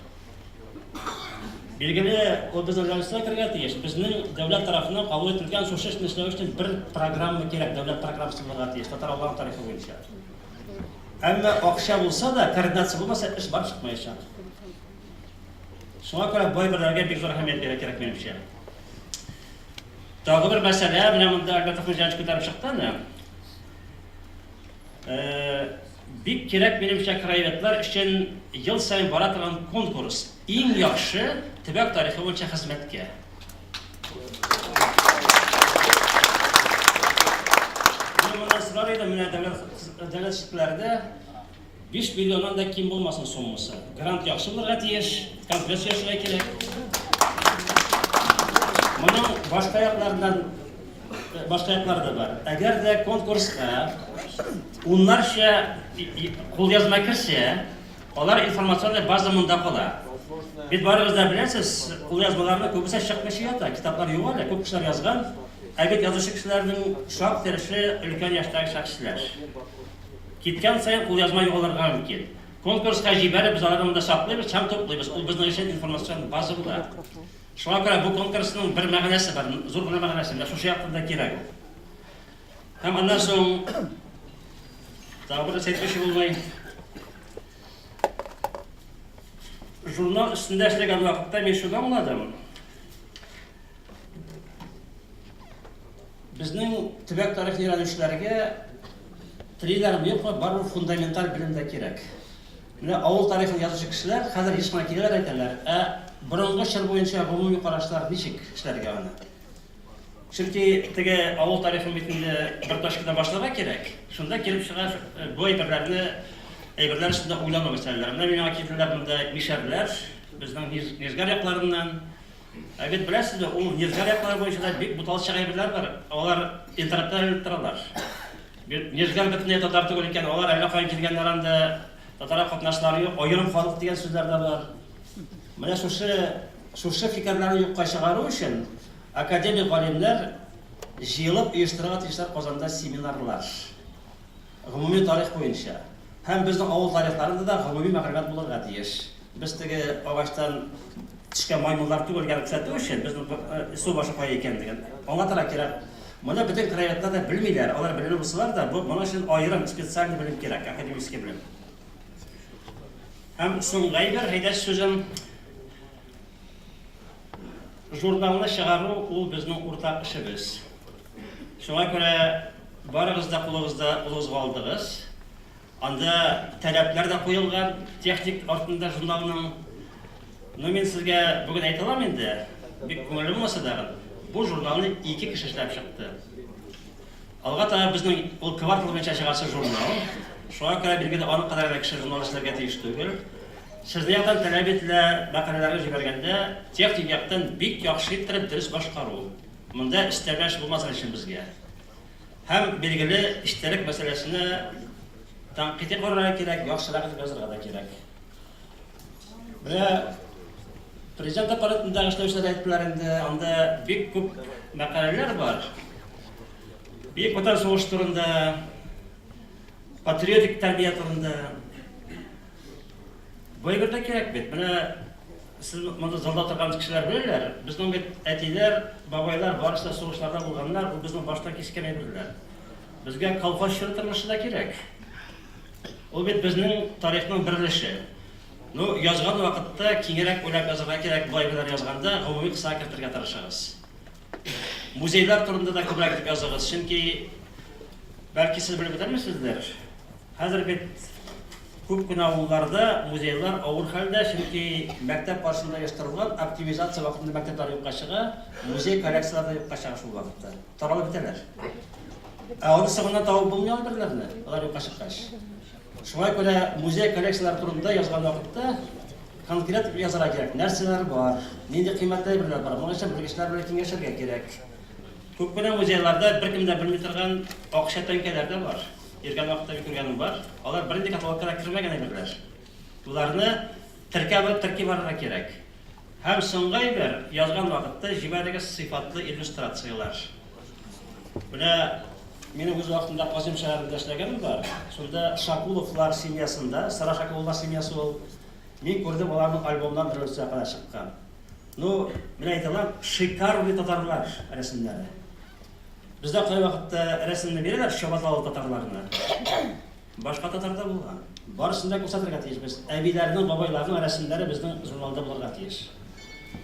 Билгеле, ул безнең дәүләтебезгә керергә тиеш. Безнең дәүләт тарафыннан кабул ителгән шушы эшне эшләү өчен бер программа кирәк, дәүләт программасы булырга тиеш, татар авылларының тарихы буенча. Әмма акча булса да, координация булмаса, эш барып чыкмаячак. Шуңа күрә бу әйберләргә бик зур әһәмият бирергә кирәк, минемчә. Тагы бер мәсьәлә, менә монда Альберт Ахмедҗанович күтәреп чыкты аны. Э, бик кирәк, минемчә, краеведлар өчен ел саен бара торган конкурс. Иң яхшы төбәк тарихы буенча хезмәткә. Мин моннан сорар идем, менә дәүләт дәүләт эшлекләрдә 5 миллионнан да ким булмасын суммасы. Грант яхшы булырга тиеш, конкрет сөйләшергә кирәк. Моның башка якларыннан башка яклары да бар. Әгәр дә конкурска уннарча кулъязма керсә, Алар информационный база монда кала. Бит барыгыз да беләсез, кулъязмаларның күбесе чыкмыйча ята, китаплар юк әле, күп кешеләр язган. Ә бит язучы кешеләрнең шактый өлеше өлкән яшьтәге шәхесләр. Киткән саен кулъязма югалырга мөмкин. Конкурска җибәреп, без аларны монда саклыйбыз һәм туплыйбыз. Ул безнең өчен информацион база була. Шуңа күрә бу конкурсның бер мәгънәсе бар, зур гына мәгънәсе. Менә шушы яктан да кирәк ул. Һәм аннан соң тагы бер нәрсә әйтмичә булмый. Журнал өстендә эшләгән вакытта мин шуны аңладым. Безнең төбәк тарихын өйрәнүчеләргә телиләрме юкмы, барыбер фундаменталь белем дә кирәк. Менә авыл тарихын язучы кешеләр хәзер еш кына киләләр әйтәләр, ә борынгы чор буенча гомуми карашлар ничек эшләргә аны? Чөнки теге авыл тарихын бит инде бер точкадан башларга кирәк. Шунда килеп чыга бу әйберләрне, әйберләр өстендә уйлану мәсьәләләре. Менә миңа килделәр монда мишәрләр, безнең Нижгар якларыннан. Ә бит беләсезме, ул Нижгар яклары буенча да бик буталчык әйберләр бар. Алар интернетта элеп торалар. Нижгар бөтенләй татар түгел икән, алар әллә каян килгәннәр анда, татарга катнашлары юк, аерым халык дигән сүзләр дә бар. Менә шушы шушы фикерләрне юкка чыгару өчен Академик галимнәр җыелып оештырырга тиешләр Казанда семинарлар. Гомуми тарих буенча. Һәм безнең авыл тарихларында да гомуми мәгълүмат булырга тиеш. Без теге агачтан төшкән маймыллар түгел икәнен күрсәтү өчен, безнең су башы кая икәнлеген аңлатырга кирәк. Моны бөтен краеведлар да белмиләр. Алар белемле булсалар да, бу моның өчен аерым специальный белем кирәк, академический белем. Һәм соңгы әйбер, әйдә сүзем. Журналны чыгару ул безнең уртак эшебез. Шуңа күрә барыгыз да кулыгызда кулыгызга алдыгыз. Анда таләпләр дә куелган, техник артында журналның. Ну, мин сезгә бүген әйтә алам инде, бик күңелле булмаса да, бу журналны ике кеше эшләп чыкты. Алга таба безнең ул квартал буенча чыгасы журнал. Шуңа күрә билгеле аның кадәр генә кеше журнал эшләргә тиеш түгел. Сезнең яктан таләп ителә, мәкаләләрне җибәргәндә техник яктан бик яхшы иттереп дөрес башкару. Монда өстәмә эш булмасын өчен безгә. Һәм, билгеле, эчтәлек мәсьәләсенә тәнкыйди карарга кирәк, яхшырак итеп язарга да кирәк. Менә президент аппаратында эшләүчеләр әйттеләр инде, анда бик күп мәкаләләр бар. Бөек Ватан сугышы турында, патриотик тәрбия турында. Бу әйбер дә кирәк бит. Менә сез монда залда торган кешеләр беләләр, безнең бит әтиләр, бабайлар барысы да сугышларда булганнар, бу безнең баштан кичкән әйберләр. Безгә колхоз чоры тормышы да кирәк. Ул бит безнең тарихның бер өлеше. Ну, язган вакытта киңрәк уйлап язарга кирәк, бу әйберләр язганда гомуми кысага кертергә тырышыгыз. Музейлар турында да күбрәк итеп языгыз, чөнки бәлки сез белеп бетермисездер. Хәзер бит күп кенә авылларда музейлар авыр хәлдә, чөнки мәктәп каршында оештырылган оптимизация вакытында мәктәпләр юкка чыга, музей коллекцияләре дә юкка чыга шул вакытта. Таралып бетәләр. Ә аны соңыннан табып булмый ул берләрне, алар юкка чыккач. Шуңа күрә музей коллекцияләре турында язган вакытта конкрет язарга кирәк. Нәрсәләр бар, нинди кыйммәтле әйберләр бар. Моның өчен белгечләр белән киңәшергә кирәк. Күп кенә музейларда беркем дә белми торган акча тәңкәләр дә бар. Йөргән вакытта бик күргәнем бар. Алар бернинди каталогка да кермәгән әйберләр. Боларны Теркәп, терки барырга кирәк. Һәм соңгы әйбер, язган вакытта җибәрегез сыйфатлы иллюстрацияләр. Менә минем үз вакытында Казым шәһәрендә эшләгәнем бар. Шунда Шакуловлар семьясында, Сара Шакуловлар семьясы ул, мин күрдем аларның альбомнан революциягә кадәр чыккан. Ну, менә әйтә алам, шикарный татарлар рәсемнәре. Бездә кайвакытта рәсемне бирәләр чабаталы татарларны. Башка татар да булган. Барысын да күрсәтергә тиешбез. Әбиләрнең, бабайларның рәсемнәре безнең журналда булырга тиеш.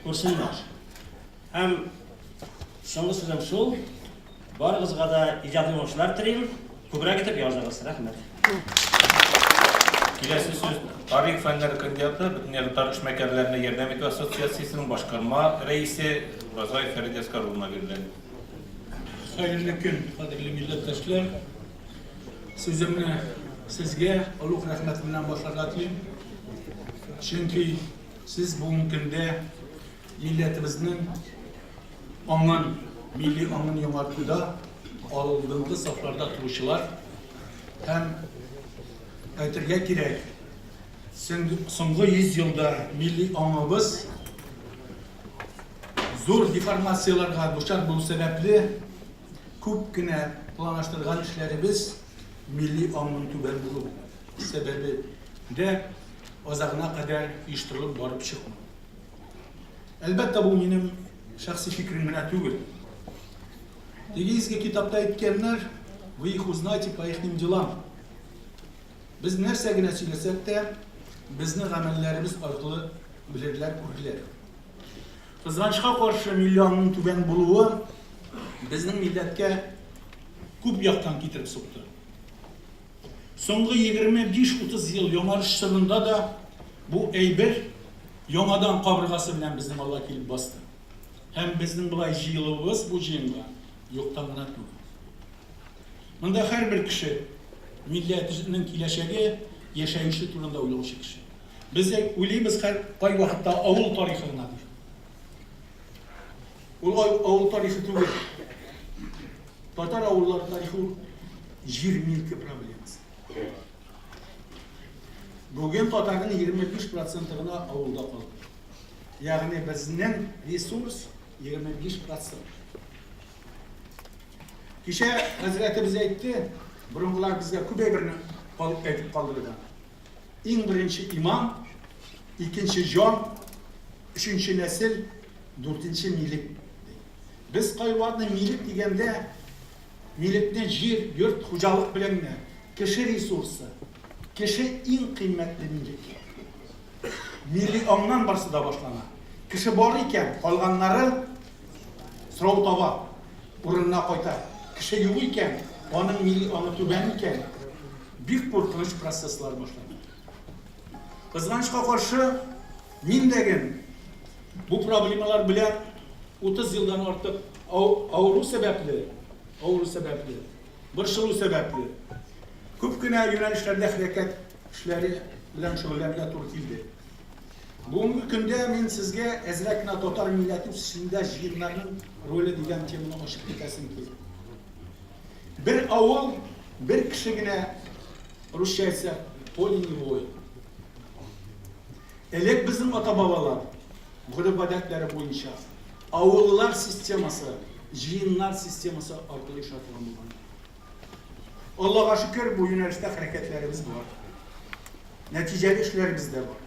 Күрсеннәр. Һәм соңгы сүзем шул. Барыгызга да иҗади уңышлар телим. Күбрәк итеп языгыз. Рәхмәт. Киләсе сүз тарих фәннәре кандидаты, Бөтендөнья татар эшмәкәрләренә ярдәм итү ассоциациясенең башкарма рәисе Уразаев Фәрит Әскар улына бирелә. Хәерле көн, кадерле милләттәшләр! Сүземне сезгә олуг рәхмәт белән башларга телим. Чөнки сез бүгенге көндә милләтебезнең аңын, милли аңын яңартуда алдынгы сафларда торучылар һәм әйтергә кирәк, соңгы 100 елда милли аңыбыз зур деформацияләргә дучар булу сәбәпле, Күп кенә планлаштырган эшләребез милли аңның түбән булу сәбәбе дә азагына кадәр оештырылып барып чыкмый. Әлбәттә, бу минем шәхси фикерем генә түгел. Теге изге китапта әйткәннәр, вы их узнаете по ихним делам. Без нәрсә генә сөйләсәк тә, безне гамәлләребез аркылы белерләр, күрерләр. Кызганычка каршы, миллионның түбән булуы безнең милләткә күп яктан китереп сукты. Соңгы 25-30 ел яңарыш чорында да бу әйбер яңадан кабыргасы белән безнең алга килеп басты. Һәм безнең болай җыелуыбыз бу җыенга юктан гына түгел. Монда һәрбер кеше милләтенең киләчәге, яшәеше турында уйлаучы кеше. Без уйлыйбыз һәр кайвакытта авыл тарихы гына дип. Ул авыл тарихы түгел. Татар авыллары тарихы ул җир милке проблемасы. Бүген татарның 25 проценты гына авылда калды. Ягъни безнең ресурс 25 процент. Кичә хәзрәтебез әйтте, борынгылар безгә күп әйберне әйтеп калдырган. Иң беренче иман, икенче җан, өченче нәсел, дүртенче милек. Без кайвакытны милек дигәндә милекне җир, йорт, хуҗалык белән генә, кеше ресурсы, кеше иң кыйммәтле милек. Милли аңнан барсы да башлана. Кеше бар икән, калганнары сорау таба, урынына кайта. Кеше юк икән, аның милли аңы түбән икән, Бик куркыныч процесслар башлана. Кызганычка каршы, мин дә ген бу проблемалар белән 30 елдан артык авыру сәбәпле, авыру сәбәпле, борчылу сәбәпле, күп кенә юнәлешләрдә хәрәкәт эшләре белән шөгыльләнергә туры килде. Бүгенге көндә мин сезгә әзрәк кенә татар милләте үсешендә җыеннарның роле дигән теманы ачып китәсем килә. Бер авыл, бер кеше генә, русча әйтсәк, поле не воин. Элек безнең ата-бабалар гореф-гадәтләре буенча авыллар системасы, җыеннар системасы аркылы яшәп торган булган. Аллага шөкер, бу юнәлештә хәрәкәтләребез бар. Нәтиҗәле эшләребез дә бар.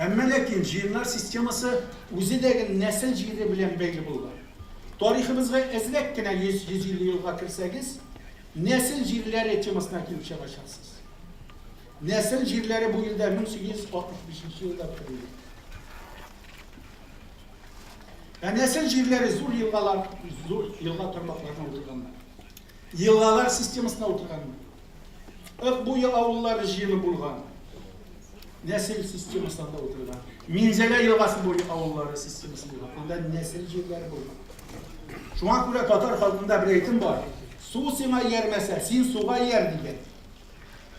Әмма ләкин җыеннар системасы үзе дә нәсел җире белән бәйле булган. Тарихыбызга әзрәк кенә 100-150 елга керсәгез, нәсел җирләре темасына килеп чыгачаксыз. Нәсел җирләре бу илдә 1865 елда бетерелде. Ә нәсел җирләре зур елгалар, зур елга тармакларына утырганнар. Елгалар системасына утырганнар. Ык буе авыллары җыены булган. Нәсел системасында утырган. Минзәлә елгасы буе авыллары системасы булган. Анда нәсел җирләре булган. Шуңа күрә татар халкында бер әйтем бар. Су сиңа иярмәсә, син суга ияр дигән.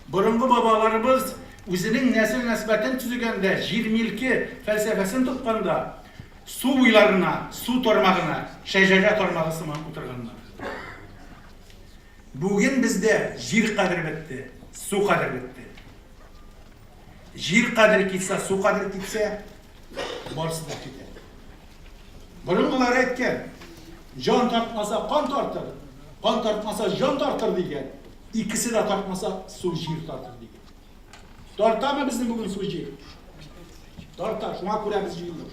Борынгы бабаларыбыз үзенең нәсел нәсбәтен төзегәндә, җир милке фәлсәфәсен тотканда, су буйларына, су тармагына, шәҗәрә тармагы сыман утырганнар. Бүген бездә җир кадере бетте, су кадере бетте. Җир кадере китсә, су кадере китсә, барысы да китә. Борынгылар әйткән, җан тартмаса, кан тартыр, кан тартмаса, җан тартыр дигән. Икесе дә тартмаса, су җир тартыр дигән. Тартамы безнең бүген су җир? Тарта, шуңа күрә без җыелдык.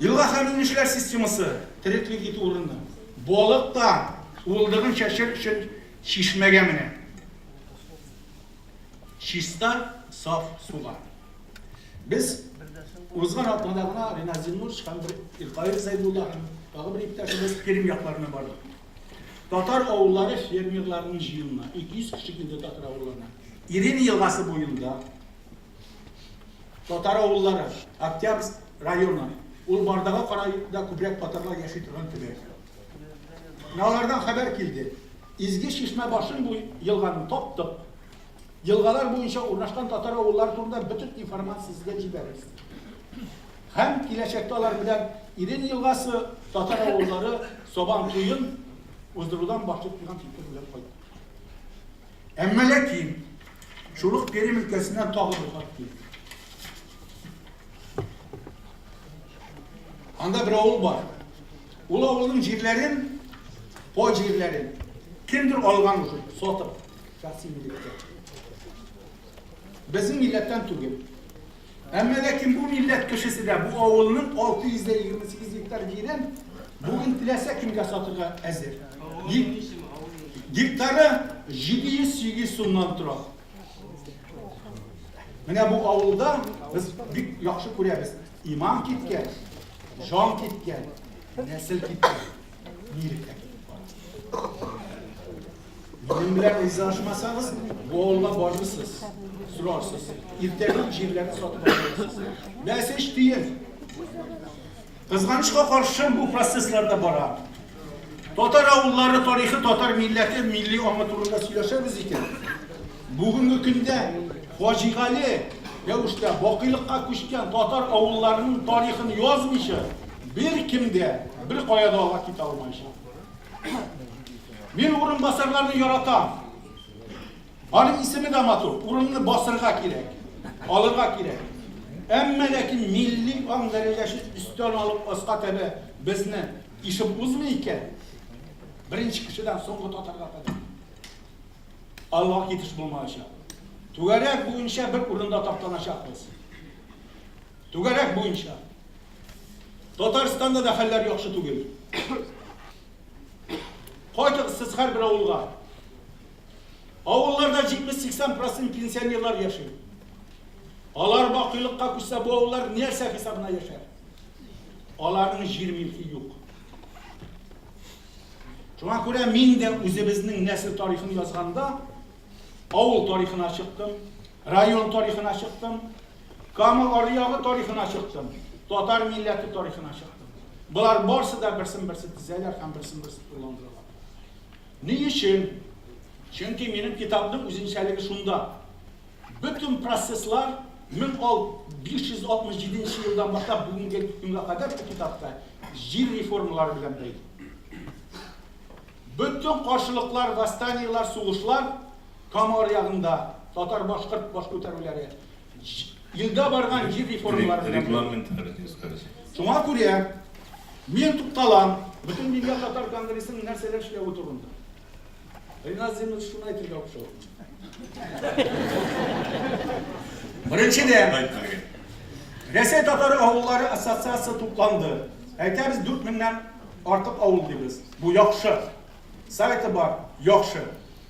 Елга һәм инешләр системасы тереклек итү урыны. Балык та уылдыгын чәчер өчен чишмәгә менә. Чиста, саф суга. Без узган атнада гына Ринат Зиннурович һәм бер Илкаир Зәйдулла һәм тагы бер иптәшебез Пермь якларына бардык. Татар авыллары фермерларының җыенына 200 кеше килде татар авылларына. Ирина елгасы буенда татар авыллары, Октябрьск районы, ул Бардага карай да күбрәк татарлар яши торган төбәк. Менә алардан хәбәр килде. Изге чишмә башын бу елганы таптык. Елгалар буенча урнашкан татар авыллары турында бөтен информация сезгә җибәрербез. Һәм киләчәктә алар белән Ирен елгасы татар авыллары Сабан туен уздырудан башлык дигән фикер белән кайттык. Әмма ләкин шул ук Пермь өлкәсеннән тагы бер хат килде. Анда бер авыл бар. Ул авылның җирләрен, пай җирләрен кемдер алган уже, сатып, шәхси милеккә. Безнең милләттән түгел. Әмма ләкин бу милләт кешесе дә бу авылның 628 гектар җирен бүген теләсә кемгә сатырга әзер. Гектары 708 сумнан тора. Менә бу авылда без бик яхшы күрәбез. Иман киткән, җан киткән, нәсел киткән, милек тә китеп бара. Минем белән ризалашмасагыз, бу авылга барырсыз, сорарсыз. Иртәгә җирләрне сатып алырсыз. Бәс өч тиен. Кызганычка каршы бу процесслар да бара. Татар авыллары тарихы, татар милләте, милли аңы турында сөйләшәбез икән. Бүгенге көндә фаҗигале рәвештә бакыйлыкка күчкән татар авылларының тарихын язмыйча, беркем дә беркая да алга китә алмаячак. Мин урынбасарларны яратам. Аның исеме дә матур, урынны басырга кирәк, алырга кирәк. Әмма ләкин милли аң дәрәҗәсе өстән алып аска таба безне ишеп узмый икән, беренче кешедән соңгы татарга кадәр алга китеш булмаячак. Түгәрәк буенча бер урында таптаначакбыз. Түгәрәк буенча. Татарстанда да хәлләр яхшы түгел. Кайтыгыз сез һәрбер авылга. Авылларда 70-80 процент пенсионерлар яши. Алар бакыйлыкка күчсә, бу авыллар нәрсә хисабына яшәр? Аларның җир милке юк. Шуңа күрә мин дә үзебезнең нәсел тарихын язганда авыл тарихына чыктым, район тарихына чыктым, Кама аръягы тарихына чыктым, татар милләте тарихына чыктым. Болар барсы да берсен-берсе тезәләр һәм берсен-берсе тулыландыралар. Ни өчен? Чөнки минем китапның үзенчәлеге шунда. Бөтен процесслар 1567 нче елдан башлап бүгенге көнгә кадәр бу китапта җир реформалары белән бәйле. Бөтен каршылыклар, восстаниелар, сугышлар Кама аръягында татар-башкорт баш күтәрүләре, илдә барган җир реформалары белән бәйле. Шуңа күрә мин тукталам Бөтендөнья татар конгрессының нәрсәләр эшләве турында. Ринат Зиннурович шуны әйтергә куша. Беренчедән, Рәсәй татар авыллары ассоциация тупланды. Әйтәбез, 4 меңнән артык авыл дибез. Бу яхшы. Сайты бар, яхшы.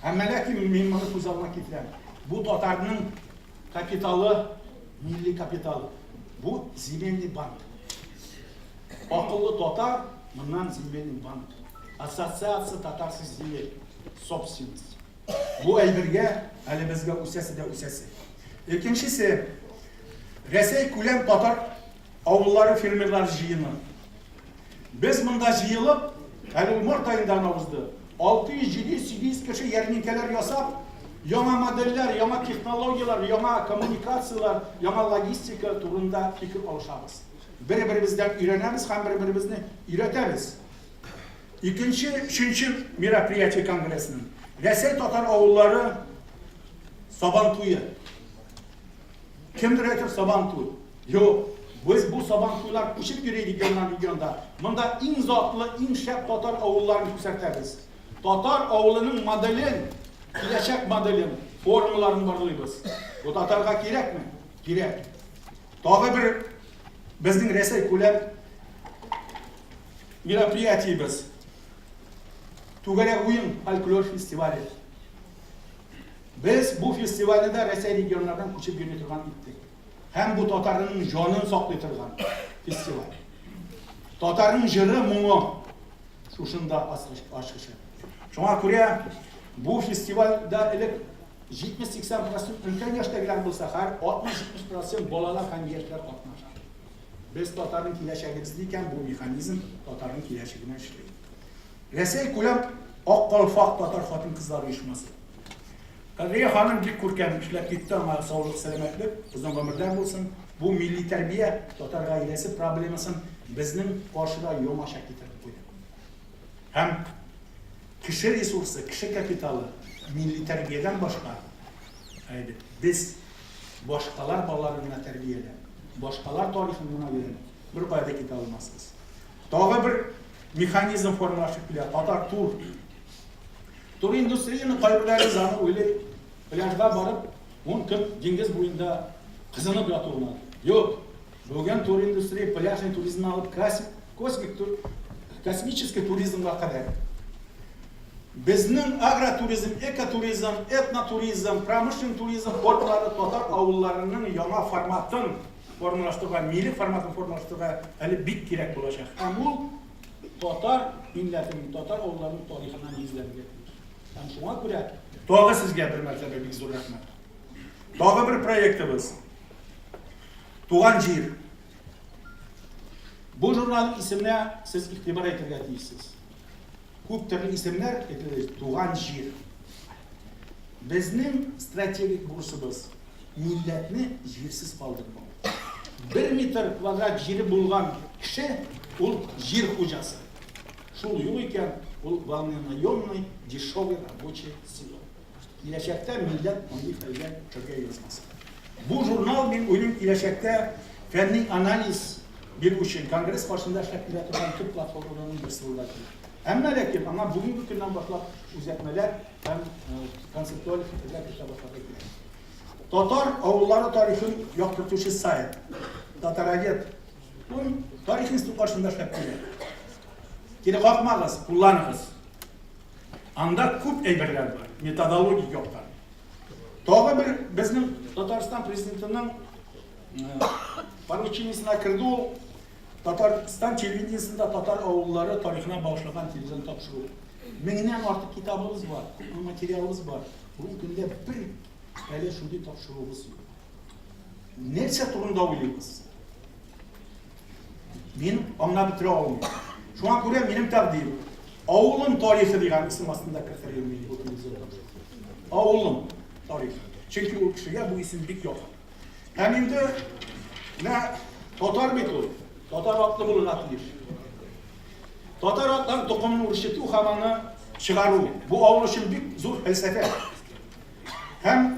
Әмма ләкин мин моны күз алдына китерәм. Бу татарның капиталы, милли капитал. Бу земельный банк. Акыллы татар моннан земельный банк. Ассоциация татарских земель, собственность. Бу әйбергә әле безгә үсәсе дә үсәсе. Икенчесе, Рәсәй күләм татар авыллары фермерлар җыены. Без монда җыелып, әле ул март аенда гына узды, 600, 700, 800 кеше ярминкәләр ясап, яңа модельләр, яңа технологияләр, яңа коммуникацияләр, яңа логистика турында фикер алышабыз. Бер-беребездән өйрәнәбез һәм бер-беребезне өйрәтәбез. Икенче, өченче мероприятие конгрессның Рәсәй татар авыллары Сабан туе. Кемдер әйтер Сабантуй. Юк, без бу Сабантуйлар күчеп йөри регионнан регионда. Монда иң затлы, иң шәп татар авылларын күрсәтәбез. Татар авылының моделен, киләчәк моделен, формаларын барлыйбыз. Бу татарга кирәкме? Кирәк. Тагы бер безнең Рәсәй күләм мероприятиебез. Түгәрәк уен фольклор фестивале. Без бу фестивальне дә Рәсәй регионнардан күчеп йөри торган иттек. Һәм бу татарның җанын саклый торган фестиваль. Татарның җыры, моңы шушында ачкычы. Шуңа күрә бу фестивальдә элек 70-80% өлкән яшьтәгеләр булса, хәзер 60-70% балалар һәм яшьләр катнаша. Без татарның киләчәгебез икән, бу механизм татарның киләчәгенә эшли. Рәсәй күләм Ак калфак татар хатын-кызлар оешмасы. Кадрия ханым бик күркәм эшләп китте, аңа саулык, сәламәтлек, озын гомерләр булсын. Бу милли тәрбия, татар гаиләсе проблемасын безнең каршыда яңача китереп куйды. Һәм кеше ресурсы, кеше капиталы милли тәрбиядән башка, әйе, без башкалар балаларын гына тәрбияләп, башкалар тарихын гына өйрәнеп, беркая да китә алмасбыз. Тагы бер механизм формалашып килә, татар тур. Тур индустрияне кайберләре аны уйлый, пляжга барып, 10 көн диңгез буенда кызынып яту гына. Юк, бүген тур индустрия пляжный туризмны алып космик тур, космический туризмга кадәр. Безнең агротуризм, экотуризм, этнотуризм, промышленный туризм формалары татар авылларының яңа форматын формалаштыруга, милли форматын формалаштыруга әле бик кирәк булачак. Һәм ул татар милләтенең, татар авылларының тарихына нигезләнергә тиеш. Һәм шуңа күрә тагы сезгә бер мәртәбә бик зур рәхмәт. Тагы бер проектыбыз. Туган җир. Бу журналның исеменә сез игътибар итәргә тиешсез. Күп төрле исемнәр әйтелде. Туган җир. Безнең стратегик бурычыбыз милләтне җирсез калдырмау. Бер метр квадрат җире булган кеше ул җир хуҗасы. Шул юк икән, ул вольнонаемный дешевый рабочий сила. Киләчәктә милләт мондый хәлгә төшәргә язмасын. Бу журнал, мин уйлыйм, киләчәктә фәнни анализ бирү өчен конгресс каршында эшләп килә торган төп платформаларның берсе булырга тиеш. Әмма ләкин аңа бүгенге көннән башлап үзәкмәләр һәм концептуаль фикерләр кертә башларга кирәк. Татар авыллары тарихын яктыртучы сайт Татаровед. Ул тарих институты каршында эшләп килә. Кире какмагыз, кулланыгыз. Анда күп әйберләр бар, методологик яктан. Тагы бер безнең Татарстан президентының поручениесенә керде ул Татарстан телевидениесендә татар авыллары тарихына багышланган телевизион тапшыру. Меңнән артык китабыбыз бар, күпме материалыбыз бар. Бүгенге көндә бер әле шундый тапшыруыбыз юк. Нәрсә турында уйлыйбыз? Мин аңлап бетерә алмыйм. Шуңа күрә минем тәкъдим Авылым тарихы дигән исем астында кертергә мин бу телевизион тапшыру. Авылым тарихы. Чөнки ул кешегә бу исем бик якын. Һәм инде менә татар бит ул. Татар атлы булырга тиеш. Татар атлары токымын үрчетү һәм аны чыгару. Бу авыл өчен бик зур фәлсәфә. Һәм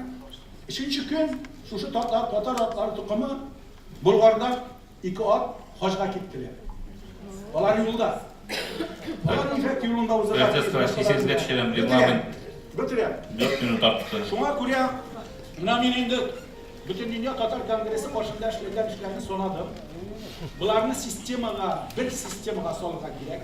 өченче көн шушы татар, татар атлары токымы Болгарда ике ат хаҗга киттеләр. Алар юлда. Алар ифәк юлында узырга. Исегезгә төшерәм, регламент. Бетерәм. 4 минут артты. Шуңа күрә менә мин инде Бөтендөнья татар конгрессы каршында эшләгән эшләрне санадым. Боларны системага, бер системага салырга кирәк.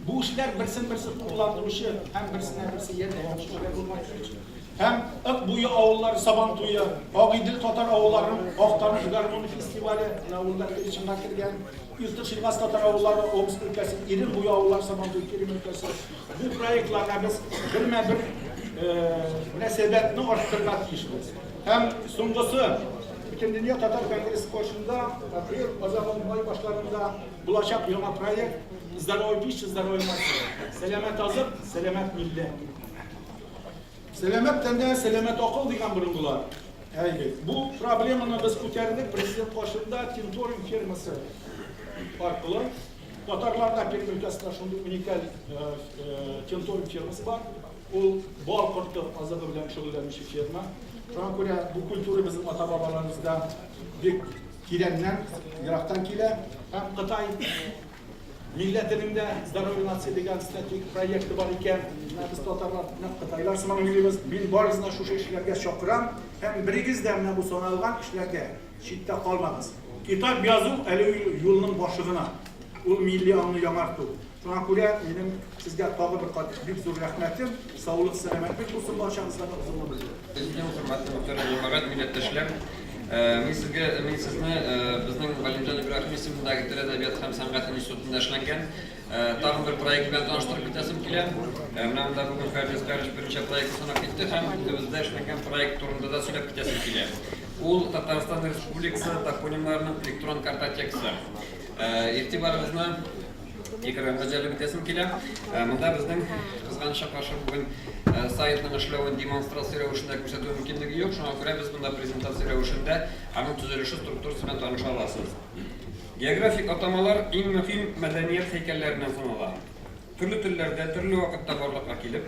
Бу эшләр берсен-берсе тулыландыручы һәм берсенә берсе ярдәм итүче эшләр булырга тиеш. Һәм Ык буе авыллары Сабан туе, Агыйдел татар авылларының Актаныш гармоны фестивале, менә ул да переченьга кергән, Иртыш елгасы татар авыллары Омск өлкәсе, Ирем буе авыллары Сабан туе Пермь өлкәсе. Бу проектларга без бермә-бер мөнәсәбәтне арттырырга тиешбез. Һәм соңгысы, Бөтендөнья татар конгрессы каршында апрель азагы, май башларында булачак яңа проект Здоровая пища, здоровая нация. Сәламәт азык, сәламәт милләт. Сәламәт тәндә сәламәт акыл дигән борынгылар. Әйе, бу проблеманы без күтәрдек президент каршында Тинторин фермасы аркылы. Татарларда Пермь өлкәсендә шундый уникаль Тинторин фермасы бар. Ул бал корты азыгы белән шөгыльләнүче ферма. Шуңа күрә бу культура безнең ата-бабаларыбызда бик тирәннән, ерактан килә. Һәм Кытай милләтенең дә Здоровье нации дигән стратегик проекты бар икән. Менә без татарлар нәкъ кытайлар сыман уйлыйбыз. Мин барыгызны да шушы эшләргә чакырам һәм берегез дә менә бу саналган эшләргә читтә калмагыз. Китап язу әле юлның башы гына. Ул милли аңны яңарту. Шуңа күрә минем сезгә тагы бер кат бик зур рәхмәтем. Саулык, сәламәтлек булсын барчагызга да, озын гомерле. Президиум, хөрмәтле мөхтәрәм җәмәгать, милләттәшләр! Мин сезгә, мин сезне безнең Галимҗан Ибраһим исемендәге тел, әдәбият һәм сәнгать институтында эшләнгән тагын бер проект белән таныштырып китәсем килә. Менә монда бүген Фәрит Әскәрович берничә проектны санап китте һәм үзебездә эшләнгән проект турында да сөйләп китәсем килә. Ул Татарстан Республикасы топонимнарының электрон картотекасы. Игътибарыгызны экранга җәлеп итәсем килә. Монда безнең кызганычка каршы бүген сайтның эшләвен демонстрация рәвешендә күрсәтү мөмкинлеге юк. Шуңа күрә без монда презентация рәвешендә аның төзелеше структурасы белән таныша аласыз. Географик атамалар иң мөһим мәдәният һәйкәлләреннән санала. Төрле телләрдә, төрле вакытта барлыкка килеп,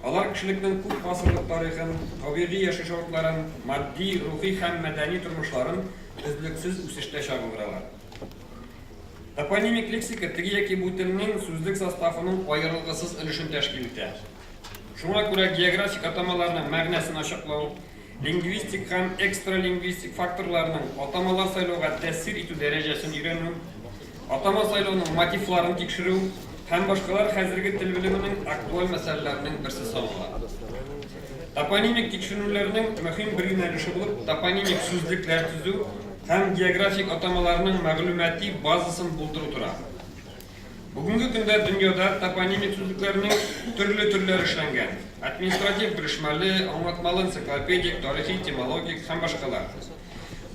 алар кешелекнең күп гасырлык тарихын, табигый яшәү шартларын, матди, рухи һәм мәдәни тормышларын өзлексез үсештә чагылдыралар. Топонимик лексика теге яки бу телнең сүзлек составының аерылгысыз өлешен тәшкил итә. Шуңа күрә географик атамаларның мәгънәсен ачыклау, лингвистик һәм экстралингвистик факторларның атамалар сайлауга тәэсир итү дәрәҗәсен өйрәнү, атама сайлауның мотивларын тикшерү һәм башкалар хәзерге тел белеменең актуаль мәсьәләләренең берсе санала. Топонимик тикшеренүләрнең мөһим бер юнәлеше булып топонимик сүзлекләр төзү һәм географик атамаларның мәгълүмати базасын булдыру тора. Бүгенге көндә дөньяда топонимик сүзлекләрнең төрле төрләре эшләнгән, административ белешмәле, аңлатмалы энциклопедик, тарихи-этимологик һәм башкалар.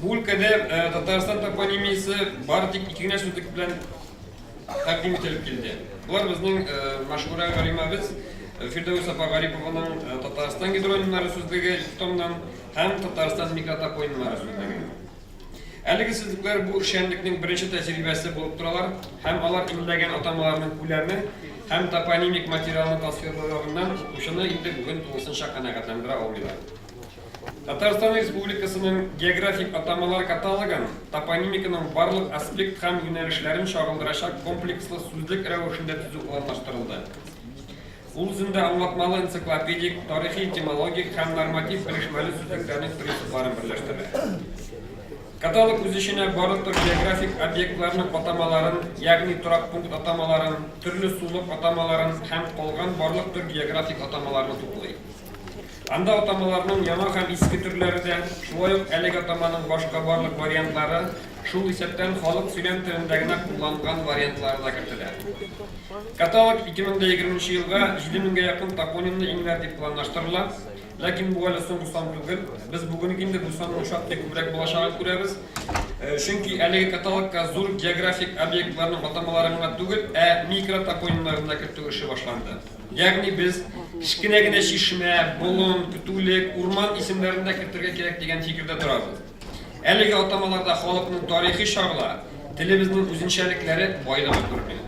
Бу өлкәдә Татарстан топонимиясе бары тик ике генә сүзлек белән тәкъдим ителеп килде. Болар безнең мәшһүрә галимәбез Фирдәвес апа Гарипованың Татарстан гидронимнары сүзлеге томнан һәм Татарстан микротопонимнары сүзлеге. Әлеге сүзлекләр бу эшчәнлекнең беренче тәҗрибәсе булып торалар һәм алар имләгән атамаларның күләме һәм топонимик материалны тасвирлау ягыннан укучыны инде бүген тулысынча канәгатьләндерә алмыйлар. Татарстан Республикасының географик атамалар каталогын топонимиканың барлык аспект һәм юнәлешләрен чагылдырачак комплекслы сүзлек рәвешендә төзү планлаштырылды. Ул үзендә аңлатмалы энциклопедик, тарихи-этимологик һәм норматив белешмәле сүзлекләрнең принципларын берләштерә. Каталог үз эченә барлык төр географик объектларның атамаларын, ягъни торак пункт атамаларын, төрле сулык атамаларын һәм калган барлык төр географик атамаларны туплый. Анда атамаларның яңа һәм иске төрләре дә, шулай ук әлеге атаманың башка барлык вариантлары, шул исәптән халык сөйләм телендә генә кулланылган вариантлары да кертелә. Каталог 2020 нче елга 7000 гә якын топонимны иңләр дип планлаштырыла. Ләкин бу әле соңгы сан түгел. Без бүген үк инде бу санның шактый күбрәк булачагын күрәбез. Чөнки әлеге каталогка зур географик объектларның атамаларын гына түгел, ә микротопонимнарны да кертү эше башланды. Ягъни без кечкенә генә чишмә, болын, көтүлек, урман исемнәрен дә кертергә кирәк дигән фикердә торабыз. Әлеге атамаларда халыкның тарихы чагыла, телебезнең үзенчәлекләре, байлыгы күренә.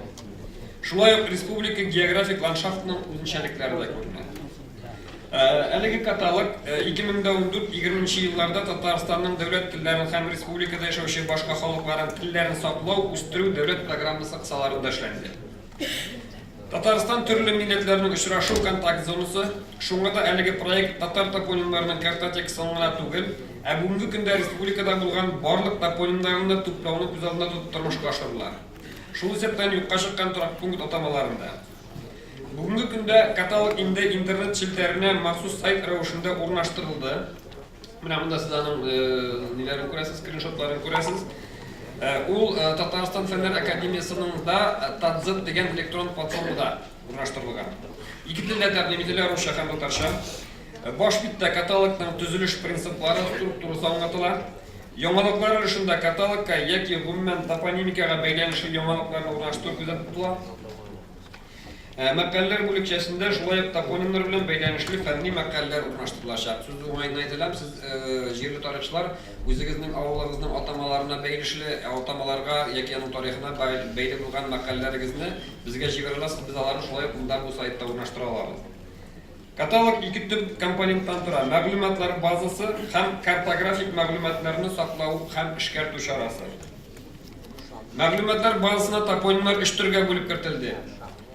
Шулай ук республика географик ландшафтының үзенчәлекләре дә күренә. Әлеге каталог 2014-20 нче елларда Татарстанның дәүләт телләрен һәм республикада яшәүче башка халыкларның телләрен саклау, үстерү дәүләт программасы кысаларында эшләнде. Татарстан төрле милләтләрнең очрашу контакт зонасы, шуңа да әлеге проект татар топонимнарының картотекасын гына түгел, ә бүгенге көндә республикада булган барлык топонимнарны да туплауны күз алдында тотып тормышка ашырыла. Шул исәптән юкка чыккан торак пункт атамаларын да. Бүгенге көндә каталог инде интернет челтәренә махсус сайт рәвешендә урнаштырылды. Менә монда сез аның ниләрен күрәсез, скриншотларын күрәсез. Ул Татарстан Фәннәр академиясенең да ТАТЗ дигән электрон платформада урнаштырылган. Ике телдә тәкъдим ителә, русча һәм татарча. Баш биттә каталогның төзелеш принциплары, структурасы аңлатыла. Яңалыклар өлешендә каталогка яки гомумән топонимикага бәйләнешле яңалыкларны урнаштыру күздә тотыла. Мәкаләләр бүлекчәсендә шулай ук топонимнар белән бәйләнешле фәнни мәкаләләр урнаштырылачак. Сүз уңаеннан әйтеләм, сез, җирле тарихчылар, үзегезнең авылыгызның атамаларына бәйлешле атамаларга яки аның тарихына бәйле булган мәкаләләрегезне безгә җибәрә аласыз, без аларны шулай ук монда бу сайтта урнаштыра алабыз. Каталог ике төп компоненттан тора, мәгълүматлар базасы һәм картографик мәгълүматларны саклау һәм эшкәртү чарасы. Мәгълүматлар базасына топонимнар өч төргә бүлеп кертелде.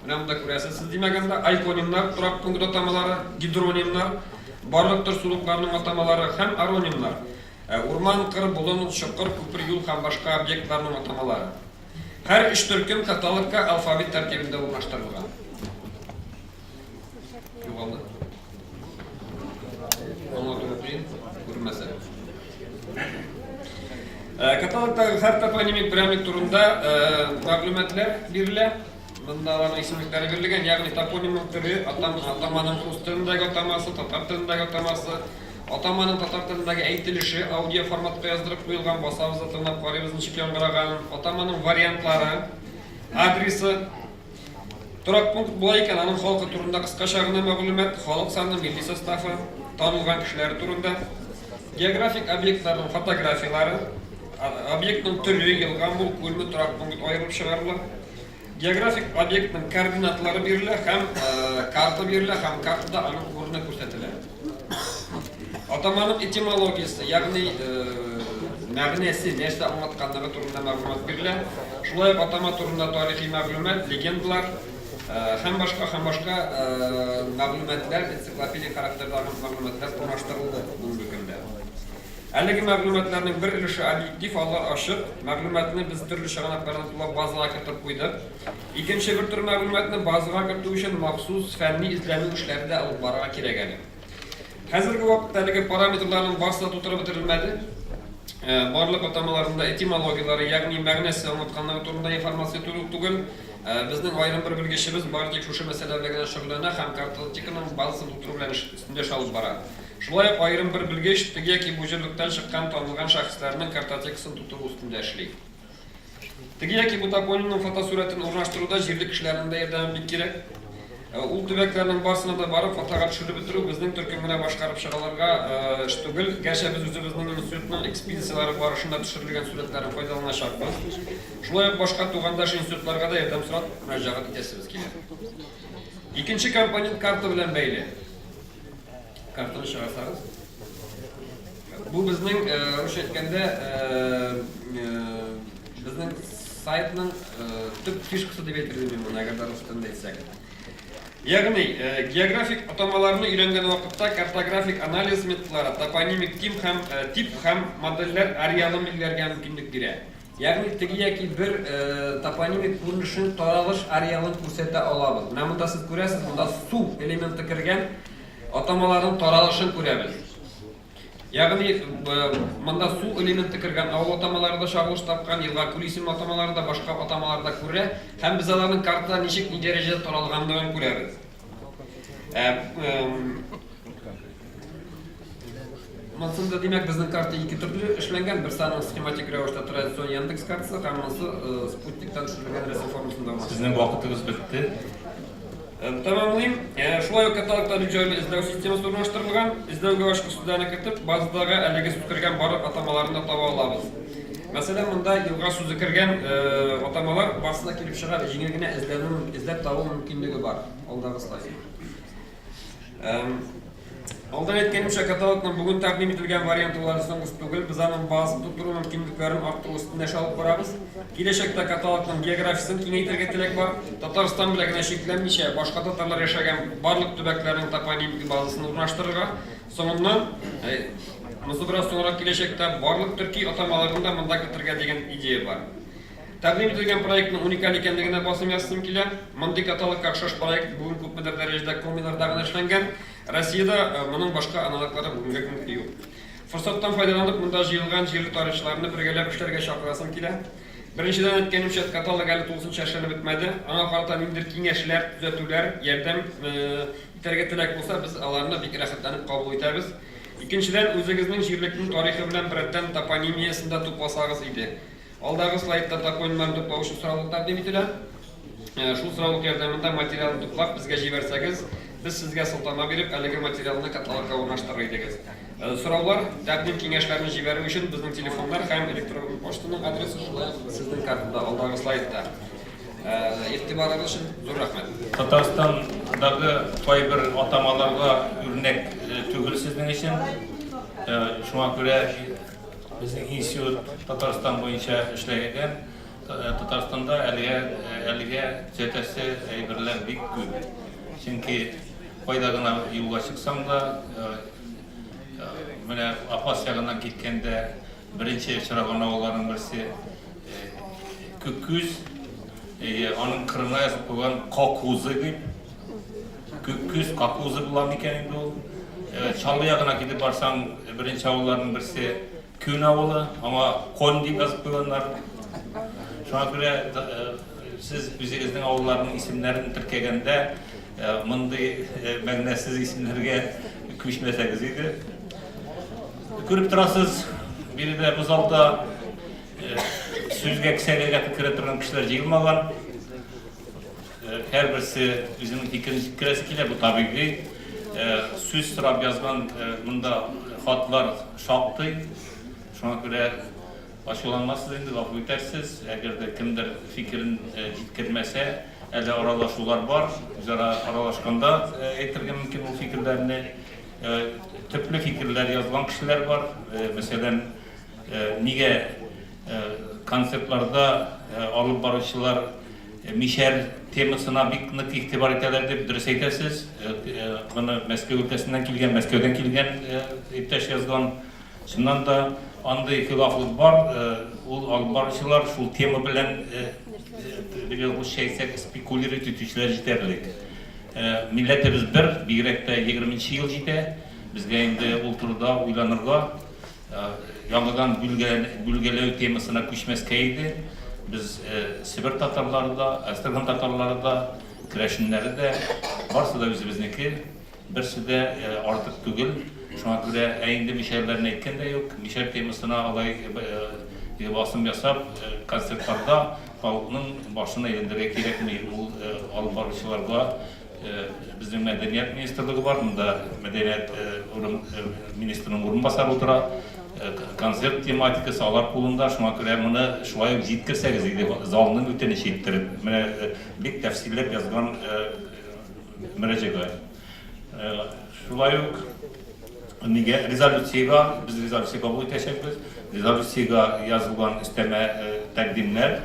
Менә монда күрәсез сез, димәк, анда ойконимнар, торак пункт атамалары, гидронимнар, барлык төр сулыкларның атамалары һәм аронимнар, урман, кыр, болын, чокыр, күпер, юл һәм башка объектларның атамалары. Һәр өч төркем каталогка алфавит тәртибендә урнаштырылган. Югалды. Аңлатуы кыен, күренмәсә. Каталогтагы һәр топонимик берәмлек турында мәгълүматлар бирелә. Монда аларның исемлекләре бирелгән, ягъни топонимның төре, атам, атаманың рус телендәге атамасы, татар телендәге атамасы, атаманың татар телендәге әйтелеше аудио форматка яздырып куелган, басабыз да тыңлап карыйбыз ничек яңгыраганын, атаманың вариантлары, адресы, Торак пункт була икән, аның халкы турында кыскача гына мәгълүмат, халык саны, милли составы, танылган кешеләре турында, географик объектларның фотографияләре, объектның төре, елгамы ул, күлме, торак пункт аерылып чыгарыла, географик объектның координатлары бирелә һәм карта бирелә һәм картада аның урыны күрсәтелә. Атаманың этимологиясе, ягъни мәгънәсе, нәрсә аңлатканлыгы турында мәгълүмат бирелә. Шулай ук атама турында тарихи мәгълүмат, легендалар һәм башка һәм башка мәгълүматлар, энциклопедик характердагы мәгълүматлар урнаштырылды бүгенге көндә. Әлеге мәгълүматларның бер өлеше объектив, алар ачык. Мәгълүматны без төрле чыганаклардан туплап базага кертеп куйдык. Икенче бер төр мәгълүматны базага кертү өчен махсус фәнни эзләнү эшләре дә алып барырга кирәк әле. Хәзерге вакытта әлеге параметрларның барысы да тутырып бетерелмәде. Барлык атамаларның да этимологияләре, ягъни мәгънәсе аңлатканлыгы турында информация тулы түгел. Безнең аерым бер белгечебез бары тик шушы мәсьәлә белән генә шөгыльләнә һәм картотеканың базасын тутыру белән эш өстендә эш алып бара. Шулай ук аерым бер белгеч теге яки бу җирлектән чыккан танылган шәхесләрнең картотекасын тутыру өстендә эшли. Теге яки бу топонимның фотосурәтен урнаштыруда җирле кешеләрнең дә ярдәме бик кирәк. Ул төбәкләрнең барысына да барып, фотога төшереп бетерү безнең төркем генә башкарып чыга алырга эш түгел. Гәрчә без үзебезнең институтның экспедицияләре барышында төшерелгән сурәтләрен файдаланачакбыз. Шулай ук башка тугандаш институтларга да ярдәм сорап мөрәҗәгать итәсебез килә. Икенче компонент карта белән бәйле. Картаны чыгарсагыз. Бу безнең, русча әйткәндә, безнең сайтның төп фишкасы дип әйтер идем мин моны, әгәр дә рус телендә әйтсәк. Ягъни, географик атамаларны өйрәнгән вакытта картографик анализ методлары, топонимик тип һәм тип һәм модельләр ареалын билгеләргә мөмкинлек бирә. Ягъни теге яки бер топонимик күренешнең таралыш ареалын күрсәтә алабыз. Менә монда сез күрәсез, монда су элементы кергән атамаларның таралышын күрәбез. Ягъни монда су элементы кергән авыл атамалары да чагылыш тапкан, елга-күл исемле атамалары да, башка атамалар да күрә һәм без аларның картада ничек, ни дәрәҗәдә таралганлыгын күрәбез. Монсында, димәк, безнең карта ике төрле эшләнгән. Берсе аның схематик рәвештә традицион Яндекс картасы һәм монысы спутниктан төшерелгән рәсем формасында урнашкан. Сезнең вакытыгыз бетте. Тәмамлыйм. Шулай ук каталогта бик җайлы эзләү системасы урнаштырылган. Эзләүгә ачкыч сүзләрне кертеп, базадагы әлеге сүз кергән барлык атамаларны да таба алабыз. Мәсәлән, монда елга сүзе кергән атамалар барысы да килеп чыга, җиңел генә эзләнү, эзләп табу мөмкинлеге бар. Алдагы слайд. Алдан әйткәнемчә, каталогның бүген тәкъдим ителгән варианты ул әле соңгысы түгел. Без аның базасын тутыру мөмкинлекләрен арттыру өстендә эш алып барабыз. Киләчәктә каталогның географиясен киңәйтергә теләк бар. Татарстан белән генә чикләнмичә, башка татарлар яшәгән барлык төбәкләрнең топонимик базасын урнаштырырга. Соңыннан, монысы бераз соңрак киләчәктә, барлык төрки атамаларны да монда кертергә дигән идея бар. Тәкъдим ителгән проектның уникаль икәнлегенә басым ясыйсым килә. Мондый каталогка охшаш проект бүген күпмедер дәрәҗәдә комиларда гына эшләнгән. Россиядә моның башка аналоглары бүгенге көнгә юк. Форсаттан файдаланып, монда җыелган җирле тарихчыларны бергәләп эшләргә чакырасым килә. Беренчедән, әйткәнемчә, каталог әле тулысынча эшләнеп бетмәде. Аңа карата ниндидер киңәшләр, төзәтүләр, ярдәм итәргә теләк булса, без аларны бик рәхәтләнеп кабул итәбез. Икенчедән, үзегезнең җирлекнең тарихы белән беррәттән топонимиясен дә тупласагыз иде. Алдагы слайдта топонимнарны туплау өчен сораулык тәкъдим ителә. Шул сораулык ярдәмендә материалны туплап, безгә җибәрсәгез, без сезгә сылтама биреп, әлеге материалны каталогка урнаштырыр идегез. Сораулар, тәкъдим-киңәшләрне җибәрү өчен безнең телефоннар һәм электрон почтаның адресы шулай ук сезнең картада, алдагы слайдта. Игътибарыгыз өчен зур рәхмәт. Татарстандагы кайбер атамаларга үрнәк түгел сезнең өчен. Шуңа күрә безнең институт Татарстан буенча эшләгән. Татарстанда әлегә әлегә төзәтәсе әйберләр бик күп. Чөнки кайда гына юлга чыксаң да, менә Апас ягыннан киткәндә беренче очраган авылларның берсе Күккүз, аның кырына язып куйган Кокузы дип. Күккүз, Кокузы була микән инде ул? Чаллы ягына китеп барсаң, беренче авылларның берсе Күн авылы, аңа Кон дип язып куйганнар. Шуңа күрә сез үзегезнең авылларның исемнәрен теркәгәндә мондый мәгънәсез исемнәргә күчмәсәгез иде. Күреп торасыз, биредә бу залда сүзгә кесәгә керә торган кешеләр җыелмаган. Һәрберсе үзенең фикерен җиткерәсе килә, бу табигый. Сүз сорап язган монда хатлар шактый. Шуңа күрә ачуланмассыз инде, гафу итәрсез. Әгәр дә кемдер фикерен җиткермәсә, әле аралашулар бар. Үзара аралашканда әйтергә мөмкин ул фикерләрне. Төпле фикерләр язган кешеләр бар. Мәсәлән, нигә концертларда алып баручылар мишәр темасына бик нык игътибар итәләр дип дөрес әйтәсез. Моны Мәскәү өлкәсеннән килгән, Мәскәүдән килгән иптәш язган. Чыннан да андый хилафлык бар. Ул алып баручылар шул тема белән, русча әйтсәк, спекулировать итүчеләр җитәрлек. Милләтебез бер, бигрәк тә 20 нче ел җитә. Безгә инде ул турыда уйланырга, Яңадан бүлгәләү темасына күчмәскә иде. Без Себер татарлары да, Әстерхан татарлары да, керәшеннәре дә, барысы да үзебезнеке, берсе дә артык түгел. Шуңа күрә, ә инде мишәрләрне әйткән дә юк, мишәр темасына алай басым ясап, концертларда халыкның башын әйләндерергә кирәкми. Ул алып баручыларга Безнең мәдәният министрлыгы бар, монда мәдәният министрының урынбасары утыра. Концерт тематикасы алар кулында, шуңа күрә моны шулай ук җиткерсәгез иде, залның үтенече иттереп. Менә бик тәфсилләп язган мөрәҗәгать. Шулай ук нигә резолюциягә, без резолюция кабул итәчәкбез. Резолюциягә язылган өстәмә тәкъдимнәр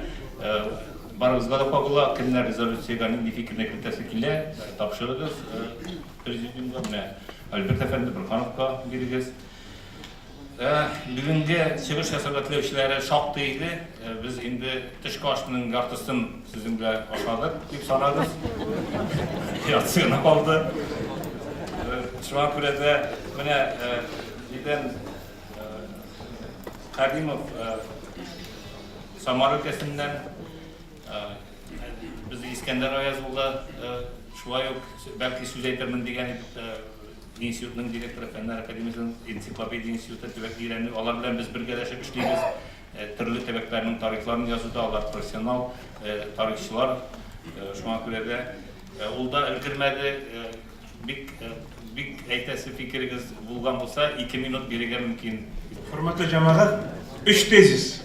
Барыгызга да кагыла, кемнәр резолюциягә нинди фикерне кертәсе килә, тапшырыгыз президиумга, менә Альберт әфәнде Борһановка бирегез. Бүгенге чыгыш ясарга теләүчеләре шактый иде. Без инде төшке ашның яртысын сезнең белән ашадык дип санагыз. Яртысы гына калды. Шуңа күрә дә менә нидән Кәримов Самар өлкәсеннән безнең Искәндәр Аяз улы шулай ук бәлки сүз әйтермен дигән институтның директоры, Фәннәр академиясенең энциклопедия институты төбәк өйрәнү, алар белән без бергәләшеп эшлибез. Төрле төбәкләрнең тарихларын язуда алар профессионал тарихчылар. Шуңа күрә дә ул да өлгермәде. Бик, бик әйтәсе фикерегез булган булса, 2 минут бирергә мөмкин. Хөрмәтле җәмәгать, өч тезис.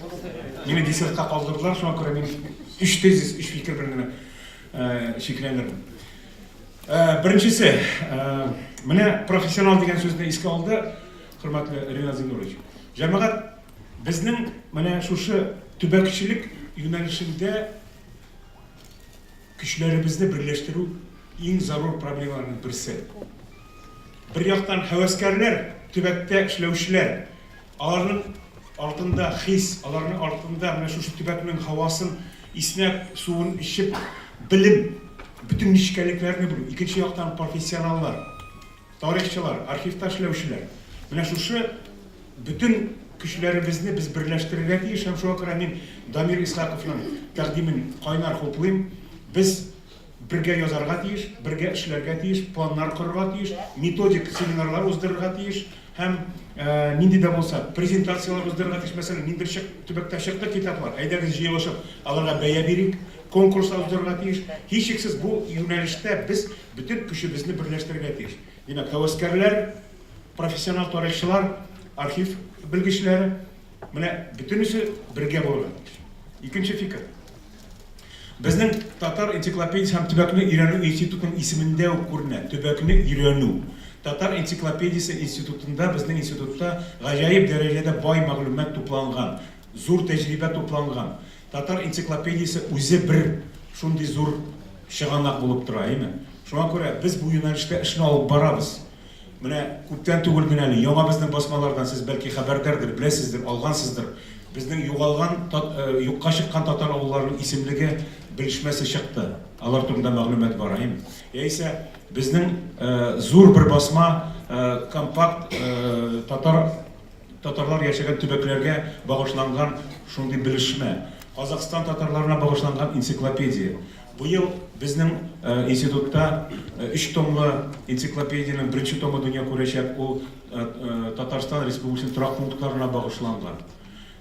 Мине десертка калдырдылар, шуңа күрә мин өч тезис, өч фикер белән генә чикләнермен. Беренчесе, менә профессионал дигән сүзне искә алды хөрмәтле Ринат Зиннурович. Җәмәгать, безнең менә шушы төбәкчелек юнәлешендә Көчләребезне берләштерү иң зарур проблемаларның берсе. Бер яктан, һәвәскәрләр, төбәктә эшләүчеләр, аларның артында хис, аларның артында менә шушы төбәкнең һавасын иснәп, суын эчеп, белем, бөтен нечкәлекләрне белү. Икенче яктан, профессионаллар, тарихчылар, архивта эшләүчеләр. Менә шушы бөтен көчләребезне без берләштерергә тиеш һәм шуңа күрә мин Дамир Исхаковның тәкъдимен кайнар хуплыйм. Без бергә язарга тиеш, бергә эшләргә тиеш, планнар корырга тиеш, методик семинарлар уздырырга тиеш һәм нинди дә булса презентацияләр уздырырга тиеш. Мәсәлән, ниндидер чык, төбәктә чыкты китаплар, әйдәгез җыелышып, аларга бәя бирик, конкурслар уздырырга тиеш. Һичшиксез бу юнәлештә без бөтен көчебезне берләштерергә тиеш. Димәк, һәвәскәрләр, профессионал тарихчылар, архив белгечләре, менә бөтенесе бергә булырга тиеш. Икенче фикер. Безнең Татар энциклопедиясе һәм төбәкне өйрәнү институтының исемендә үк күренә, төбәкне өйрәнү. Татар энциклопедиясе институтында, безнең институтта гаҗәеп дәрәҗәдә бай мәгълүмат тупланган, зур тәҗрибә тупланган. Татар энциклопедиясе үзе бер шундый зур чыганак булып тора, әйеме? Шуңа күрә без бу юнәлештә эшне алып барабыз. Менә күптән түгел генә әле яңа безнең басмалардан сез бәлки хәбәрдардыр, беләсездер, алгансыздыр. Безнең югалган, юкка чыккан татар авылларының исемлеге белешмәсе чыкты. Алар турында мәгълүмат бар, әйеме? Яисә безнең зур бер басма компакт татар татарлар яшәгән төбәкләргә багышланган шундый белешмә. Казахстан татарларына багышланган энциклопедия. Быел безнең институтта өч томлы энциклопедиянең беренче томы дөнья күрәчәк, ул Татарстан Республикасының торак пунктларына багышланган.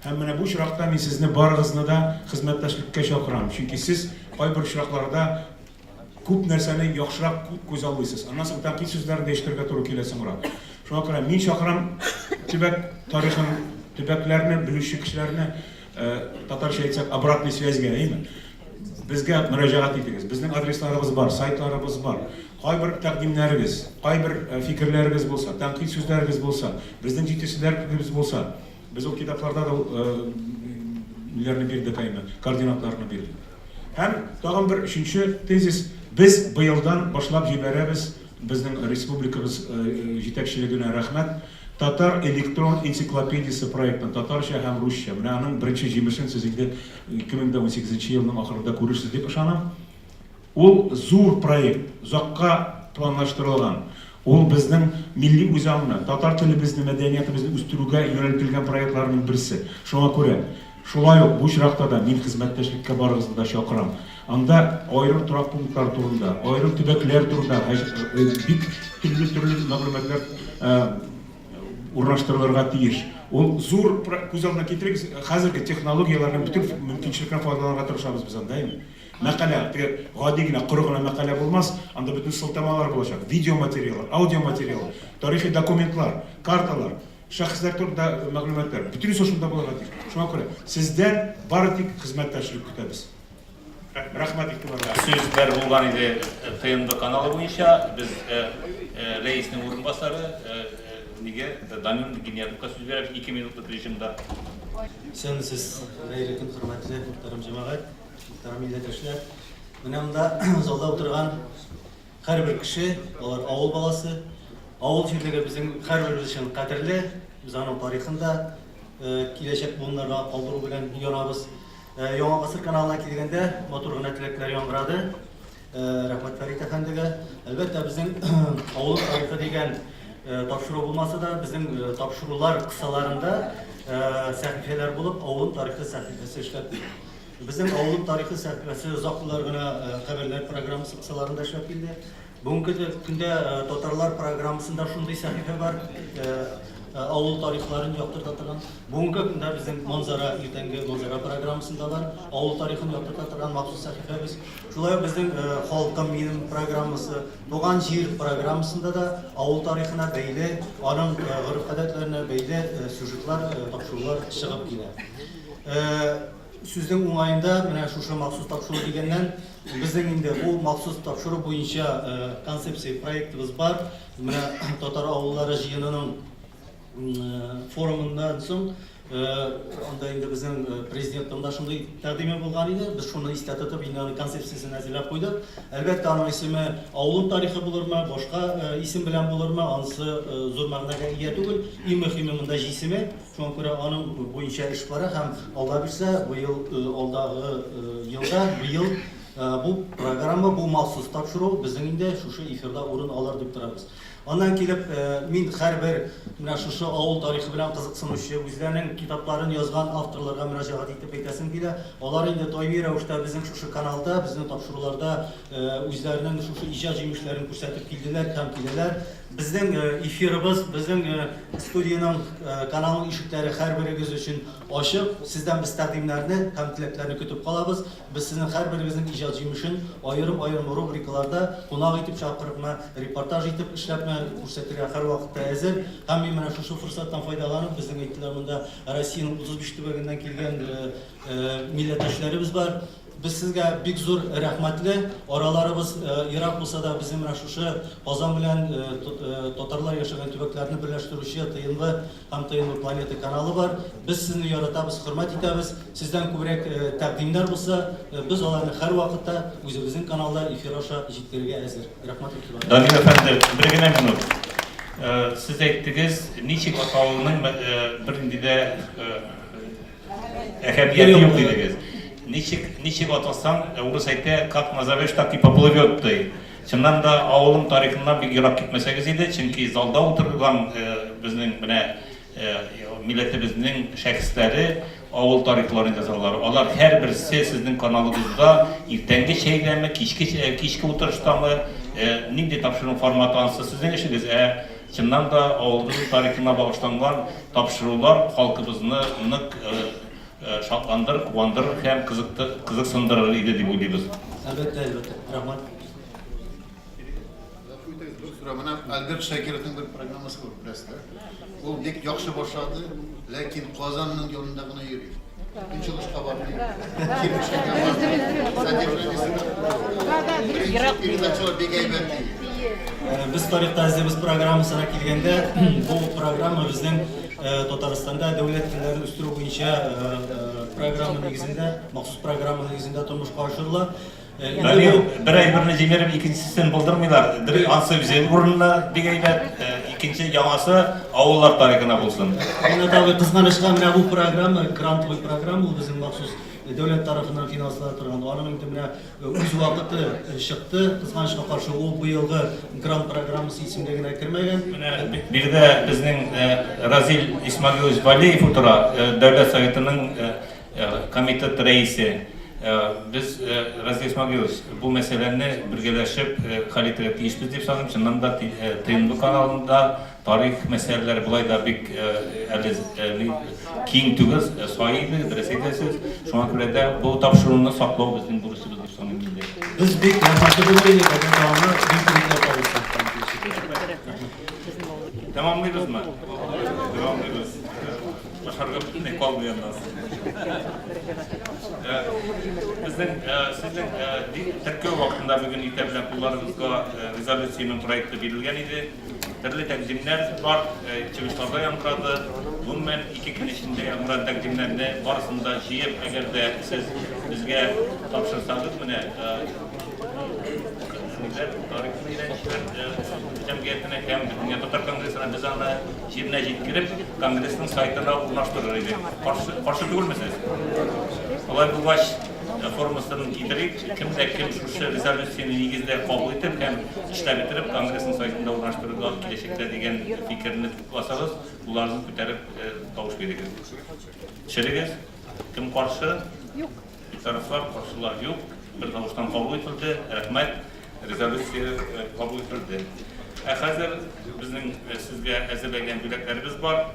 Һәм менә бу очракта мин сезне барыгызны да хезмәттәшлеккә чакырам, чөнки сез кайбер очракларда күп нәрсәне яхшырак күзаллыйсыз. Аннан соң тәнкыйть сүзләрен дә ишетергә туры килә соңрак. Шуңа күрә мин чакырам төбәк тарихын, төбәкләрне белүче кешеләрне, татарча әйтсәк, обратный связьгә, әйеме? Безгә мөрәҗәгать итегез. Безнең адресларыбыз бар, сайтларыбыз бар. Кайбер тәкъдимнәрегез, кайбер фикерләрегез булса, тәнкыйть сүзләрегез булса, безнең җитешсезлекләребез булса, без ул китапларда да ул ниләрне бирдек, әйме, координатларны бирдек. Һәм тагын бер өченче тезис, без быелдан башлап җибәрәбез, безнең республикабыз җитәкчелегенә рәхмәт, Татар электрон энциклопедиясе проектын татарча һәм русча. Менә аның беренче җимешен сез инде 2018 нче елның ахырында күрерсез дип ышанам. Ул зур проект, озакка планлаштырылган. Ул безнең милли үзаңны, татар телебезне, мәдәниятебезне үстерүгә юнәлтелгән проектларның берсе. Шуңа күрә, шулай ук бу очракта да мин хезмәттәшлеккә барыгызны да чакырам. Анда аерым торак пунктлар турында, аерым төбәкләр турында бик төрле-төрле мәгълүматлар урнаштырылырга тиеш. Ул зур, күз алдына китерегез, хәзерге технологияләрнең бөтен мөмкинчелекләрен файдаланырга тырышабыз без анда, әйеме? Мәкалә, теге гади генә, коры гына мәкалә булмас, анда бөтен сылтамалар булачак, видеоматериаллар, аудиоматериаллар, тарихи документлар, карталар, шәхесләр турында мәгълүматлар, бөтенесе шунда булырга тиеш. Шуңа күрә сездән бары тик хезмәттәшлек көтәбез. Рәхмәт игътибарга. Сүз бер булган иде ТНВ каналы буенча. Без рәиснең урынбасары нигә Данил Гиниятовка сүз бирәбез 2 минутлык режимда. Исәнмесез, хәерле көн, хөрмәтле мөхтәрәм җәмәгать, мөхтәрәм милләттәшләр. Менә монда залда утырган һәрбер кеше, алар авыл баласы. Авыл җирлеге безнең һәрберебез өчен кадерле. Без аның тарихын да киләчәк буыннарга калдыру белән янабыз. Яңа гасыр каналына килгәндә матур гына теләкләр яңгырады. Рәхмәт Фәрит әфәндегә. Әлбәттә, безнең авыл тарихы дигән тапшыру булмаса да, безнең тапшырулар кысаларында сәхифәләр булып, авыл тарихы сәхифәсе эшләп килде. Безнең авыл тарихы сәхифәсе озак еллар гына хәбәрләр программасы кысаларында эшләп килде. Бүгенге көндә татарлар программасында шундый сәхифә бар, авыл тарихларын яктырта торган. Бүгенге көндә безнең Манзара, иртәнге Манзара программасында бар, авыл тарихын яктырта торган махсус сәхифәбез. Шулай ук безнең Халкым минем программасы, Туган җир программасында да авыл тарихына бәйле, аның гореф-гадәтләренә бәйле сюжетлар, тапшырулар чыгып килә. Сүзнең уңаенда, менә шушы махсус тапшыру дигәннән, безнең инде бу махсус тапшыру буенча концепция проектыбыз бар. Менә татар авыллары җыенының форумыннан соң анда инде безнең президентның да шундый тәкъдиме булган иде. Без шуны истә тотып, инде аның концепциясен әзерләп куйдык. Әлбәттә, аның исеме авылым тарихы булырмы, башка исем белән булырмы, анысы зур мәгънәгә ия түгел. Иң мөһиме монда җисеме. Шуңа күрә аның буенча эш бара һәм, Алла бирсә, быел, алдагы елда, быел бу программа, бу махсус тапшыру безнең инде шушы эфирда урын алыр дип торабыз. Аннан килеп, мин һәрбер менә шушы авыл тарихы белән кызыксынучы, үзләренең китапларын язган авторларга мөрәҗәгать итеп әйтәсем килә, алар инде даими рәвештә безнең шушы каналда, безнең тапшыруларда үзләренең шушы иҗат җимешләрен күрсәтеп килделәр һәм киләләр. Безнең эфирыбыз, безнең студиянең, каналның ишекләре һәрберегез өчен ачык. Сездән без тәкъдимнәрне һәм теләкләрне көтеп калабыз. Без сезнең һәрберегезнең иҗат җимешен аерым-аерым рубрикаларда кунак итеп чакырыпмы, репортаж итеп эшләпме күрсәтергә һәрвакытта әзер. Һәм мин менә шушы форсаттан файдаланып, безнең әйттеләр монда Россиянең 35 төбәгеннән килгән милләттәшләребез бар. Без сезгә бик зур рәхмәтле. Араларыбыз ерак булса да, безнең менә шушы Казан белән татарлар яшәгән төбәкләрне берләштерүче ТНВ һәм ТНВ Планета каналы бар. Без сезне яратабыз, хөрмәт итәбез. Сездән күбрәк тәкъдимнәр булса, без аларны һәрвакытта үзебезнең каналда эфир аша җиткерергә әзер. Рәхмәт игътибарыгызга. Данил әфәнде, бер генә минут. Сез әйттегез, ничек аталуының бернинди дә Әһәмияте юк дидегез. Ничек, ничек атасаң, урыс әйтә, как назовешь, так и поплывет ди. Чыннан да авылым тарихыннан бик ерак китмәсәгез иде, чөнки залда утырган безнең менә милләтебезнең шәхесләре авыл тарихларын язалар. Алар һәрберсе сезнең каналыгызда иртәнге чәйдәме, кичке кичке утырыштамы, нинди тапшыру форматы ансы сезнең эшегез, ә Чыннан да, авылыбызның тарихына багышланган тапшырулар халкыбызны нык шатландырыр, куандырыр һәм кызыксындырыр иде дип уйлыйбыз. Әлбәттә, әлбәттә. Рәхмәт. Гафу итегез, бер сорау. Менә Альберт Шакировның бер программасы бар, беләсез, да? Ул бик яхшы башлады, ләкин Казанның янында гына йөри. Көнчыгышка бармый. Кирмешәнгә бармый. Содержаниесе беренче передачалар бик әйбәт ди. Без тарихта эзлибез программасына килгәндә, бу программа безнең Татарстанда дәүләт телләрен үстерү буенча программа нигезендә, махсус программа нигезендә тормышка ашырыла. Данил, бер әйберне җимереп, икенчесен булдырмыйлар. Бер ансы үзе урынына бик әйбәт, икенче яңасы авыллар тарихына булсын. Ринат абый, кызганычка, менә бу программа, грантовый программа, ул безнең махсус дәүләт тарафыннан финанслана торган. Аның инде менә үз вакыты чыкты. Кызганычка каршы, ул быелгы грант программасы исемлегенә кермәгән. Менә биредә безнең Разил Исмагилович Валеев утыра, Дәүләт Советының Комитет рәисе, без, Разил Исмагилович, бу мәсьәләне бергәләшеп хәл итәргә тиешбез дип саныйм. Чыннан да, ТНВ каналында тарих мәсьәләләре болай да бик әле киң түгел, сай иде, дөрес әйтәсез. Шуңа күрә дә бу тапшыруны саклау безнең бурычыбыз дип саныйм инде. Без бик рәхмәтле булыр идек, әгәр дә аны бик күп алсак. Тәмамлыйбызмы? Тәмамлыйбыз. Ашарга бөтенләй калмый аннан. Безнең сезнең теркәү вакытында бүген иртә белән кулларыгызга резолюциянең проекты бирелгән иде. Төрле тәкъдимнәр бар, чыгышларда яңгырады. Гомумән, ике көн эчендә яңгыраган тәкъдимнәрне барысын да җыеп, әгәр дә сез безгә тапшырсагыз, менә ниләр, тарих өйрәнүчеләр җәмгыятенә һәм Бөтендөнья татар конгрессына без аны җиренә җиткереп, Конгрессның сайтына урнаштырыр идек. Каршы, каршы түгелме сез? Алай булгач, формасын китерик. Кем дә кем шушы резолюцияне нигездә кабул итеп һәм эшләп бетереп, Конгрессның сайтында урнаштырырга киләчәктә дигән фикерне хупласагыз, кулларыгызны күтәреп тавыш бирегез. Төшерегез. Кем каршы? Юк. Битарафлар, каршылар юк. Бер тавыштан кабул ителде. Рәхмәт. Резолюция кабул ителде. Ә хәзер безнең сезгә әзерләгән бүләкләребез бар.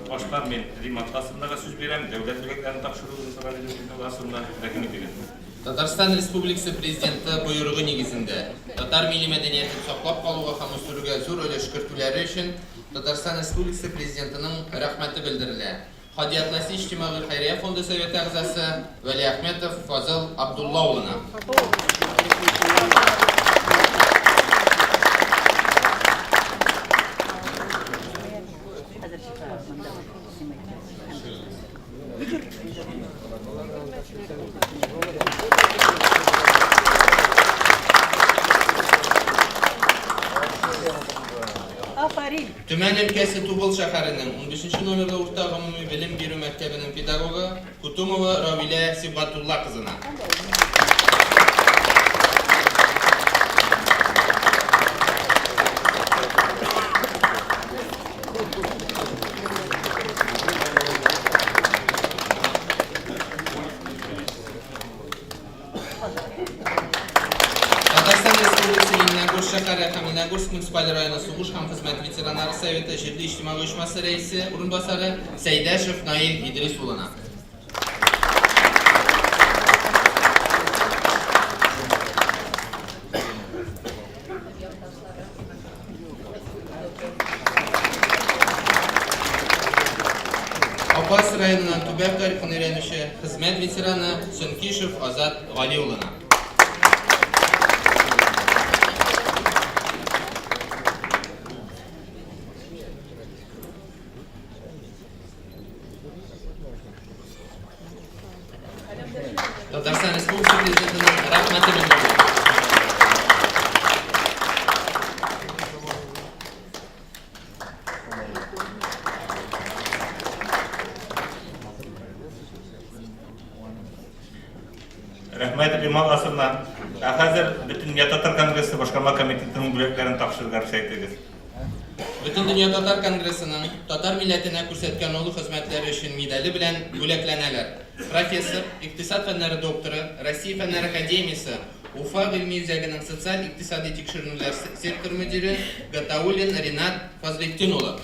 Баштан мин Римма Атласовнага сүз бирәм. Дәүләт бүләкләрен тапшыруны сорар идем Римма Атласовна. Рәхим итегез. Татарстан Республикасы Президенты боерыгы нигезендә, татар милли мәдәниятен саклап калуга һәм үстерүгә зур өлеш кертүләре өчен Татарстан Республикасы Президентының Рәхмәте белдерелә. Һади Атласи иҗтимагый хәйрия фонды советы әгъзасы Вәлиәхмәтов Фазыл Абдулла улына. Афәрин! Төмән өлкәсе Тубыл шәһәренең унбишенче номерлы урта гомуми белем бирү мәктәбенең педагогы Кутумова Равилә Сибгатулла кызына. Татарстан Республикасы Лениногорск шәһәре һәм Лениногорск муниципаль районы сугыш һәм хезмәт ветераннары советы җирле иҗтимагый оешмасы рәисе урынбасары Сәйдәшев Наил Идрис улына. Апас районыннан. төбәк тарихын өйрәнүче, хезмәт ветераны Сөнкишев Азат Гали улына. Татарстан Республикасы Президентының рәхмәте белдерелә. Рәхмәт Римал Асырна. Ә хәзер Бөтендөнья татар конгрессы башкарма комитетының бүләкләрен тапшырырга рөхсәт итегез. Бөтендөнья татар конгрессының татар милләтенә күрсәткән олы хезмәтләре өчен медале белән бүләкләнәләр. Профессор, икътисад фәннәре докторы, Россия Фәннәр академиясе Уфа гыйльми үзәгенең социаль-икътисади тикшеренүләр секторы мөдире Гатауллин Ринат Фазлетдин улы.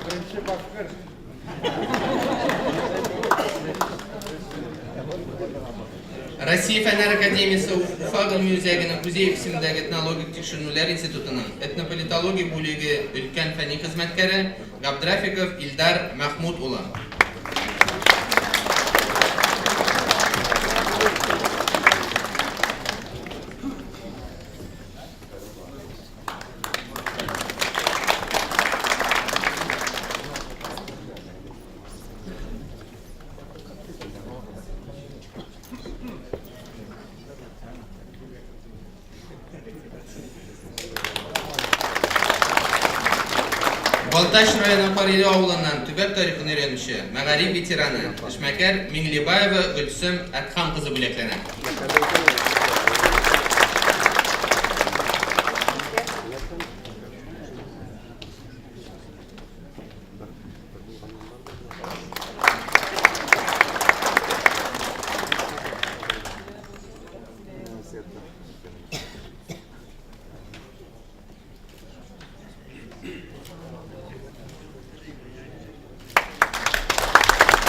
Беренче башкыр. Россия Фәннәр академиясе Уфа гыйльми үзәгенең Кузеев исемендәге этнологик тикшеренүләр институтының этнополитология бүлеге өлкән фәнни хезмәткәре Габдрафиков Илдар Мәхмүт улы. Балтач районы Кариле авылыннан төбәк тарихын өйрәнүче, мәгариф ветераны, эшмәкәр Миңлебаева Гөлсем Әдһам кызы бүләкләнә.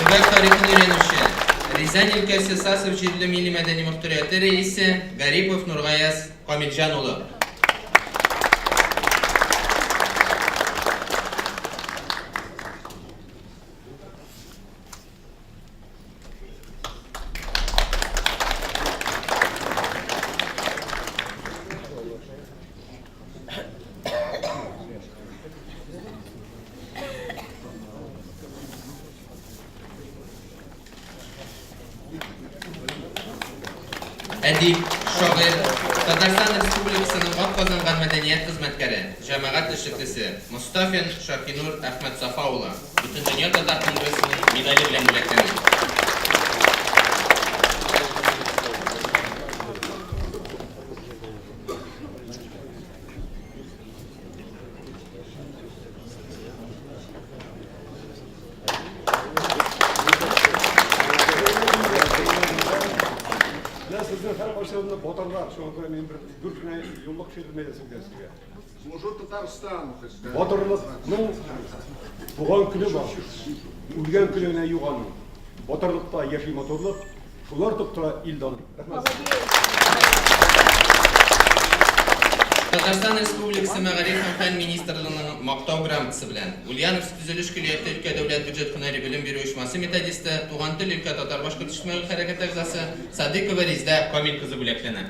Төбәк тарихын өйрәнүче, Рязань өлкәсе Сасов җирле милли-мәдәни мохтарияте рәисе Гарипов Нургаяз Камилҗан улы. Әдип, шагыйрь, Татарстан Республикасының атказанган мәдәният хезмәткәре, җәмәгать эшлеклесе Мостафин Шаһинур Әхмәтсафа улы Бөтендөнья татар конгрессының медале белән бүләкләнә. Менә сезнең һәркайсыгызны батырлар, шуңа күрә мин бер дүрт кенә юллык шигырь әйтәсем килә сезгә. Служу Татарстану. Батырлыкның туган көне бар, үлгән көне генә юк аның. Батырлыкта яши матурлык, шулар тоттыра ил данын. Рәхмәт. Татарстан Республикасы Мәгариф һәм фән министрлыгының Мактау грамотасы белән Ульяновск төзелеш көллияте өлкә дәүләт бюджет һөнәри белем бирү оешмасы методисты, Туган тел өлкә татар-башкорт иҗтимагый хәрәкәте әгъзасы Садыйкова Резидә Камил кызы бүләкләнә.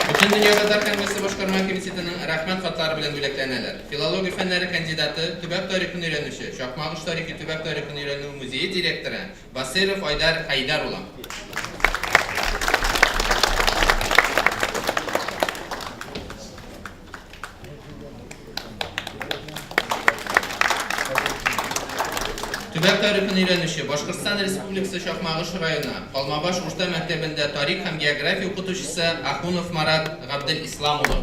Бөтендөнья татар конгрессы башкарма комитетының Рәхмәт хатлары белән бүләкләнәләр. Филология фәннәре кандидаты, төбәк тарихын өйрәнүче, Чакмагыш тарихи төбәк тарихын өйрәнү музее директоры Басыйров Айдар Хәйдәр улы. Төбәк тарихын өйрәнүче, Башкортстан Республикасы Чакмагыш районы, Калмабаш урта мәктәбендә тарих һәм география укытучысы Ахунов Марат Габделислам улы.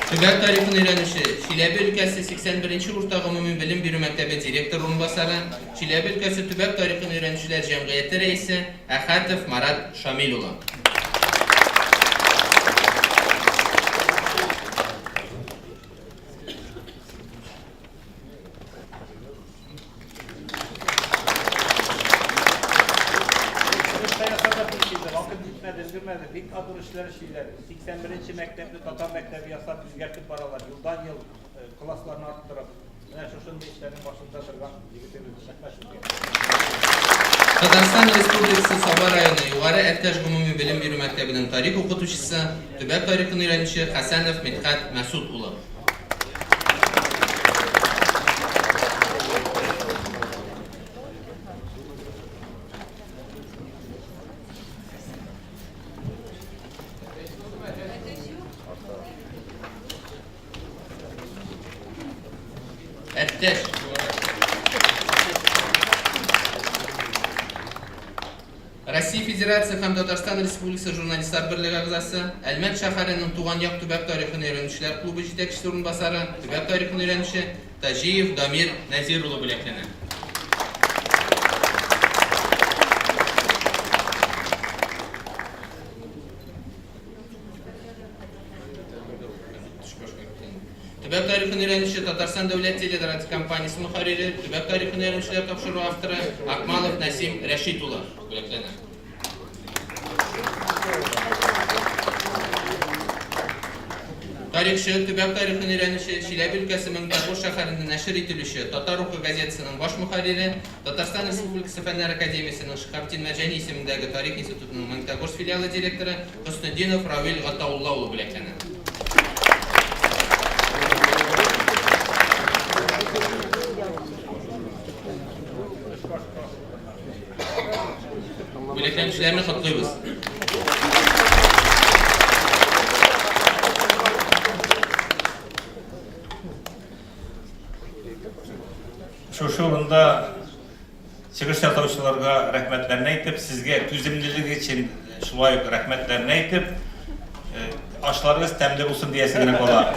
Төбәк тарихын өйрәнүче, Чиләбе өлкәсе 81 нче урта гомуми белем бирү мәктәбе директор урынбасары, Чиләбе өлкәсе төбәк тарихын өйрәнүчеләр җәмгыяте рәисе Әхәтов Марат Шамил улы. Вакыт җитмәде, өлгермәде. Бик матур эшләр эшлиләр. 81 нче мәктәпне татар мәктәбе ясап үзгәртеп баралар. Елдан-ел э, классларны арттырып. Менә шушындый эшләрнең башында торган егетебез. Рәхмәт сезгә. Татарстан Республикасы Саба районы Югары Әртәш гомуми белем бирү мәктәбенең тарих укытучысы, төбәк тарихын өйрәнүче Хәсәнов Мидхәт Мәсут улы. Әттәш. Россия Федерация һәм Татарстан Республикасы Журналистлар берлеге әгъзасы, Әлмәт шәһәренең Туган як төбәк тарихын өйрәнүчеләр клубы җитәкчесе урынбасары, төбәк тарихын өйрәнүче Таҗиев Дамир Нәзир улы бүләкләнә. Төбәк тарихын өйрәнүче Татарстан дәүләт телерадиокомпаниясе мөхәррире, төбәк тарихын өйрәнүчеләр тапшыруы авторы Акмалов Нәсим Рәшит улы бүләкләнә. Тарихчы, төбәк тарихын өйрәнүче, Чиләбе өлкәсе Меңтагур шәһәрендә нәшер ителүче Татар рухы газетасының баш мөхәррире, Татарстан Республикасы Фәннәр академиясенең Шиһабетдин Мәрҗани исемендәге Тарих институтының Магнитогорск филиалы директоры Хөснетдинов Равил Гатаулла улы бүләкләнә. Бүләкләнүчеләрне котлыйбыз. Шушы урында чыгыш ясаучыларга рәхмәтләрне әйтеп, сезгә түземлелек өчен шулай ук рәхмәтләрне әйтеп, э, ашларыгыз тәмле булсын диясе генә кала.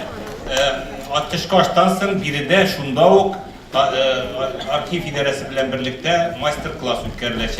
Э, төшке аштан соң биредә шунда ук э, архив идарәсе белән берлектә мастер-класс үткәреләчәк.